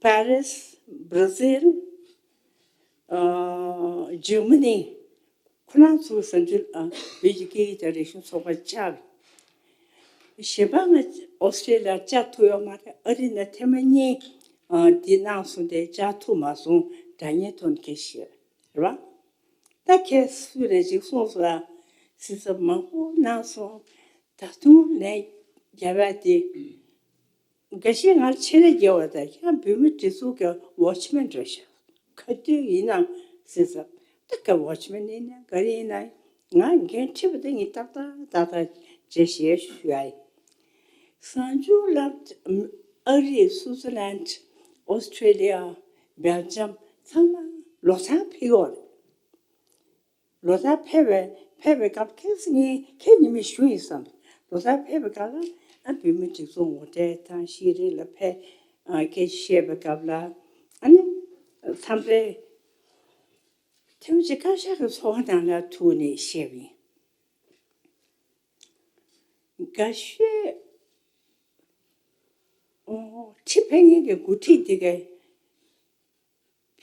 པེ་རིས། བྷར་ཛིལ། ཨ་འཇར་མ་ནི། ཁོ་རང་ཚོའི་གསར་འགྱུར། ཨ་བོད་ཀྱི་སྐད་ཡིག་དང་རིག་གཞུང་ཚོགས་པ་བཅར། གཞན་པ་ང་ཨོ་སི་ཀྲི་ལི་ཡ་བཅར་ཐུབ་ཡོད་མ་རེད། ཨ་རི་ནས་ཐེངས་མ་གཉིས་ཨ་འདི་གནང་སོང་། དེ་བཅར་ཐུབ་མ་སོང་། དྲ་བརྙན་ཐོག་ནས་སྐད་ཆ་བཤད་རེད་བ། ད་ཁྱེད་སུ་རེད་ཅིག་གསུངས་སོང་། ཟེར་ས་མང་པོ་གནང་སོང་། ད་དུང་ལན་རྒྱབ་ཡ་དེ། འགའ་ཤས་ང་ལ་ཆེད་ལས་རྒྱག་པ་དང་། ཡང་བོད་མི་སྒྲིག་འཛུགས་ཀྱི་ཝོ་ཆི་མེན་འདྲ་ཤག་ག་དུས་ཡིན་ནམ་ཟེར་ས། ད་ག་ཝོ་ཆི་མེན་ཡིན་ན་ག་རེ་ཡིན་ན། ང་འགན་འཁྲི་བ་དེ་ངས་ཏག་ཏག་ཏག་ཏག་བྱས་ཞེས་ཞུ་ཡ་ཡིན། གསར་འགྱུར་ལ་ཨ་རི། སུའུ་ཙི་ལན། ཨོ་སི་ཀྲི་ལི་ཡ། སྦེལ་ཇམ་ཚང་མ་ལོ་ལྟར་ཕེབས་ཡོད་རེད། ལོ་ལྟར་ཕེབས་པའི་ཕེབས་པའི་སྐབས། ཁ་སང་ངས་ཁྱེད་ཉི་མ་ཞུ་ཡིན་བསམ། ལོ་ལྟར་ཕེབས་པའི་སྐབས་ལ་ཨ་བོད་མི་སྒྲིག་འཛུགས་ངོ་སྤྲོད་དང་ཤེས་རིག་ལ་ཕེབས། ཨ་སྐད་ཆ་བཤད་པའི་སྐབས་ལ། ཨ་ནི་མཚམས་རེ་ཐེངས་གཅིག་བཀའ་ཤག་གི་ཚོགས་ཁང་ནང་ལ་ཐུག་ནས་བཤད་པ་ཡིན། འགའ་ཤས་ཨོ་ཁྲིད་ཕེབས་མཁན་གྱི་འགོ་ཁྲིད་དེ་གས་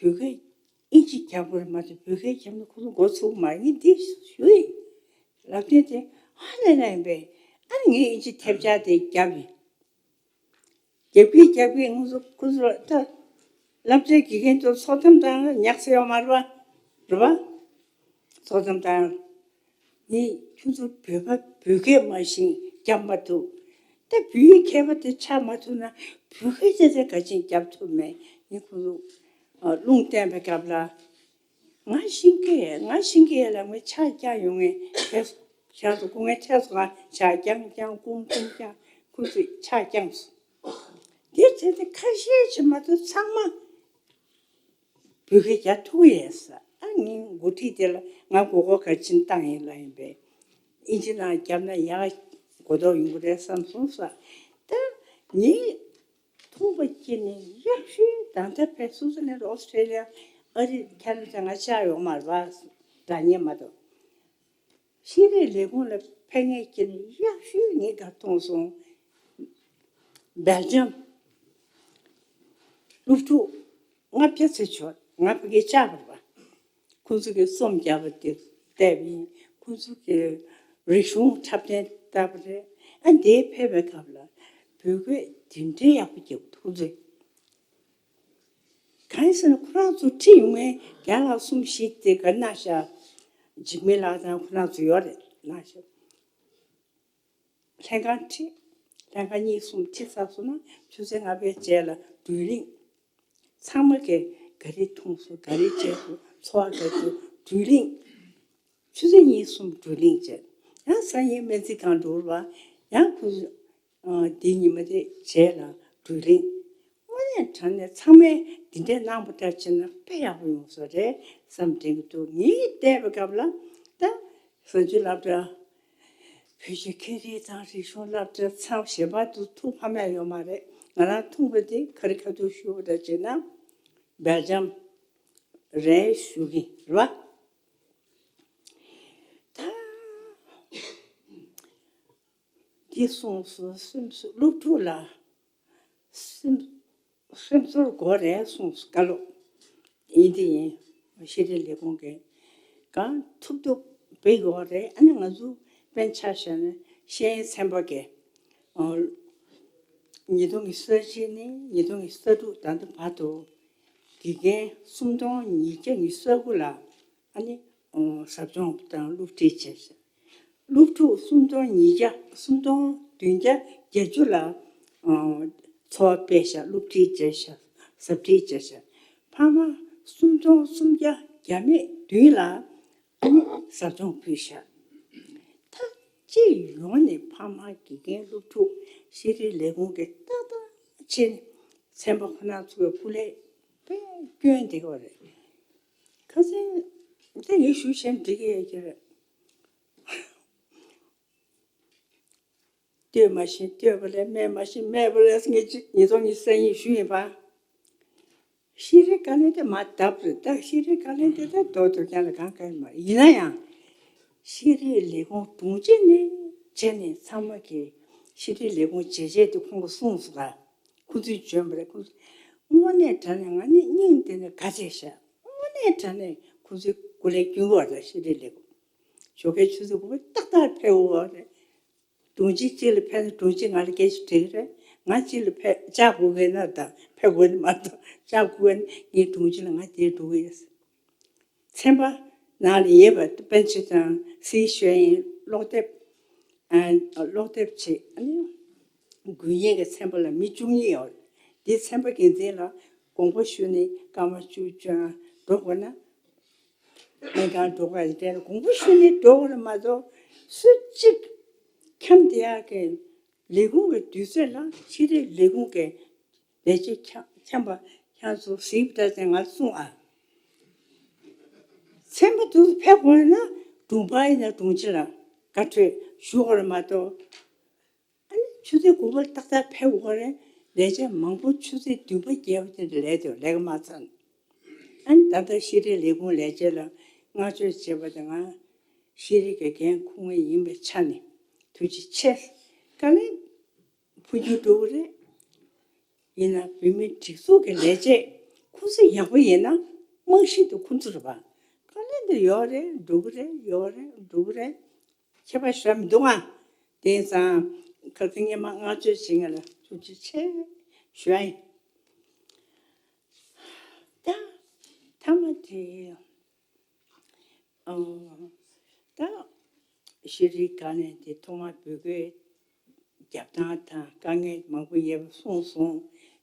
བོད་སྐད་ཨིན་ཇི་རྒྱབ་དགོས་རེད་མ་གཏོགས། བོད་སྐད་རྒྱབ་ན་ཁོ་ཚོ་མགོ་ཚོས་མ་རེད། ངས་འདི་ཞུ་ཡིན། ལབ་དུས་དེ་ཧ་ལས་ལས་ཡིན་པས། ཨ་ནི་ངས་ཨིན་ཇི་ཐེབས་ཆག་དེ་རྒྱབ་ཡིན། རྒྱབ་ཀྱི་རྒྱབ་ཀྱི་ང་ཚོ་ཁོ་ཚོ་ད་སློབ་གྲྭའི་དགེ་རྒན་ཚོ་ཚོགས་གཏམ་བཏང་ན་ཉག་ཚེ་ཡོད་མ་རེད་པ། རེད་པ། ཚོགས་གཏམ་བཏང་། ངས་ཁྱོད་ཚོ་བོད་པ་བོད་སྐད་མ་ཤེས་རྒྱབ་མ་ཐུབ། ད་བོད་ཡིག་མཁས་པ་དེ་ཆགས་མ་ཐུབ་ན་བོད་སྐད་ཆ་དེ་ག་ཅིག་རྒྱབ་ཐུབ་མེད། ངས་ཁོ་ཚོ་ཨ་རླུང་བསྟན་པའི་སྐབས་ལ། ང་ཤེས་ཀྱི་ཡོད། ང་ཤེས་ཀྱི་ཡོད་ལབ། ངས་ཕྱག་རྒྱག་ཡོང་ངས་དེ་ཞག་ཏུ་སྐུ་ངལ་ཁྲལ་སོང་། ང་ཕྱག་རྐྱང་རྐྱང་བསྐུམ་བསྐུམ་རྐྱང་ཁོ་ཚོས་ཕྱག་རྐྱང་སོང་། དེ་བྱས་ཏེ་ཁ་ཤས་ཅིག་མ་གཏོགས་ཚང་མ་བོད་སྐད་རྒྱག་ཐུབ་ཀྱི་ཡོད་ས། ཨ་ངའི་འགོ་ཁྲིད་དེ་ལ་ང་མགོ་སྐོར་ག་ཅིག་བཏང་ཡིན་ལབ་ཡིན་པས། ཨིན་ཇི་ནང་བརྒྱབ་ན་ཡག་གོ་རྟོགས་ཡོང་གི་རེད་བསམ་སོང་ས། ད་ངས་མཐོང་བ་སྐྱེས་ནས་ཡག་ཤོས། ད་ལྟ་ཕེབས། སུའུ་ཙི་ལན། ཨོ་སི་ཀྲི་ལི་ཡ། ཨ་རི། ཁ་ན་ཌ། ང་ཆགས་ཡོད་མ་རེད་པ། དྲ་བརྙན་མ་གཏོགས། ཤེས་རིག་ལས་ཁུངས་ལ་ཕེབས་མཁན་སྐྱེས་ནས་ཡག་ཤོས་ངས་ག་མཐོང་སོང་། སྦེལ་ཇམ་སློབ་ཕྲུག་ལྔ་བརྒྱ་ཙམ་ཡོད། ང་ཕ་གིར་བཅར་བ་རེད་པ། ཁོང་ཚོ་གིས་རྩོམ་རྒྱག་པ་དེ་བལྟས་པ་ཡིན། ཁོང་ཚོ་གིས་རིག་གཞུང་འཁྲབ་སྟོན་བཏང་བ་རེད། ཨ་འདིར་ཕེབས་པའི་སྐབས་ལ་བོད་སྐད་དེ་འདྲའི་ཡག་པོ་རྒྱབ་འདུག་ཁོང་ཚོས། གང་ཡིན་ཟེར་ན་ཁོ་རང་ཚོ་ཁྲིད་ཡོང་མཁན་རྒན་ལགས་གསུམ་བཞི་དེ་ག་ན་ཤག་འཇིགས་མེད་ལགས་དང་ཁོ་རང་ཚོ་ཡོད་རེད། ན་ཤག་ལྷན་ཁང་ཁྲིད། ལྷན་ཁང་གཉིས་གསུམ་ཁྲིད་ཚར་སོང་ན་ཆུ་ཚོད་ལྔ་པའི་རྗེས་ལ་བགྲོ་གླེང་། ཚང་མ་གིས་ག་རེ་འཐུང་སོང་། ག་རེ་བྱས་སོང་། འཚོ་བ་ག་རེ་འདུག་བགྲོ་གླེང་། ཆུ་ཚོད་གཉིས་གསུམ་བགྲོ་གླེང་བྱས། ཡང་སང་ཉིན་སྨན་རྩིས་ཁང་འགྲོ་བ། ཡང་ཁོ་ཚོ་འདི་ཉི་མ་དེ་རྗེས་ལ་བགྲོ་གླེང་། དངོས་གནས་དྲང་གནས་ཚང་མས་འདི་འདྲས་གནང་པ་འདྲ་བྱས་ན་དཔེ་ཡག་པོ་ཡོང་ས་རེད་བསམ་དྲན་གྱི་འདུག་ངས་བལྟས་པའི་སྐབས་ལ་ད་གསར་འགྱུར་སློབ་གྲྭ། བོད་ཀྱི་སྐད་རིགས་དང་རིག་གཞུང་སློབ་གྲྭ་ཚང་གཞན་པ་དུ་ཐུག་ཕ་མ་ཡོད་མ་རེད། ང་རང་མཐོང་བ་དེ་ག་རེ་ཁ་ཐུག་ཞུ་བ་འདྲ་བྱས་ན་སྦེལ་ཇམ་རེད་ཞུ་གི་རེད་བ། ད་འདི་གསུངས་སོང་། སེམས་སུ་སློབ་ཕྲུག་ལ་སེམས་སེམས་ཚོར་དགོས་རེད་གསུངས་སོང་། བཀའ་སློབ་ཡིན་དེ་ཡིན། ཤེས་རིག་ལས་ཁུངས་ཀྱིས་གང་ཐུབ་ཐུབ་འབད་དགོས་རེད། ཨ་ནི་ང་ཚོ་ དཔེར་ཆ་བཞག་ན་ཤེས་ཡོན་ཚན་པ་གི་ཨ་ཉིས་སྟོང་གི་གསར་བརྗེ་ནས་ཉིས་སྟོང་གི་གསར་དྲུག་ད་ལྟ་བར་དུ་དགེ་རྒན་སུམ་སྟོང་ཉིས་བརྒྱ་ཉི་ཤུ་རྩ་དགུ་ལ་ཨ་ནི་ཨ་ཟབ་སྦྱོང་དང་སློབ་ཁྲིད་བྱས་ཤག་སློབ་ཕྲུག་སུམ་སྟོང་ཉིས་བརྒྱ་སུམ་སྟོང་བདུན་བརྒྱ་བརྒྱད་ཅུ་ལ་ཨ་འཚོ་བ་སྤེལ་ཤག་སློབ་ཁྲིད་བྱས་ཤག་ཟབ་ཁྲིད་བྱས་ཤག་ཕ་མ་སུམ་སྟོང་སུམ་བརྒྱ་བརྒྱ་མེད་བདུན་ལ་ཨ་ནི་ཟབ་སྦྱོང་ཕུལ་ཤག་མཐའ་གཅིག་ཡོང་ནས་ཕ་མ་དགེ་རྒན་སློབ་ཕྲུག་ཤེས་རིག་ལས་ཁུངས་ཀྱི་ཏག་ཏག་བྱས་ནས་ཚན་པ་ཁོ་ན་ཚོ་གི་སྐུ་ལས་དཔེ་སྐྱོན་བསྡད་ཡོད་རེད། ཁ་སང་དེ་ངས་ཞུ་བཞིན་འགྲིག་གི་ཡོད་ཀྱི་རེད། ལྟོས་མ་ཤེས་ལྟོས་པ་ལས། སྨྲས་མ་ཤེས་སྨྲས་པ་ལས། ངས་ཅིག་ཉིས་སྟོང་ཉི་ཤུ་རྩ་གཉིས་ཞུ་ཡིན་པ། ཤེས་རིག་བཀའ་བློན་དེ་མ་བརྡབ་རེད། ད་ཤེས་རིག་བཀའ་བློན་དེ་ད་རྡོག་རྡོག་རྐྱང་ལ་གང་གང་ཡིན་མ་རེད། ཡིན་ན་ཡང་ཤེས་རིག་ལས་ཁུངས་དྲུང་ཆེ་ནས་བྱས་ནས་ཚང་མ་གིས་ཤེས་རིག་ལས་ཁུངས་བྱས་རྗེས་དེ་ཁོང་གིས་གསུངས་སོང་ག་ཁོང་ཚོས་བྱོན་པ་རེད། ཁོང་ཚོས་དངོས་གནས་དྲང་གནས་ང་ནི་སྙིང་དེ་ནས་དགའ་བྱས་ཤག་དངོས་གནས་དྲང་གནས་ཁོང་ཚོའི་སྐུ་ལས་སྐྱོན་གི་བ་རེད། ཤེས་རིག་ལས་ཁུངས་ཞོགས་ཀའི་ཆུ་ཚོད་དགུ་པ་ཏག་ཏག་ཕེབས་འོ་རེད། དྲུང་ཆེ་གཅིག་ལ་ཕེབས་ན་དྲུང་ཆེ་ང་ལ་སྐད་ཆ་དྲིས་ཀྱི་རེད། ང་གཅིག་ལ་ཕེབས་བཅར་དགོས་ཀྱི་ན་ད་ཕེབས་དགོས་ནི་མ་གཏོགས་བཅར་དགོས་ཀྱི་ན་ངའི་དྲུང་ཆེ་ལ་ང་དེར་འགྲོ་གི་ཡོད། ཚན་པ་ནང་ལ་ཡོད་པ་དཔེ་ཆ་དང་གཟིགས་ཞུ་ཡིན། ཀློག་དེབ་ཨ་ཀློག་དེབ་བྱེད་ཨ་ནི་དགོས་ངེས་ཀྱི་ཚན་པ་ལ་མི་བཅུ་གཉིས་ཡོད་རེད། དེ་ཚན་པ་འགན་འཛིན་ལ་དགོངས་པ་ཞུས་ནས་སྐར་མ་བཅུ་བཅོ་ལྔ་འགྲོ་དགོས་ན། སྨན་ཁང་འགྲོ་ག་ཡི་དེ་དགོངས་པ་ཞུས་ནས་འགྲོ་བར་མ་གཏོགས་སུ་གཅིག་འཁྱམས་བསྡད་ཡག་གི་ལས་ཁུངས་ཀྱི་དུས་ཚོད་ལ་ཤེས་རིག་ལས་ཁུངས་ཀྱི་ལས་བྱེད་འཁྱམས་འཁྱམས་པ་ཁྱེད་ཚོ་གཟིགས་པ་ལྟར་ཏེ་ང་གསུང་ཨ། ཚན་པ་དུ་ཕེབས་དགོས་ན་དྲུང་པ་ཡིན་ན་དྲུང་ཆེ་ལ་བཀའ་འཁྲོལ་ཞུ་དགོས་རེད་མ་གཏོགས། ཨ་ནི་ཆུ་ཚོད་དགུ་པར་ཏག་ཏག་ཕེབས་དགོས་རེད། ལས་བྱེད་མང་པོ་ཆུ་ཚོད་བདུན་པ་བརྒྱད་པ་དེ་འདྲ་ལས་དེ་ལས་ཀ་མ་ཚར། ཨ་ནི་ད་ལྟ་ཤེས་རིག་ལས་ཁུངས་ལས་བྱེད་ལ་བསྔགས་བརྗོད་བྱེད་པ་དེ་ང་ཤེས་རིག་གི་འགན་འཁུར་མཁན་ཡིན་པའི་ཆ་ནས་ཐུགས་རྗེ་ཆེ། དཀའ་ལས་ཕུལ་རྒྱུ་འགྲོ་གི་རེད། ཡིན་ན་བོད་མིའི་སྒྲིག་འཛུགས་ཀྱི་ལས་བྱེད་ཁོང་ཚོ་ཡག་པོ་ཡིན་ན་རྨང་གཞི་དེ་ཁོང་ཚོ་རེད་པ། དཀའ་ལས་འདི་ཡོད་རེད། འགྲོ་གི་རེད། ཡོད་རེད། འགྲོ་གི་རེད། ཁྱད་པར་ཞེ་དྲག་མི་འདུག་ཨ། དེང་སང་ཁ་སང་སྔོན་མ་བསྔགས་བརྗོད་བྱེད་མཁན་ལ་ཐུགས་རྗེ་ཆེ་ཞུ་ཡ་ཡིན། ད་མཐའ་མ་དེ་ཨ་ད་ཤེས་རིག་བཀའ་བློན་དེ་ཐོག་མ་བོད་སྐད་རྒྱབ་སྟངས་དང་དཀའ་ངལ་མང་པོ་ཡོད་པ་གསུངས་སོང་།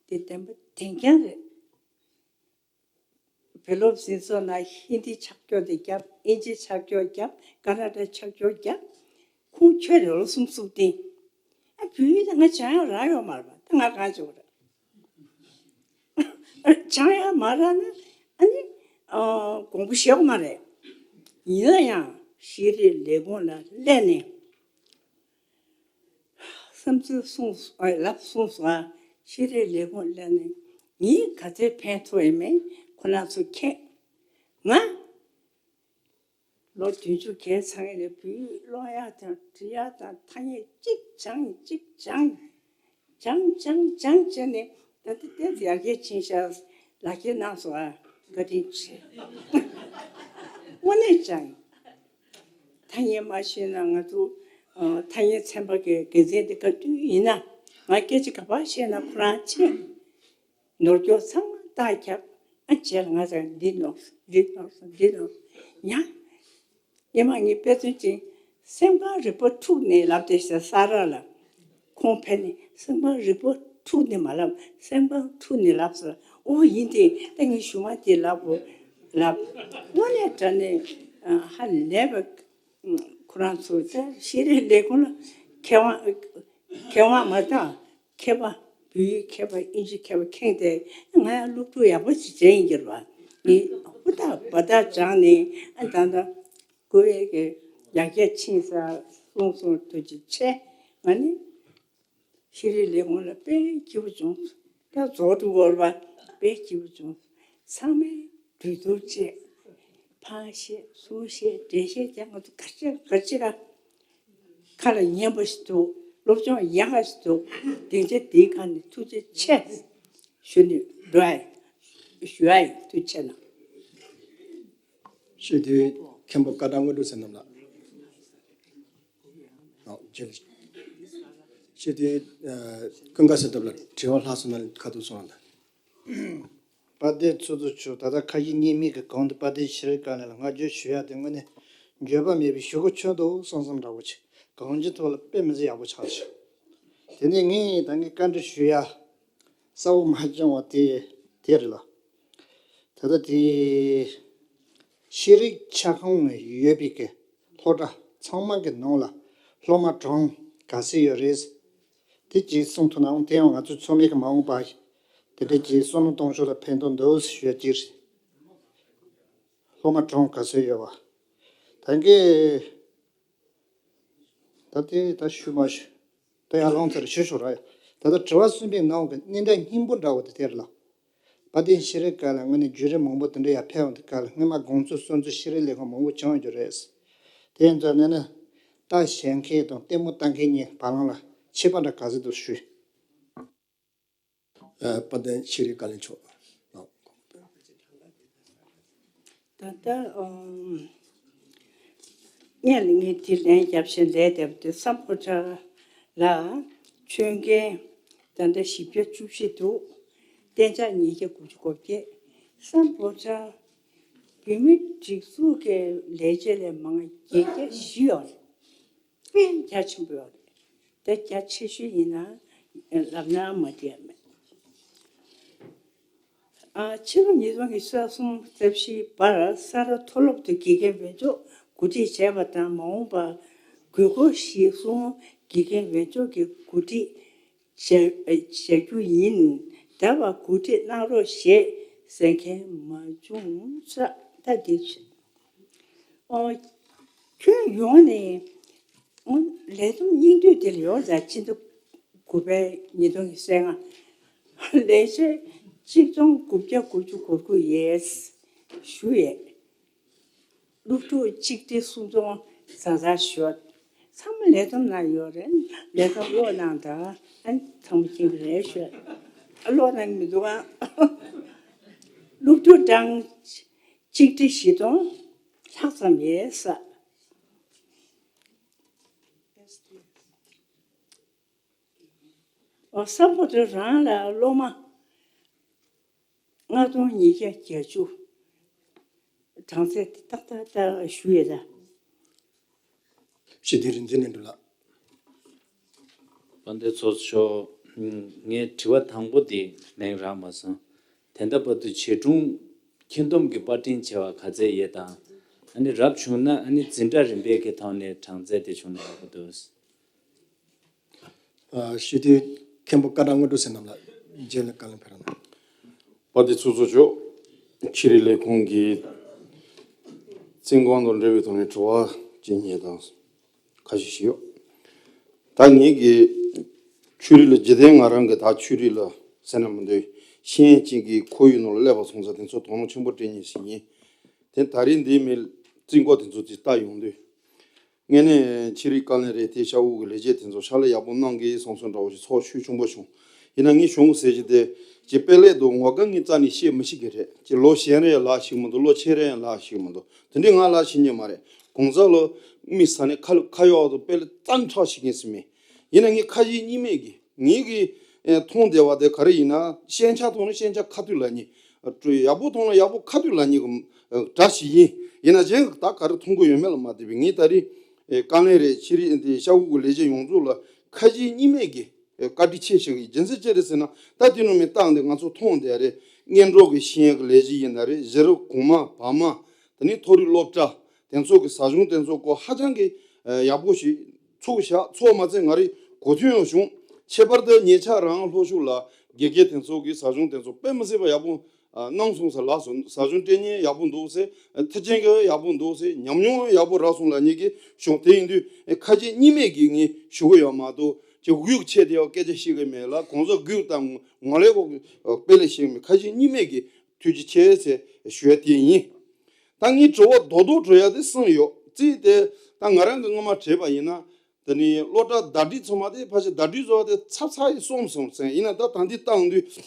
དེ་བདེན་པ་བདེན་རྐྱང་རེད། བོད་སློབ་འཛིན་ཚོགས་ནང་ཧིན་དི་ཕྱག་རྒྱོག་དེ་བརྒྱབ། ཨིན་ཇི་ཕྱག་རྒྱོག་བརྒྱབ། ཀ་ན་ཌ་ཕྱག་རྒྱོག་བརྒྱབ། ཁོང་ཁྱོད་རེ་ལོ་གསུམ་གསུམ་བསྟེན། ཨ་བུ་ཡིན་ད་ང་བྱང་ཡག་རག་ཡོད་མ་རེད་པ། ད་ང་གང་བྱེད་དགོས་རེད། བྱང་ཡག་མ་རག་ན་ཨ་ནི་ཨ་དགོངས་པ་བཞེས་དགོས་མ་རེད། ཡིན་ན་ཡང་ཤེས་རིག་ལས་ཁུངས་ལ་སླེབས་ནས། བསམ་ཚུལ་གསུངས་སོང་། ཨ་ལབ་གསུངས་སོང་། ཨ་ཤེས་རིག་ལས་ཁུངས་ལ་ནི་ངས་ག་ཚོད་ཕན་ཐོགས་ཡོད་མེད་ཁོ་རང་ཚོ་མཁྱེན། ང་ལོ་བདུན་ཅུ་བརྒལ་ཚར་ཡོད་རེད། བོད་ཡིག་ཀློག་ཡག་དང་འབྲི་ཡག་དང་ཐ་སྙད་གཅིག་སྦྱངས་གཅིག་སྦྱངས་སྦྱངས་སྦྱངས་སྦྱངས་བྱས་ནས་ད་ལྟ་ཏོག་ཙམ་ཡར་རྒྱས་ཕྱིན་ཤག་ལག་ཁྱེར་གནང་སོང་། ཨ་བཀའ་དྲིན་ཆེ། དངོས་གནས་སྦྱངས། ཐ་སྙད་མ་ཤེས་ན་ང་ཚོ་ཨ་ཐ་སྙད་ཚན་པ་གི་འགན་འཛིན་དེ་ག་དུས་ཡིན་ན་ང་སྐད་ཆ་ག་པར་བཤད་ན་ཁོ་རང་ཆེ། ནོར་སྐྱོར་ཚང་མ་རྟགས་ཁྱབ། ཨ་བྱས་ལ་ང་ཚོ་འདི་ནོར་འདི་ནོར་འདི་ནོར་ཡང་སྔོན་མ་ངའི་དཔེ་མཚོན་ཅིག་སེམས་ཁམས་རིག་པ་འཁྲུགས་ནས་ལབ་དེ་ཟེར་ས་ར་ལ། ཁོང་ཕེབས་ནས་སེམས་ཁམས་རིག་པ་འཁྲུགས་ནས་མ་ལབ། སེམས་ཁམས་འཁྲུགས་ནས་ལབ་ཟེར། ཨོ་ཡིན་ཏེ་ད་ངས་གཞུག་མ་དེ་ལབ་དགོས་ལབ། དངོས་གནས་དྲང་གནས་ཧ་ལས་པ། ཁོ་རང་ཚོ་ད་ཤེས་རིག་ལས་ཁུངས་ལ་མཁས་དབང་མཁས་དབང་མ་གཏོགས་མཁས་པ་བོད་ཡིག་མཁས་པ་ཨིན་ཇི་མཁས་པ་ཁེངས་ཏེ་ང་ཡང་སློབ་ཕྲུག་ཡག་པོ་ཞིག་བྱས་ཡིན་གྱི་རེད་པ། ངས་ཧུར་ཐག་འབད་ཐག་སྦྱངས་ནས་ཨ་ད་ལྟ་ཀོ་ཝེ་གི་ཡར་རྒྱས་ཕྱིན་ས་གསུངས་སོང་། ཐུགས་རྗེ་ཆེ། ང་ནི་ཤེས་རིག་ལས་ཁུངས་ལ་དཔེ་སྐྱིད་པོ་བྱུང་། ད་རྫོགས་འགྲོ་བར་བ་དཔེ་སྐྱིད་པོ་བྱུང་། ཚང་མས་གྲོས་བསྡུར་བྱས། ཕར་བཤད་ཚུར་བཤད་འགྲེལ་བཤད་ཀྱང་ང་ཚོ་ག་ཅི་ག་ཅི་ག་ཁ་ལ་ཉན་པ་ཞིག་འདུག་སློབ་སྦྱོང་ཡག་ག་ཞིག་འདུག་སྡིངས་ཆ་འདིའི་སྒང་ནས་ཐུགས་རྗེ་ཆེ་ཞུ་ནས་འགྲོ་ཨ་ཞུ་ཨ་ཡིན། ཐུགས་རྗེ་ཆེ་གནང་། ཞུ་དུས་མཁན་པོ་བཀའ་དྲིན་དངོས་གྲུབ་ཟེར་རྣམས་ལགས། ཞེས་དེ་ཀུན་དགའ་གསལ་སྟོབས་ལ་དྲི་བ་ལྷག་སོང་ན་ཁ་ཐུག་གསུང་རོགས་གནང་། དཔལ་ལྡན་ཚོགས་གཙོ་མཆོག་ད་ལྟ་ཁ་ཞེ་གཉིས་མེད་ཀྱི་གོང་དུ་དཔལ་ལྡན་ཤེས་རིག་བཀའ་བློན་ལ་བསྔགས་བརྗོད་ཞུ་ཡ་དེ་དངོས་གནས་འགྱོད་པ་མེད་པའི་ཞུ་སྒོ་ཆོད་འདུག་བསམ་བསམ་འདྲ་བོ་ཆེ། གང་ཅིའི་ཐོག་ལ་དཔེ་མི་སྲིད་ཡག་པོ་ཆགས་ཤག་དེ་ནས་ངས་ད་ངས་བཀའ་འདྲི་ཞུ་ཡ་གསལ་པོ་མ་བྱུང་བ་དེ་དེ་རེད་ལ། ད་ལྟ་དེ་ཤེས་རིག་ཆ་ཁང་ནས་ཡོད་པའི་གི་སློབ་གྲྭ་ཚང་མ་གི་ནང་ལ་སློབ་མ་གྲངས་ག་ཚོད་ཡོད་རེད། དེ་གཅིག་གསུང་ཐུབ་ནའང་དེ་ཡང་ང་ཚོ་ཚོགས་མི་གི་མ་འོངས་པ་དེ་འདྲ་གྱི་བསམ་བློ་གཏོང་ཕྱོགས་ལ་ཕན་ཐོགས་འདུག་ཞུ་ཡ་གཅིག་རེད། སློབ་མ་གྲངས་ག་ཚོད་ཡོད་པ། ད་གིན་ད་དེ་ད་ཞུ་མ་ཞུ། ད་ཡར་ལངས་ཚར་ཞུ་ཞུ་ར་ཡ། ད་ལྟ་དྲི་བ་གསུམ་པའི་ནང་གི་གནད་འགག་སྙིང་པོ་འདྲ་བོ་དེ་དེ་རེད་ལ། དཔལ་ལྡན་ཤེས་རིག་བཀའ་བློན་ལ་དངོས་གནས་བརྒྱུད་རིམ་མང་པོ་དེ་འདྲ་ཡར་ཕེབས་འོང་དུས་སྐབས་ལ་སྔོན་མ་དགོངས་ཚུལ་གསུང་ཚུལ་ཤེས་རིག་ལས་ཁུངས་མང་པོ་བྱུང་ཡོད་རེད། དེ་ཡིན་ཙང་ནས་ནི་ལྟ་ཞེན་མཁན་དང་ལྟད་མོ་ལྟ་མཁན་གཉིས་བར་ལམ་ལ་ཁྱད་པར་འདྲ་ག་ཚོད་འདུག་ཞུས། ཨ། དཔལ་ལྡན་ཤེས་རིག་བཀའ་བློན་མཆོག་ད་ལྟ་ཨམ། སྔོན་ལ་ངས་དེ་ལན་བརྒྱབ་བཞིན་ལས་བསྡད་པ་དེ་སམ་བྷོ་ཊ་ལ་ཆོད་མཁན་ད་ལྟ་བཞི་བརྒྱ་བཅུ་བཞི་འདུག་གཏན་འཇགས་ཉིས་བརྒྱ་དགུ་བཅུ་གོ་བརྒྱད། སམ་བྷོ་ཊ་བོད་མིའི་སྒྲིག་འཛུགས་ཀྱི་ལས་བྱེད་ལས་མང་བརྒྱད་བརྒྱ་བཞི་ཡོད་རེད། དཔེ་རྒྱ་ཆེན་པོ་ཡོད་རེད། དེ་རྒྱ་ཆེ་ཤོས་ཡིན་ན་ལབ་ན་མ་བདེ་ཡ་མེད། ཨ། ཕྱི་ལོ་ཉིས་སྟོང་ཉི་ཤུ་རྩ་གསུམ་རྩ་བཞིའི་བར་ས་རཱ་མཐོ་སློབ་ཏུ་དགེ་རྒན་འོས་སྦྱོར་གོ་སྒྲིག་བྱས་པ་དང་། མ་འོངས་པར་དགོས་མཁོ་གཞིར་བཟུང་དགེ་རྒན་འོས་སྦྱོར་གྱི་གོ་སྒྲིག་བྱ་བྱ་རྒྱུ་ཡིན། ད་བར་གོ་སྒྲིག་གནང་རོགས་ཞེས་ཟེར་མཁན་མ་བྱུང་ས་ད་འདི་བྱེད། ཨོ། ཁྱོན་ཡོངས་ནས་ལས་བསྡོམས་སྙིང་བསྡུས་དེ་ལ་ཡོངས་རྫོགས་ཕྱི་ཟླ་དགུ་པའི་ཉིས་སྟོང་ཉི་ཤུ་རྩ་ལྔ། ལས་བྱེད་གཅིག་སྟོང་དགུ་བརྒྱ་དགུ་བཅུ་གོ་དགུ་ཡས་ཞུ་ཡས། སློབ་ཕྲུག་གཅིག་སྟེ་སུམ་སྟོང་ཟ་ཟ་ཞོད། ཚང་མ་ལས་བསྡོམས་ནང་ཡོད་རེད། ལས་བསྡོམས་ཀློག་གནང་དང་། ཨ་ནི་ཚང་མ་མཁྱེན་གྱི་རེད་ཞོད། ཨ། ཀློག་གནང་གི་མི་འདུག་ཨ། སློབ་ཕྲུག་གྲངས་གཅིག་ཁྲི་བཞི་སྟོང་ལྷག་ཙམ་ཡོད་ས། ཨོ། སམ་བྷོ་ཊ་རང་ལ་སློབ་མ་ལྔ་སྟོང་ཉིས་བརྒྱ་བརྒྱད་ཅུ་གྲངས་ཚད་ཏག་ཏག་ཏག་ཞུ་ཡས་ལ། ཞི་བདེ་རིག་འཛིན་ལས་འགྲོ་ལགས། དཔལ་ལྡན་ཚོགས་གཙོ་མཆོག་ངའི་དྲི་བ་དང་པོ་དེ་ལན་རག་མ་སོང་། དེ་འདྲ་བར་དུ་བྱིས་སྒྲུང་ཁྱོན་བསྡོམས་ཀྱི་པར་སྐྲུན་བྱས་པ་ག་ཚད་ཡོད་དང་། ཨ་ནི་རབ་བྱུང་ན་ཨ་ནི་འཛིན་གྲྭ་རིམ་པའི་གི་ཐོག་ནས་གྲངས་ཚད་དེ་བྱུང་ན་ཡག་པོ་འདུག་ཨ། ཞི་བདེའི་མཁན་པོ་ཀ་ཌ་དངོས་གྲུབ་ཟེར་རྣམས་ལ་རྗེས་ལ་བཀའ་ལན་ཕེབས་རོགས་གནང་། དཔལ་ལྡན་ཚོགས་གཙོ་མཆོག་ཕྱི་དྲིལ་ལས་ཁུངས་ཀྱི་བཙོན་ཁང་དང་འབྲེལ་བའི་ཐོག་ནས་དྲི་བ་ཅིག་ངས་དང་ཁ་ཤས་ཤིག་ཡོད། ད་ངེད་ཀྱི་ཆོས་རིག་ལ་འཇིག་རྟེན་ང་རང་གི་ད་ཆོས་རིག་ལ་ཟེར་ན་མི་འདོད། ཤེས་ཡོན་ཅན་གྱི་ཁོར་ཡུག་ནང་ལ་སླེབས་པ་སོང་ཙང་དེ་ཚོ་དོ་སྣང་ཆེན་པོ་སྤྲད་མཁན་ཞིག་ཡིན། དེ་ད་རེས་འདི་མི་བཙོན་ཁང་དེ་ཚོ་ཅིག་ལྟ་ཡོང་དུས། དངོས་གནས་ཕྱི་དྲིལ་བཀའ་བློན་རེད་དེ། ཤ་འུ་གི་ལས་བྱེད་དེ་ཚོ་ཕྱག་ལས་ཡག་པོ་གནང་གི་བསམ་བསམ་འདྲ་བོ་ཞིག་ཚོར་ཤུགས་ཆེན་པོ་བྱུང་། ཡིན་ན་ངས་གཞུང་གི་ཟེར་གྱི་དེ་ཅི་དཔེ་ལས་དུ་ངོ་དགའ་ངའི་རྩ་ནས་བཤད་མི་ཤེས་ཀྱི་རེད། ཅི་ལོ་གཞོན་རེད་ལ་ཞིག་མི་འདུག་ལོ་ཆེ་རེད་ལ་ཞིག་མི་འདུག་དེ་འདྲའི་ང་ལ་ཤེས་ཉན་མ་རེད། གང་ཟག་ལོ་མི་ས་ནས་ཁ་ལ་ཁ་གཡོག་དུ་དཔེ་ལས་རྩ་ཁྲག་ཤིག་ཡིན་སྲིད་མེད། ཡིན་ན་ངས་ཁ་ཞེ་གཉིས་མེད་ཀྱི་ངེད་ཀྱི་ཨེ་མཐོང་བདེ་བ་དེ་ག་རེ་ཡིན་ན། ཞན་ཆ་མཐོང་ན་ཞན་ཆ་ཁ་ཐུག་ལབ་ཉེས། ཡག་པོ་མཐོང་ན་ཡག་པོ་ཁ་ཐུག་ལབ་ཉེས་ཀྱི་སྒྲ་ཞིག་ཡིན། ཡིན་ན་གཞན་ད་ག་རེ་མཐོང་གི་ཡོད་མེད་ལ་མ་ལྟོས་པའི་ངས་ད་རེས་ཨེ་བཀའ་བློན་རེད། ཕྱི་དྲིལ་འདི་ཤ་འུ་གི་ལས་བྱེད་ཡོངས་རྫོགས་ལ་ཁ་ཞེ་གཉིས་མེད་ཀྱི་ཨེ་བཀའ་དྲིན་ཆེ་ཞུ་གི། རྒྱུ་མཚན་ཅི་རེད་ཟེར་ན། ད་དེ་ནང་མི་སྟངས་འདི་ང་ཚོ་མཐོང་བསྡད་རེད། སྔོན་འགྲོ་གི་ཤེས་ཡོན་གྱི་ལས་བྱེད་ཡིན་ན་རེད། གཞི་རིམ་གོང་མ་བར་མ། དེ་ནས་མཐོ་རིམ་སློབ་གྲྭ་དེ་ཚོ་གི་ཟབ་སྦྱོང་དེ་ཚོ་སྐོར་ཧ་ཅང་གི་ཨ་ཡག་པོ་ཞིག་ཚུགས་བཞག་ཚུགས་མ་ཚད་ང་རའི་གོ་ཐོས་ཡང་བྱུང་། ཁྱད་པར་དུ་ཉེ་ཆར་རང་ལྷོ་ཕྱོགས་ལ་དགེ་རྒན་དེ་ཚོ་གི་ཟབ་སྦྱོང་དེ་ཚོ་དཔེ་མི་སྲིད་པ་ཡག་པོ་ཨ་གནང་སོང་ཟེར་ལབ་སོང་། ཟབ་སྦྱོང་སྤྲད་མཁན་ཡག་པོ་འདུག་ཟེར། མཐུན་རྐྱེན་གྱི་ཡག་པོ་འདུག་ཟེར། ཉམས་མྱོང་ཡག་པོ་རག་སོང་ལབ་མཁན་གྱི་བྱུང་། དེ་ཡིན་དུས་ཁ་ཞེ་གཉིས་མེད་ཀྱིས་ངས་ཞུ་གི་ཡོད་མ་གཏོགས་ཅི་གཡུག་ཆེ་དེ་ཡང་སྐད་ཆ་བཤད་གི་མེད་ལ། གང་ཟག་གུས་དང་ངོ་ལེ་གོ་དཔེ་ལས་བཤད་གི་མེད། ཁ་ཞེ་གཉིས་མེད་ཀྱིས་ཐུགས་རྗེ་ཆེ་ཟེར་ཞུ་ཡ་དེ་ཡིན། ད་ངའི་དྲི་བ་རྡོག་རྡོག་དྲི་ཡ་དེ་གསུམ་ཡོད། གཅིག་དེ་ད་ང་རང་གི་སྔོན་མ་དྲིས་པ་ཡིན་ན། དེ་ནི་སློབ་གྲྭ་ཟླ་སྒྲིལ་ཚང་མ་དེ་ཕལ་ཆེར་ཟླ་སྒྲིལ་བཟོ་བ་དེ་ཚབ་ཚ་ཡི་གསུམ་སོང་ཟེར། ཡིན་ན་ད་ད་འདི་བཏང་དུས་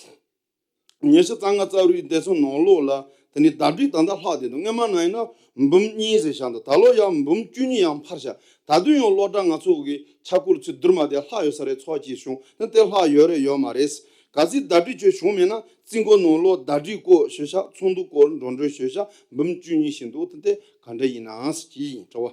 ཉི་ཤུ་རྩ་ལྔ་རྩ་དྲུག་དེ་ཚོ་ནང་ལོགས་ལ་དེ་ནི་ཟླ་སྒྲིལ་ད་ལྟ་ལྷག་བསྡད་འདུག་སྔོན་མ་ན་ཡིན་ན་འབུམ་གཉིས་ཟེར་བཞག་འདུག་ད་ལོ་ཡང་འབུམ་བཅུ་གཉིས་ཡང་འཕར་བཞག་ད་ ད་དུང་ཡང་སློབ་གྲྭ་ང་ཚོ་གི་ཆ་སྐོར་ཚུད་བསྡུར་མ་དེ་ལྷག་ཡོད་ས་རེད། ཚོགས་ཀྱི་བྱུང་ན་དེ་ལྷག་ཡོད་རེད་ཡོད་མ་རེད། ག་ཚོད་ཟླ་སྒྲིལ་བྱས་བྱུང་མེད་ན་རྩིས་འགོ་ནང་ལོགས་ཟླ་སྒྲིལ་སྐོར་ཤོད་བྱ། ཚོགས་འདུ་སྐོར་འགྲོ་གྲོན་ཤོད་བྱ། འབུམ་བཅུ་གཉིས་ཤིག་འདུག་དེ་དེ་ག་འདྲ་ཡིན་ནམ་ཟེར་གྱི་ཡིན་དྲི་བ།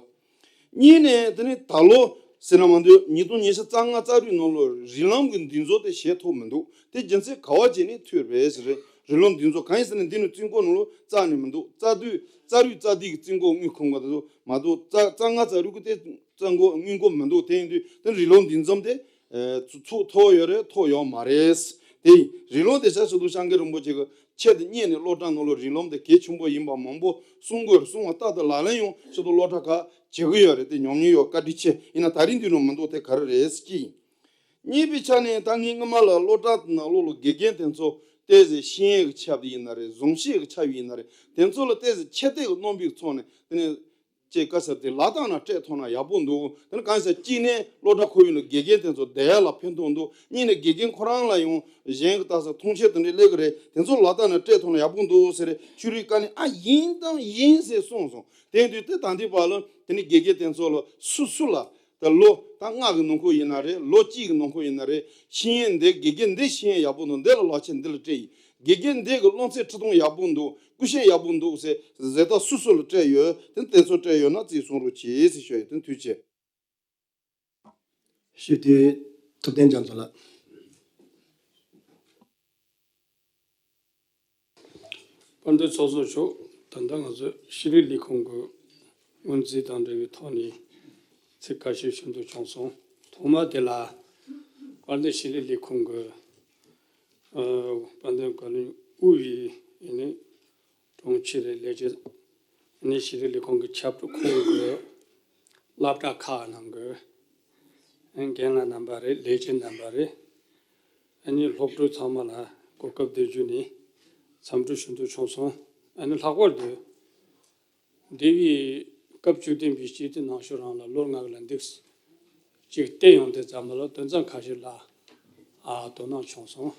གཉིས་ནས་དེ་ནི་ད་ལོ་ཟེར་ན་མ་འདོད་ཉིས་སྟོང་ཉི་ཤུ་རྩ་ལྔ་རྩ་དྲུག་ནང་ལོ་རིགས་ལམ་གྱི་འདུས་ཚོགས་དེ་བྱེད་ཐུབ་མི་འདུག་དེ་རྒྱུ་མཚན་ག་བ་བྱས་ནས་ཐུག་རེད་ཟེར། རིགས་ལམ་འདུས་ཚོགས་གང་ཡིན་ཟེར་ན་འདི་ནི་རྩིས་འགོ་ནང་ལོ་རྩ་ནས་མི་འདུག་རྩ་དུས་རྩ་རུས་རྩ་དུས་ཀྱི་རྩིས་འགོ་དངུལ་ཁང་ག་དུ་མ་གཏོགས་རྩ་རྩ་ལྔ་རྩ་དྲུག་གི་དེ་རྩ་འགོ་དངུལ་འགོ་མི་འདུག་དེ་ཡིན་དུས་དེ་རིགས་ལམ་འདུས་ཚོགས་དེ་ཚུགས་ཐུབ་ཡོད་རེད་ཐུབ་ཡོད་མ་རེད། དེ་ཡིན་རིགས་ལམ་དེ་བྱ་ཞུ་དུ་སངས་རྒྱས་རིན་པོ་ཆེ་གི་ཆེད་དུ་གཉེར་ནས་སློབ་གྲྭ་ནང་ལོ་རིགས་ལམ་དེ་གལ་ཆེན་པོ་ཡིན་པ་མང་པོ་གསུང་དགོས་གསུང་བ་ལྟ་དུ་ལག་ལེན་ཡང་ཞུ་དུ་སློབ་གྲྭ་ཁག་བྱེད་ཀྱི་ཡོད་རེད། དེ་ཉམས་མྱོང་ཡོད་བཀའ་དྲིན་ཆེ། ཡིན་ན་ད་རིང་འདི་ནང་མི་འདུག་དེ་ག་རེ་རེད་ཟེར་གྱི་ཡིན། གཉིས་པའི་ཆ་ནས་ད་ངས་སྔོན་མ་ལ་སློབ་གྲྭ་ནང་ལོགས་ལ་དགེ་རྒན་དེ་ཚོ་ཏོག་ཙམ་ཤེས་ཡོན་གྱི་ཆ་དེ་ཡིན་ན་རེད། གཟུངས་བཤད་ཀྱི་ཆ་ཡིན་ན་རེད། དེ་ཚོ་ལ་ཏོག་ཙམ་ཁྱད་གསོད་ཀྱི་རྣམ་པའི་ཐོག་ནས་དེ་ནས་ཅེས་བཀའ་ཟེར་དེ་ལག་གདང་ན་སྤྲད་ཐུབ་ན་ཡག་པོ་འདུག་དེ་ནི་གང་ཟེར་གཅིག་ནས་སློབ་གྲྭ་ཁོར་ཡུག་ལ་དགེ་རྒན་དེ་ཚོ་བསྡད་ཡ་ལ་ཕན་ཐོགས་འདུག་གཉིས་ནས་དགེ་རྒན་ཁོ་རང་ལ་ཡང་གཞན་གྱི་ལྟ་ས་མཐོང་ཆེན་དེ་འདྲའི་སླེབས་ཀྱི་རེད། དེ་ཚོ་ལག་གདང་ན་སྤྲད་ཐུབ་ན་ཡག་པོ་འདུག་ཟེར་རེད། ཆུ་རིས་ཀ་ནས་ཨ་ཡིན་དང་ཡིན་ཟེར་གསུངས་སོང་། དེ་དུས་དེ་ད་ལྟའི་བར་ལ་དེ་ནི་དགེ་རྒན་དེ་ཚོ་ལ་སུ་སུ་ལ། ད་ལོ་ད་ལྔ་གི་ནང་ཁུལ་ཡིན་ན་རེད། ལོ་གཅིག་གི་ནང་ཁུལ་ཡིན་ན་རེད། ཤེས་ཡོན་འདི་དགེ་རྒན་འདི་ཤེས་ཡོན་ཡག་པོ་འདུག་འདི་ལ་ལག་ཁྱེར་འདི་ལ་སྤྲད་ཡིན། དགེ་རྒན་འདི་གི་བློ་རྩེ་ཁྲི་སྟོང་ཡག་པོ་འདུག་སྐུ་ཞབས་ཡག་པོ་འདུག་ཟེར་ཟེར་ད་སུ་སུ་ལ་སྤྲད་ཡོད། དེ་དེ་ཚོ་སྤྲད་ཡོད་ན་རྩིས་གསུང་རོགས་གྱིས་ཟེར་ཞུ་ཡོད། དེ་ཐུགས་རྗེ་ཆེ། ཞུ་དུས་ཐུབ་བསྟན་རྒྱ་མཚོ་ལགས། དཔལ་ལྡན་ཚོགས་གཙོ་མཆོག་ད་ལྟ་ང་ཚོ་ཤེས་རིག་ལས་ཁུངས་ཀྱི་སྔོན་རྩིས་དང་འབྲེལ་བའི་ཐོག་ནས་ཚིག་ཁ་ཤས་ཞུ་འདོད་བྱུང་སོང་། ཐོག་མ་དེ་ལ་དཔལ་ལྡན་ཤེས་རིག་ལས་ཁུངས་ཀྱི་ཨ་དཔལ་ལྡན་བཀའ་བློན་དབུས་པའི་ཡིན་ནི་དྲུང་ཆེ་རེད། ལས་བྱེད་ནི་ཤེས་རིག་ལས་ཁུངས་ཀྱི་ཁྱབ་ཁོངས་ཀྱི་སློབ་གྲྭ་ཁག་ནང་གི་རྒན་ལགས་རྣམ་པ་རེད། ལས་བྱེད་རྣམ་པ་རེད། ཨ་ནི་སློབ་ཕྲུག་ཚང་མ་ལ་གོ་སྐབས་འདི་བརྒྱུད་ནས་འཚམས་འདྲི་ཞུ་འདོད་བྱུང་སོང་། ཨ་ནི་ལྷག་པར་དུ་འདས་པའི་སྐབས་བཅུ་བདུན་པའི་སྤྱི་འཐུས་ནང་ཆོས་རང་ལ་ལོ་ལྔ་གི་ལ་འདུག་ཅིག་བལྟས་ཡོང་དུས་ཙམ་པ་ལ་དོན་ཚན་ཁ་ཤས་ལ་ཨ་དོ་སྣང་བྱུང་སོང་།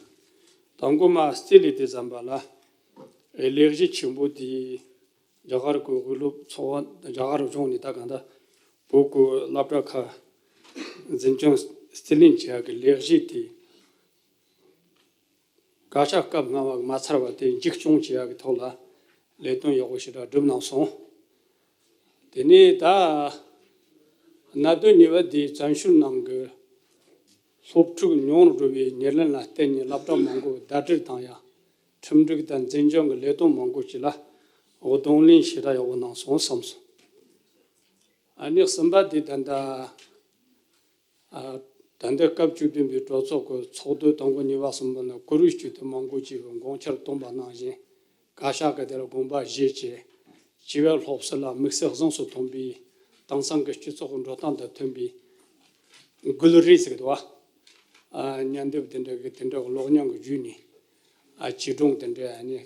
དང་པོ་མ་རྩིས་ལས་དུས་ཙམ་པ་ལ་ལས་གཞི་ཆེན་པོ་དེ་རྒྱ་གར་གྱི་དབུས་སློབ་ཚོགས་པ་རྒྱ་གར་ལྗོངས་ནས་ད་གང་ལྟར་བོད་ཀྱི་སློབ་གྲྭ་ཁག་འཛིན་སྐྱོང་རྩིས་ལེན་བྱེད་ཡག་གི་ལས་གཞི་དེ་བཀའ་ཤག་སྐབས་སྔ་མ་མ་ཚར་བ་དེ་མཇུག་སྐྱོང་བྱེད་ཡག་གི་ཐོག་ལ་ལས་དོན་ཡག་པོ་ཞེ་དྲག་བསྒྲུབས་གནང་སོང་། དེ་ནས་ད་གནད་དོན་གཉིས་པ་དེ་བཙན་བྱོལ་ནང་གི་སློབ་ཕྲུག་ཉུང་རུ་འགྲོ་བའི་ཉེར་ལེན་ལ་བརྟེན་ནས་སློབ་གྲྭ་མང་པོ་ཟླ་སྒྲིལ་བཏང་ཡ། ཁྲིམས་སྒྲིག་དང་འཛིན་སྐྱོང་གི་ལས་དོན་མང་པོ་ཞིག་ལ་གདོང་ལེན་ཞེ་དྲག་ཡག་པོ་གནང་སོང་བསམ་སོང་། ཨ་ནི་གསུམ་པ་དེ་ད་ལྟ་ཨ་ད་ལྟ་སྐབས་བཅུ་བདུན་པའི་གྲོས་ཚོགས་ཀྱི་ཚོགས་དུས་དང་པོ་གཉིས་པ་གསུམ་པ་ནི་གུ་རུའི་སྤྱི་འཐུས་མང་པོ་ཅིག་གིས་དགོངས་འཆར་བཏོན་པ་ནང་བཞིན་བཀའ་ཤག་གིས་དེ་ལ་དགོངས་པ་བཞེས་བྱས། སྤྱི་པའི་སློབ་གསོ་ལ་དམིགས་བསལ་གཟེངས་སུ་ཐོན་པའི་དེང་སང་གི་སྤྱི་ཚོགས་ཀྱི་འགྲོ་སྟངས་དང་མཐུན་པའི་འགུལ་རིས་ཟེར་གི་འདུག་བ། ཨ་ཉམས་འདེབས་དེ་འདྲ་གི་དེ་འདྲ་གི་གློག་བརྙན་གྱི་བརྒྱུད་ནས་ཨ་བྱིས་སྒྲུང་དེ་འདྲ་ཨ་ནི་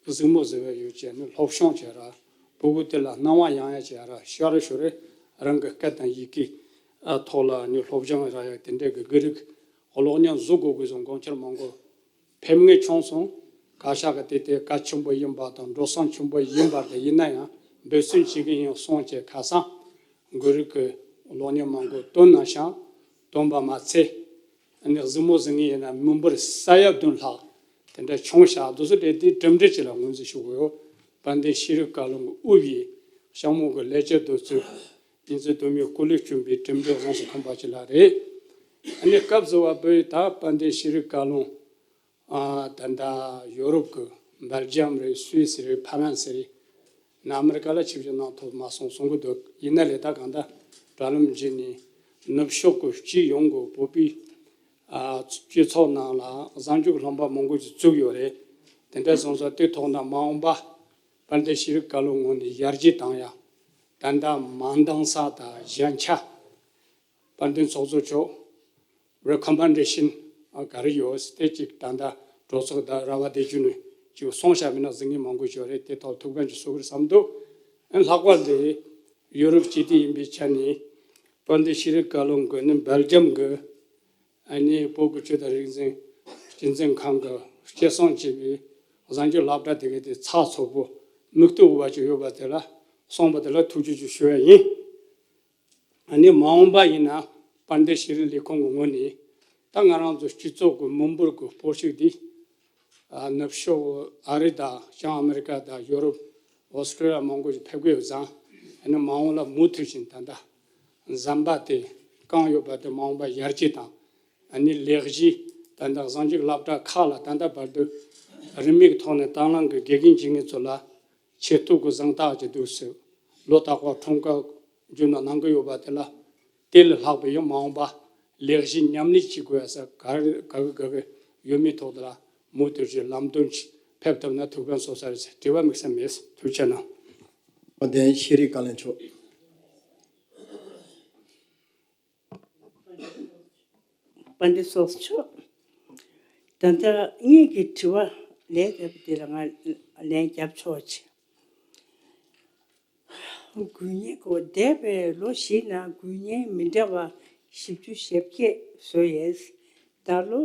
གཟིགས་མོ་བཟོ་བའི་ཡོད་ཅེས་ནི་སློབ་སྦྱོང་བྱས་ར་ཕྲུ་གུ་དེ་ལ་སྣང་བ་ཡང་ཡང་བྱས་ར་ཤོ་ར་ཤོ་རེ་རང་གི་སྐད་དང་ཡི་གེ་ཨ་ཐོག་ལ་ཨ་ནི་སློབ་སྦྱོང་ར་ཡ་དེ་འདྲ་གི་དགེ་རིགས་གློག་བརྙན་བཟོ་དགོས་དགོས་བཟོ་དགོངས་འཆར་མང་པོ་ཕེབས་ངེས་བྱུང་སོང་། བཀའ་ཤག་གི་དེ་དེ་གལ་ཆེན་པོ་ཡིན་པ་དང་འགྲོ་སོང་ཆེན་པོ་ཡིན་པ་དེ་ཡིན་ན་ཡང་འབད་བརྩོན་བྱེད་ཀྱི་ཡིན་གསུངས་བྱས་ཁ་སང་དགེ་རིགས་ཀྱི་གློག་བརྙན་མང་པོ་བཏོན་གནང་ཤག་བཏོན་པ་མ་ཚད། ཨ་ནི་གཟིགས་མོ་གཟིགས་ངེས་ཡིན་ན་མི་འབོར་ས་ཡ་བདུན་ལྷག་དེ་འདྲ་བྱུང་ཤག་དེ་ཚོ་དེ་དེ་གྲུབ་འབྲས་ཅིག་ལ་ངོས་འཛིན་ཞུ་དགོས་ཡོད། དཔལ་ལྡན་ཤེས་རིག་བཀའ་བློན་གྱི་དབུས་པའི་གཤམ་འོག་གི་ལས་བྱེད་དེ་ཚོས་ཉིན་མཚན་དུ་མའི་སྐུ་ལས་བསྐྱོན་པའི་གྲུབ་འབྲས་གཟེངས་སུ་ཐོན་པ་ཅིག་ལ་རེད། ཨ་ནི་སྐབས་བཟོ་བ་བོད་ད་དཔལ་ལྡན་ཤེས་རིག་བཀའ་བློན་ཨ་ད་ལྟ་ཡོ་རོབ་ཀྱི་སྦེལ་ཇམ་རེད། སུད་སི་རེད། ཕ་རན་སི་རེད། ན་ཨ་མི་རི་ཀ་ལ་ཆིབས་བསྒྱུར་གནང་ཐུབ་མ་སོང་གསུང་གི་འདུག་ཡིན་ན་ལས་ད་གང་ལྟར་དྲ་ལམ་བརྒྱུད་ནས་ནུབ་ཕྱོགས་ཀྱི་སྤྱི་ཡོངས་ཀྱི་བོད་པའི་ཨ་སྤྱི་ཚོགས་ནང་ལ་གཟའ་མཇུག་ལྷན་པ་མང་པོ་ཞིག་བཙུགས་ཡོད་རེད། དེ་འདྲ་སོང་ཙང་དེ་ཐོག་ན་མ་འོངས་པ་དཔལ་ལྡན་ཤེས་རིག་བཀའ་བློན་ངོས་ནས་ཡར་རྒྱས་བཏང་ཡ། ད་ལྟ་མ་འདང་ས་དང་ཞན་ཆ། དཔལ་ལྡན་ཚོགས་གཙོ་མཆོག་རི་ཀོ་མེན་ཌེ་ཤན་ག་རེ་ཡོད་དེ་གཅིག་ད་ལྟ་གྲོས་ཚོགས་དང་ར་བ་བདེ་སྐྱིད་ནས་གཅིག་གསུངས་བཞག་མིན་ན་གཟིགས་ངེས་མང་པོ་ཞིག་ཡོད་རེད། དེ་ཐོག་ཐུགས་ཕན་ཅིག་གསོ་གི་རེད་བསམ་འདུག་ཨ་ལྷག་པར་དུ་ཡོ་རོབ་སྤྱི་འཐུས་ཡིན་པའི་ཆ་ནས་དཔལ་ལྡན་ཤེས་རིག་བཀའ་བློན་གྱིས་ནི་སྦེལ་ཇམ་གྱི་ཨ་ནི་བོད་ཀྱི་ཆོས་དང་རིག་འཛིན་སྤྱི་འཛིན་ཁང་གི་སྐྱེད་སྲིང་བྱས་པའི་གཟའ་མཇུག་སློབ་གྲྭ་དེ་གའི་དེ་ཚགས་ཚུད་པོ་མིག་ལྟོས་འོས་པ་ཅིག་ཡོད་པ་དེ་ལ་གསུངས་པ་དེ་ལ་ཐུགས་རྗེ་ཆེ་ཞུ་ཡ་ཡིན། ཨ་ནི་མ་འོངས་པ་ཡིན་ན་དཔལ་ལྡན་ཤེས་རིག་ལས་ཁུངས་ཀྱི་ངོས་ནས་ད་ང་རང་ཚོ་སྤྱི་ཚོགས་ཀྱི་མི་འབོར་གྱི་སྤོ་ཤུགས་འདི་ཨ་ནུབ་ཕྱོགས་ཨ་རི་དང་བྱང་ཨ་མི་རི་ཀ་དང་ཡོ་རོབ། ཨོ་སི་ཀྲོ་ལི་ཡ་མང་པོ་ཞིག་ཕེབས་ཀྱི་ཡོད་ཙང་། ཨ་ནི་མ་འོངས་ལ་མུ་མཐུད་བཞིན་ད་ལྟ་ཟམ་པ་དེ་བཀང་ཡོད་པ་དེ་མ་འོངས་པ་ཡར་རྒྱས་དང་། ཨ་ནི་ལས་གཞི་ད་ལྟ་གཟའ་མཇུག་སློབ་གྲྭ་ཁག་ལ་ད་ལྟ་བར་དུ་རིན་མེད་ཀྱི་ཐོག་ནས་དང་བླངས་ཀྱི་དགེ་རྒན་བྱེད་མཁན་ཚོ་ལ་ཆེད་གཏོང་གི་གཟེངས་རྟགས་ཀྱི་འདུག་ཟེར། ལོ་རྟག་པར་ཁྲོམ་སྐོར་རྒྱུ་ནོར་གནང་གི་ཡོད་པ་དེ་ལ། དེ་ལས་ལྷག་པའི་ཡང་མ་འོངས་པ་ལས་གཞི་མཉམ་ལས་བྱེད་དགོས་ཡ་ས་ག་རེ་ག་གི་ག་གི་ཡོད་མེད་ཐོག་ལ་མུ་མཐུད་ཀྱི་ལམ་སྟོན་ཅིག་ཕེབས་ཐུབ་ན་ཐུགས་ཕན་གསོས་ས་རེད་ཟེར། དྲི་བ་དམིགས་བསལ་མེད། ཐུགས་རྗེ་གནང་། དཔལ་ལྡན་ཤེས་རིག་བཀའ་བློན་མཆོག་དཔལ་ལྡན་ཚོགས་གཙོ་མཆོག་ད་ལྟ་ངེད་ཀྱི་དྲི་བ་ལན་བརྒྱབ་པ་དེ་ལ་ང་ལན་བརྒྱབ་ཆོག་ཅིག་དགུན་ཉིན་གོ་འདས་པའི་ལོ་བཞིའི་ནང་དགུན་ཉིན་མི་འདྲ་བ་བཞི་བཅུ་ཞེ་བརྒྱད་བཟོས་ཡོད། ད་ལོ་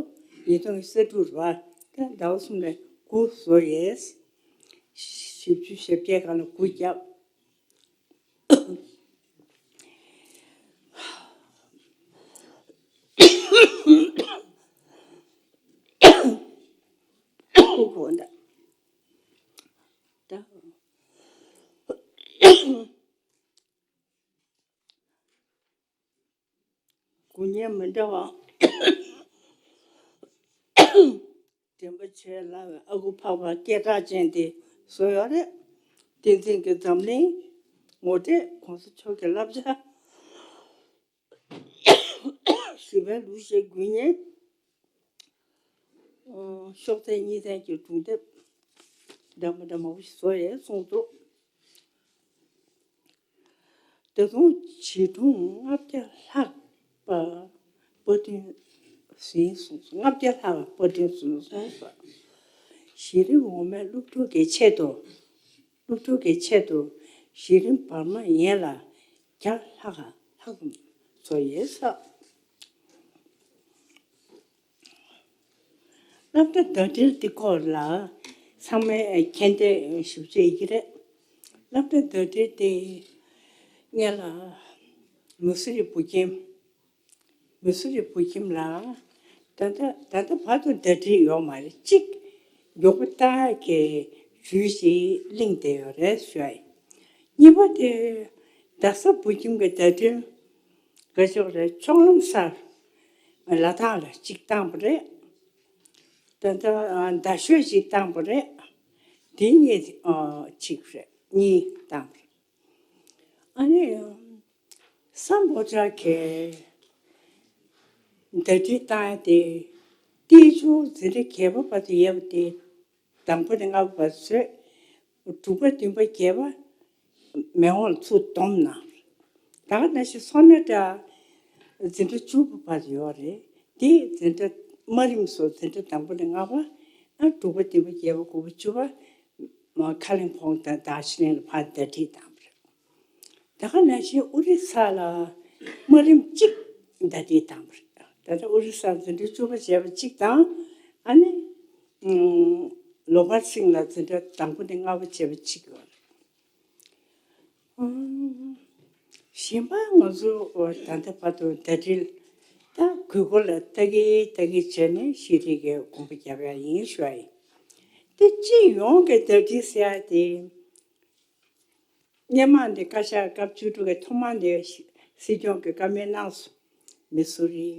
ཉིས་སྟོང་ཉི་ཤུ་རྩ་དྲུག་རེད་པ། ད་ཟླ་བ་གསུམ་ལ་དགུ་བཟོས་ཡོད། བཞི་བཅུ་ཞེ་བརྒྱད་སྒང་ལ་དགུ་བརྒྱབ། དགུ་གོ་འདྲ། ད། དགུན་ཉིན་མི་འདྲ་བ། དྲན་པ་བྱས་ལ་ཨ་ཁུ་འཕགས་པ་སྐད་གྲགས་ཅན་དེ་བཟོས་ཡོད་རེད། བསྟན་འཛིན་གྱི་འཛམ་གླིང་ངོ་སྤྲོད་གོང་ས་མཆོག་གི་བསླབ་བྱ། བཞི་པའི་ལུགས་བཤད་དགུན་ཉིན། ཤོག་ཚད་གཉིས་ཚན་གྱི་སྒྲུང་དེབ་འདྲ་མི་འདྲ་མང་པོ་ཞིག་བཟོ་ཡས་གསུངས་འདུག་ད་དུང་བྱིས་སྒྲུང་ལྔ་བརྒྱ་ལྷག་པ་པར་སྐྲུན་ཟིན་སོང་། ལྔ་བརྒྱ་ལྷག་པར་སྐྲུན་ཟིན་སོང་ཟེར། གཞི་རིམ་འོག་མའི་སློབ་ཕྲུག་གི་ཆེད་དུ། སློབ་ཕྲུག་གི་ཆེད་དུ་གཞི་རིམ་བར་མ་ཡན་ལ་བརྒྱ་ལྷག་ལྷག་ཙམ་བཟོ་ཡས་ཟེར། སློབ་གྲྭ་ཟླ་སྒྲིལ་འདི་སྐོར་ལ་ཚང་མས་མཁྱེན་བརྟེན་ཞིབ་དཔྱད་ཡིན་གྱི་རེད། སློབ་གྲྭ་ཟླ་སྒྲིལ་དེ་སྔོན་ལ་མུ་སི་རི་བུ་ཁྱིམ། མུ་སི་རི་བུ་ཁྱིམ་ལ་ད་ལྟ་ད་ལྟ་བར་དུ་ཟླ་སྒྲིལ་ཡོད་མ་རེད། གཅིག་མགྱོགས་པོ་ལྟ་ཡག་གི་ཇུས་ཤིག་གླེང་བསྡད་ཡོད་རེད་ཞུ་ཡ་ཡིན། གཉིས་པ་དེ་རྡ་ས་བུ་ཁྱིམ་གྱི་ཟླ་སྒྲིལ། ག་ཅོག་རེད། ཕྱོགས་ལྷུང་སར་ལ་དྭགས་ལ་གཅིག་བཏང་པ་རེད། ད་ལྟ་རྡ་ཤོད་གཅིག་བཏང་པ་རེད། དེ་གཉིས་གཅིག་རེད། གཉིས་བཏང་པ་རེད། ཨ་ནི་སམ་བྷོ་ཊ་གི་ཟླ་སྒྲིལ་བཏང་ཡ་དེ་ཏི་ཅུ་འཛིན་གྲྭ་བརྒྱད་པ་བར་དུ་ཡོད་པ་དེ། དང་པོ་ནས་ལྔ་པ་བར་བཟོས། དྲུག་པ་བདུན་པ་བརྒྱད་པ་མེ་འོང་ལ་ཚུར་བསྡོམས་གནང་། ད་ག་ནང་བཞིན་སོ་ན་ཊ་འཛིན་གྲྭ་བཅུ་པ་བར་ཡོད་རེད། དེ་འཛིན་གྲྭ་དམའ་རིམ་སོགས་འཛིན་གྲྭ་དང་པོ་ནས་ལྔ་པ། ཨ་དྲུག་པ་བདུན་པ་བརྒྱད་པ་དགུ་པ་བཅུ་པ་མ་ཁ་ལིང་ཕོང་དང་དར་ཇི་ལིང་ལ་ཕར་ཟླ་སྒྲིལ་བཏང་བ་རེད། ད་ག་ནང་བཞིན་ཨོ་རི་ས་ལ་དམའ་རིམ་གཅིག་ཟླ་སྒྲིལ་བཏང་བ་རེད། ད་ལྟ་ཨོ་རི་ས་འཛིན་གྲྭ་བཅུ་པ་བྱས་པ་གཅིག་དང་། ཨ་ནི་ལོ་བར་སིང་ལ་འཛིན་གྲྭ་དང་པོ་ནས་ལྔ་པ་བྱས་པ་གཅིག་ཡོད་རེད། གཞན་པ་ང་ཚོ་ད་ལྟ་བར་དུ་ཟླ་སྒྲིལ་ད་དགོས་མཁོ་ལ་ལྟ་གི་ལྟ་གི་བྱས་ནས་ཤེས་རིག་གི་དགོངས་པ་བརྒྱབ་ཡ་ཡིན་ཞུ་ཡ་ཡིན། དེ་སྤྱི་ཡོངས་ཀྱི་ཟླ་སྒྲིལ་ཟེར་ཡ་དེ། སྔོན་མ་འདི་བཀའ་ཤག་སྐབས་བཅུ་དྲུག་གི་ཐོག་མ་འདི་སྲིད་སྐྱོང་གི་བཀའ་མོལ་གནང་སོང་། མི་སུ་རི།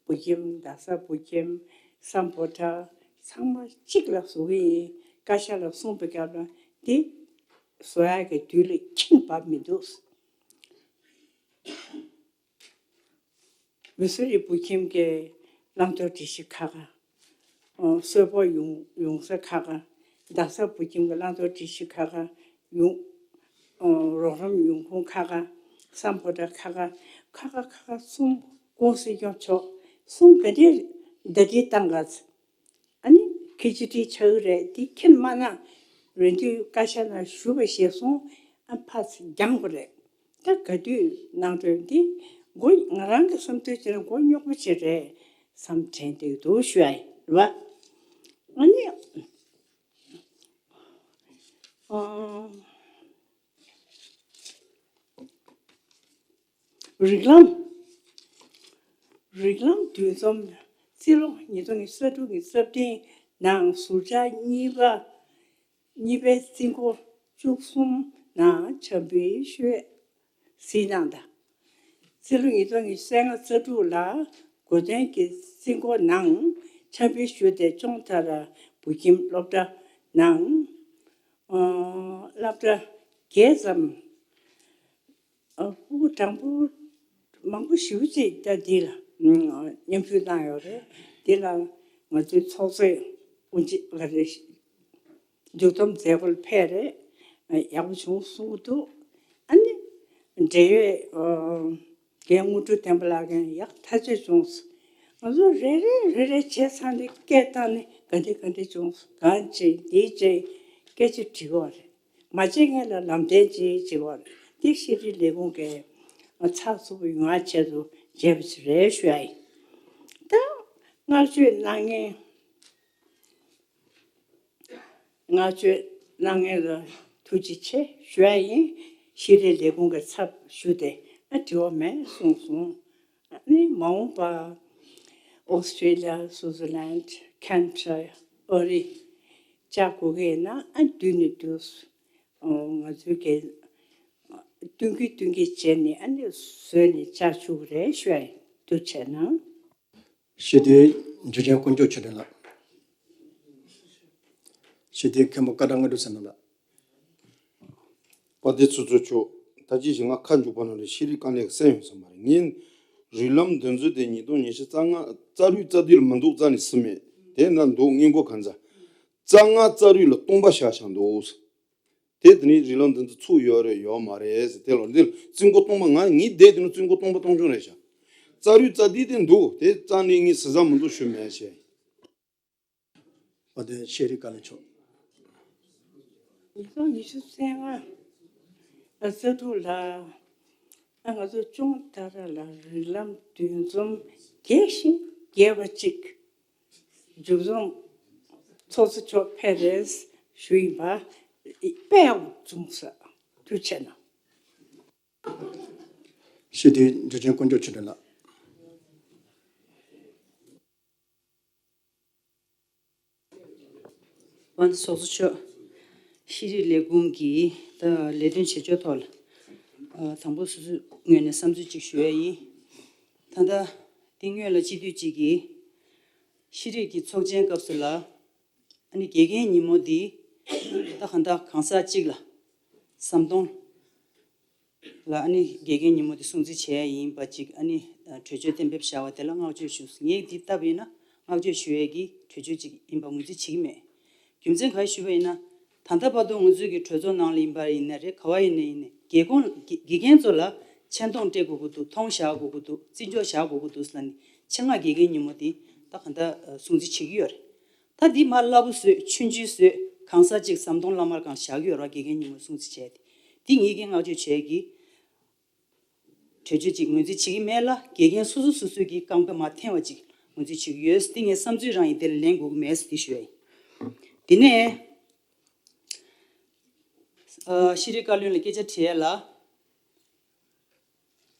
བུ་ཁྱིམ། རྡ་ས་བུ་ཁྱིམ། སམ་བྷོ་ཊ། ཚང་མ་གཅིག་ལ་བཟོ་གི་ཡིན། བཀའ་ཤག་ལ་གསུངས་པའི་སྐབས་ལ་འདི་བཟོ་ཡག་གི་དུས་ལ་ཁྱིམ་བབས་མི་འདུག་མི་སུ་རི་བུ་ཁྱིམ་གྱི་བླང་དོར་སྒྲིག་གཞི་ཁག་ཁག་གསོལ་ཕོགས་ཡོང་ཡོང་ས་ཁག་ཁག་རྡ་ས་བུ་ཁྱིམ་གྱི་བླང་དོར་སྒྲིག་གཞི་ཁག་ཁག་ཡོང་རོགས་རམ་ཡོང་ཁུངས་ཁག་ཁག་སམ་བྷོ་ཊ་ཁག་ཁག་ཁག་ཁག་ཁག་ཁག་གསུམ། ཁོང་སྲིད་སྐྱོང་མཆོག་གསུམ་ག་འདྲའི་ཟླ་སྒྲིལ་བཏང་ག་ཨ་ནི་ཁི་ཅི་ཏི་ཆགས་ཀྱི་རེད། དེ་ཁྱེད་མ་གནང་། རེད་དུས་བཀའ་ཤག་ནང་ཞུ་བ་ཞེས་གསུངས། ཨ་ཕར་འགྱངས་པ་རེད། ད་ག་དུས་གནང་འདོད་འདི་མགོ་ང་རང་གི་བསམ་ཚུལ་བྱས་ན་མགོ་རྙོག་པོ་ཅིག་རེད་བསམ་དྲན་འདུག་འདུག་ཞུ་ཡ་ཡིན་རེད་བ། ཨ་ནི་ཨ། རིགས་ལམ། རིགས་ལམ་འདུ་འཛོམས། རྩིས་ལོ་ཉིས་སྟོང་ཉི་ཤུ་རྩ་དྲུག་གི་སློབ་ཐུན་ནང་ཟུར་བཅར་གཉིས་པ། གཉིས་པའི་རྩིས་འགོ་བཅུ་གསུམ་ནང་འཆམ་འབུལ་ཞུས་གཟིགས་གནང་དང་། རྩིས་ལོ་ཉིས་སྟོང་ཉི་ཤུ་རྩ་ལྔ་རྩ་དྲུག་ལ་འགོ་སྟོན་གྱི་རྩིས་འགོ་ནང་འཆམ་འབུལ་ཞུས་ཏེ་ཅོང་ཐ་ར་བོད་ཁྱིམ་སློབ་གྲྭ་ནང་ཨ་སློབ་གྲྭ་བརྒྱད་ཙམ། ཨ་སྤུ་གུ་གྲངས་འབོར་མང་པོ་ཞེ་པོ་ཅིག་ད་འདི་ལ་མཉམ་ཞུགས་གནང་ཡོད་རེད། འདི་ལ་ང་ཚོའི་ཚོགས་གཙོས་དབུ་འབྱེད་ག་རེ་མཇུག་བསྡོམས་མཛད་སྒོ་ལ་ཕེབས་རེད། ཡག་པོ་བྱུང་གསུང་གི་འདུག་ཨ་ནི་འབྲེལ་ཡོད་རྒན་དངོས་གྲུབ་བསྟན་པ་ལགས་ཀྱང་ཡག་ཐག་ཆོད་བྱུང་། ང་ཚོ་རེ་རེ་རེ་རེ་བྱས་ཚར་ནས་སྐད་བཏང་ནས་ག་འདྲ་ག་འདྲ་བྱུང་། གང་བྱས་འདི་བྱས་སྐད་ཆ་དྲི་བ་རེད། མ་བྱེད་མཁན་ལ་ལམ་སྟོན་བྱེད་བྱེད་པ་འདི་ཤེས་རིག་ལས་ཁུངས་ཀྱི་ཚགས་ཚུད་པོ་ཡོང་བ་ཆེད་དུ་བྱས་པ་ཞིག་རེད་ཞུ་ཡ་ཡིན། ད་བསྔགས་བརྗོད་གནང་མཁན་བསྔགས་བརྗོད་གནང་མཁན་ལ་ཐུགས་རྗེ་ཆེ་ཞུ་ཡ་ཡིན། ཤེས་རིག་ལས་ཁུངས་ཀྱི་ཚབ་ཞུས་ཏེ་ཨ་དྲི་བ་མེད་གསུངས་སོང་། ཨ་ནི་མ་འོངས་པ་ཨོ་སི་ཊྲེ་ལི་ཡ། སུའུ་ཙི་ལན། ཁེ་ན་ཌ། ཨ་རི་བཅར་དགོས་ཀྱི་ཡིན་ན་ཨ་མདུན་ནས་འདུག་ང་ཚོའི་གི་བསྟུན་གྱིས་བསྟུན་གྱིས་བྱས་ནས་ཨ་ནི་བཟོས་ནས་བཅར་ཆོག་གི་རེད་ཞུ་ཡ་ཡིན། ཐུགས་རྗེ་ཆེ་གནང་། ཞི་བདེའི་འཇུ་ཆེན་དཀོན་མཆོག་ཆོས་སྒྲོན་ལགས། ཞི་བདེའི་མཁན་པོ་ཀ་ཌ་དངོས་གྲུབ་བསོད་ནམས་ལགས། དཔལ་ལྡན་ཚོགས་གཙོ་མཆོག་ད་ཅི་ཞིག་ང་ཁ་མཇུག་པ་ནང་ལ་ཤེས་རིག་དཀའ་ལས་གསན་ཡོད་ས་མ་རེད། ངས་རིགས་ལམ་འདུ་འཛོམས་དེ་ཉིས་སྟོང་ཉི་ཤུ་རྩ་ལྔ་རྩ་དྲུག་རྩ་བདུན་ལ་མི་འདུག་རྩ་ནས་སུ་མེད། དེ་ན་འདུག་སྔོན་འགོག་གང་ཟག་རྩ་ལྔ་རྩ་དྲུག་ལ་སྟོང་པ་བཞག་བཞག་འདུག་དེ་དེ་ནི་རིགས་ལམ་འདི་ཚོ་ཚུགས་ཡོད་རེད་ཡོད་མ་རེད་ཟེར། དེ་ལ་འདི་རྩིས་འགོ་སྟོང་པ་ང་ངའི་སྡེ་དེ་ནི་རྩིས་འགོ་སྟོང་པ་སྟོང་ཆུང་རེད་ཤག་རྩ་དྲུག་རྩ་བདུན་དེ་འདུག་དེ་རྩ་ནས་ངས་ཟི་ཟ་མི་འདུག་ཞུ་མེད་ཤེས། བ་དེ་ཤེས་རིག་བཀའ་བློན་མཆོག་ཉིས་སྟོང་ཉི་ཤུ་རྩ་ལྔ་རྩ་དྲུག་ལ་ང་ཚོ་ཅོང་ཏ་ར་ལ་རིགས་ལམ་འདུ་འཛོམས་རྒྱས་ཤིང་རྒྱས་པ་ཅིག་མཇུག་བསྡོམས་ཚོགས་གཙོ་མཆོག་ཕེབས་རེས་ཞུ་ཡིན་པ་དཔེ་ཡག་པོ་བྱུང་ས། ཐུགས་རྗེ་གནང་། ཤེས་ལྡན་འཇུ་ཆེན་དཀོན་མཆོག་ཆོས་སྒྲོན་ལགས། དབང་འདུས་ཚོགས་གཙོ་མཆོག་ཤེས་རིག་ལས་ཁུངས་ཀྱི་ད་ལས་དོན་བྱེད་ཕྱོགས་ཐོག་ལ་ཨ་དང་པོ་སོ་སོའི་ངོས་ནས་བསམ་ཚུལ་ཅིག་ཞུ་ཡ་ཡིན། ད་ལྟ་འདི་སྔོན་ལ་སྤྱི་འཐུས་གཅིག་གིས་ཤེས་རིག་གི་ཚོགས་ཆེན་སྐབས་སུ་ལ་ཨ་ནི་དགེ་རྒན་ཉིན་མོ་འདི་ད་གང་ལྟར་གང་ཟག་གཅིག་ལ་ཟམ་གདོང་ལ་ཨ་ནི་དགེ་རྒན་ཉིན་མོ་འདི་སྲུང་བརྩི་བྱེད་ཡ་ཡིན་པ་ཅིག་ཨ་ནི་གྲོས་ཆོད་གཏན་འབེབས་བྱ་བ་དེ་ལ་བསྔགས་བརྗོད་ཞུ། ངས་འདི་བཏབ་ཡིན་ན་བསྔགས་བརྗོད་ཞུ་ཡས་ཀྱི་གྲོས་ཆོད་ཅིག་ཡིན་པ་ངོས་འཛིན་བྱེད་ཀྱི་མེད། རྒྱུ་མཚན་ག་རེ་ཞུས་པ་ཡིན་ན། ད་ལྟ་བར་དུ་ང་ཚོའི་གི་གྲོས་ཚོགས་ནང་ལ་ཡིན་པ་ཡིན་ན་རེད། ག་བ་ཡིན་ན་ཡིན་ནའི་དགེ་ཁོངས་དགེ་དགེ་རྒན་ཚོ་ལ་ཆེ་མཐོང་སྤྲད་དགོས་ཀྱི་འདུག་མཐོང་བཞག་དགོས་ཀྱི་འདུག་བརྩི་འཇོག་བཞག་དགོས་ཀྱི་འདུག་ཟེར་ལབ་ནས་ཆེད་མངགས་དགེ་རྒན་ཉིན་མོ་དེ་ད་ག་འདྲ་སྲུང་བརྩི་བྱེད་ཀྱི་ཡོད་རེད། ད་འདི་མར་སླ་པོ་བཟོས་ཆུང་ཆུང་བཟོས་གང་ཟག་ཅིག་ཟམ་གདོང་བླ་མར་གང་བཞག་གི་ཡོད་རེད། དགེ་རྒན་ཉིན་མོ་སྲུང་བརྩི་བྱས་ཏེ་འདི་ངེད་ཀྱིས་བསྔགས་བརྗོད་བྱས་ཀྱི་གྲོས་ཆོད་ཅིག་ངོས་འཛིན་བྱེད་ཀྱི་མེད་ལ། དགེ་རྒན་སོ་སོ་སོ་སོའི་གི་རྐང་པ་མར་འཐེན་པ་ཅིག་ངོས་འཛིན་བྱེད་ཀྱི་ཡོད། འདི་ངའི་བསམ་ཚུལ་རང་ཡིན། དེ་ལ་ལན་དགོས་ཀྱི་མེད་ཟེར་འདི་ཞུ་ཡ་ཡིན། དེ་ནས་ཨ་ཤེས་རིག་བཀའ་བློན་ལ་སྐད་ཆ་དྲི་ཡ་ལ།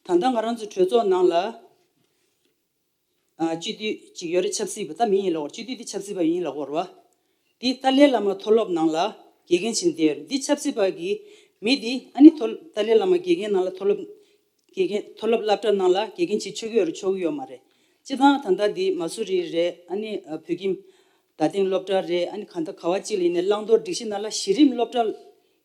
ད་ལྟ་ང་རང་ཚོ་གྲོས་ཚོགས་ནང་ལ་ཨ་སྤྱི་འཐུས་ཅིག་ཡོད་རེད། ཆབ་སྲིད་པ་ད་མི་ཡིན་ལབ་དགོས་རེད། སྤྱི་འཐུས་དེ་ཆབ་སྲིད་པ་ཡིན་ལབ་དགོས་རེད་བ། དེ་ཏཱ་ལའི་བླ་མ་མཐོ་སློབ་ནང་ལ་དགེ་རྒན་བྱེད་བསྡད་ཡོད་རེད། འདི་ཆབ་སྲིད་པ་གི་མི་དེ་ཨ་ནི་མཐོ་ཏཱ་ལའི་བླ་མ་དགེ་རྒན་ནང་ལ་མཐོ་སློབ་དགེ་རྒན་མཐོ་སློབ་སློབ་གྲྭ་ནང་ལ་དགེ་རྒན་བྱེད་ཆོག་གི་ཡོད་རེད། ཆོག་གི་ཡོད་མ་རེད། སྤྱིར་བཏང་ད་ལྟ་འདི་མ་སུ་རི་རེད། ཨ་ནི་ཨ་བོད་ཁྱིམ་རྡ་སྟེང་སློབ་གྲྭ་རེད། ཨ་ནི་གང་ལྟར་ག་བ་གཅིག་ལ་ཡིན་ནའི་བླང་དོར་སྒྲིག་གཞི་ནང་ལ་གཞི་རིམ་སློབ་གྲྭ་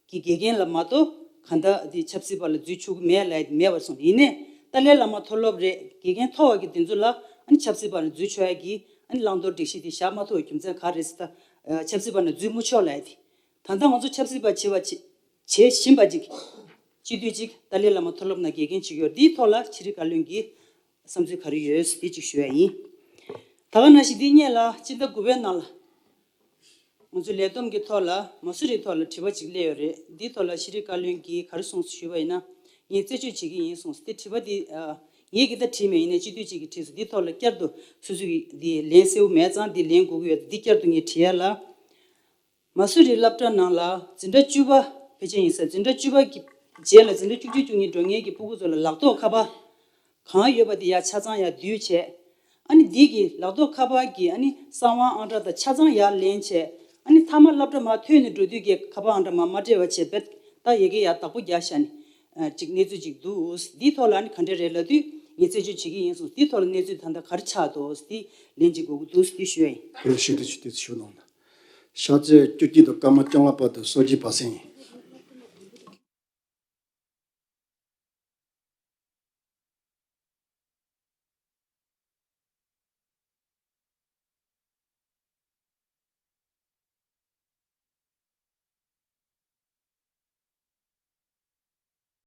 གི་དགེ་རྒན་ལ་མ་གཏོགས་གང་ལྟར་འདི་ཆབ་སྲིད་པ་ལ་འཛུལ་ཆོག་གི་མེད་ལབ་ཡ་དེ་མེད་པར་སོང་། ཡིན་ནའི་ཏཱ་ལའི་བླ་མ་མཐོ་སློབ་རེད། དགེ་རྒན་མཐོ་བ་གི་དེ་ཚོ་ལ་ཨ་ནི་ཆབ་སྲིད་པ་ལ་འཛུལ་ཆོག་ཡ་གི་ཨ་ནི་བླང་དོར་སྒྲིག་གཞི་དེ་བཞག་མ་ཐུབ་པའི་རྒྱུ་མཚན་ག་རེ་རེད་ཟེར། ད་ཆབ་སྲིད་པ་ནང་འཛུལ་མི་ཆོག་ལབ་ཡ་དེ། ད་ལྟ་ང་ཚོ་ཆབ་སྲིད་པ་བྱེད་པ་བྱེད་བྱེད་བཞིན་པ་ཅིག་སྤྱི་འཐུས་ཅིག་ཏཱ་ལའི་བླ་མ་མཐོ་སློབ་ནང་དགེ་རྒན་བྱེད་ཀྱི་ཡོད་རེད། འདིའི་ཐོག་ལ་ཤེས་རིག་བཀའ་བློན་གྱིས་བསམ་ཚུལ་ག་རེ་ཡོད་འདི་ཅིག་ཞུ་ཡ་ཡིན། ད་ག་ནང་བཞིན་འདི་སྔོན་ལ་སྤྱི་ཟླ་དགུ་པའི་ནང་ལ་ང་ཚོ་ལས་བསྡོམས་ཀྱི་ཐོག་ལ་མ་སུ་རིའི་ཐོག་ལ་དྲི་བ་ཅིག་སླེབས་ཡོད་རེད། འདིའི་ཐོག་ལ་ཤེས་རིག་བཀའ་བློན་གྱིས་ག་རེ་གསུངས་སོང་ཞུས་པ་ཡིན་ན། ངས་རྩད་གཅོད་བྱེད་ཀྱི་ཡིན་གསུངས་སོང་། དེ་དྲི་བ་འདི་ཨ་ངས་ཀྱིས་ད་དྲིས་མེད། ཡིན་ནའི་སྤྱི་འཐུས་ཅིག་གིས་དྲིས་སོང་། འདིའི་ཐོག་ལ་བསྐྱར་དུ་སོ་སོ་གིས་འདི་ལན་གསལ་པོ་མེད་ཙང་འདི་ལན་དགོས་ཀྱི་ཡོད། འདི་བསྐྱར་དུ་ངས་དྲི་ཡ་ལ། མ་སུ་རི་སློབ་གྲྭ་ནང་ལ་འཛིན་གྲྭ་བཅུ་པ་ཕལ་ཆེར་ཡིན་ས། འཛིན་གྲྭ་བཅུ་པ་གི་རྗེས་ལ་འཛིན་གྲྭ་བཅུ་གཅིག་བཅུ་གཉིས་འགྲོ་མཁན་གྱི་སྤུ་གུ་ཚོ་ལ་ལག་ཐོགས་ཁ་པར་ གང་ཡོད་པ་དེ་ཡར་ཆ་ཚང་ཡར་བསྡུས་བྱས། ཨ་ནི་འདི་གི་ལག་ཐོག་ཁ་པར་གྱི་ཨ་ནི་གསང་བ་ཨང་གྲངས་དང་ཆ་ཚང་ཡར་ལེན་བྱས། ཨ་ནི་མཐའ་མ་སློབ་གྲྭ་མར་ཐོན་ནས་འགྲོ་དུས་ཀྱི་ཁ་པར་ཨང་གྲངས་མར་མ་སྤྲད་པ་བྱས་པས། ད་ཡ་གི་ཡར་བདག་པོ་རྒྱག་བཞག་ནས་ཨ་ཅིག་གནས་ཚུལ་ཅིག་འདུག་འདིའི་ཐོག་ལ་ཨ་ནི་ག་འདྲ་རེད་ལབ་དུས་ངས་རྩད་གཅོད་བྱེད་ཀྱི་ཡིན་གསུངས། འདིའི་ཐོག་ལ་གནས་ཚུལ་ད་ལྟ་ག་རེ་ཆགས་འདུག་འདི་ལན་ཅིག་དགོས་ཀྱི་འདུག་འདི་ཞུ་ཡ་ཡིན། ཁོ་རང་ཞུ་དུས་ཞུ་དུས་ཞུ་གནང་ན། ཤར་ཚེས་བཅུ་གཅིག་དང་སྐར་མ་བཅོ་ལྔ་བར་དུ་སོ་བརྒྱད་བར་གསེང་ཡིན།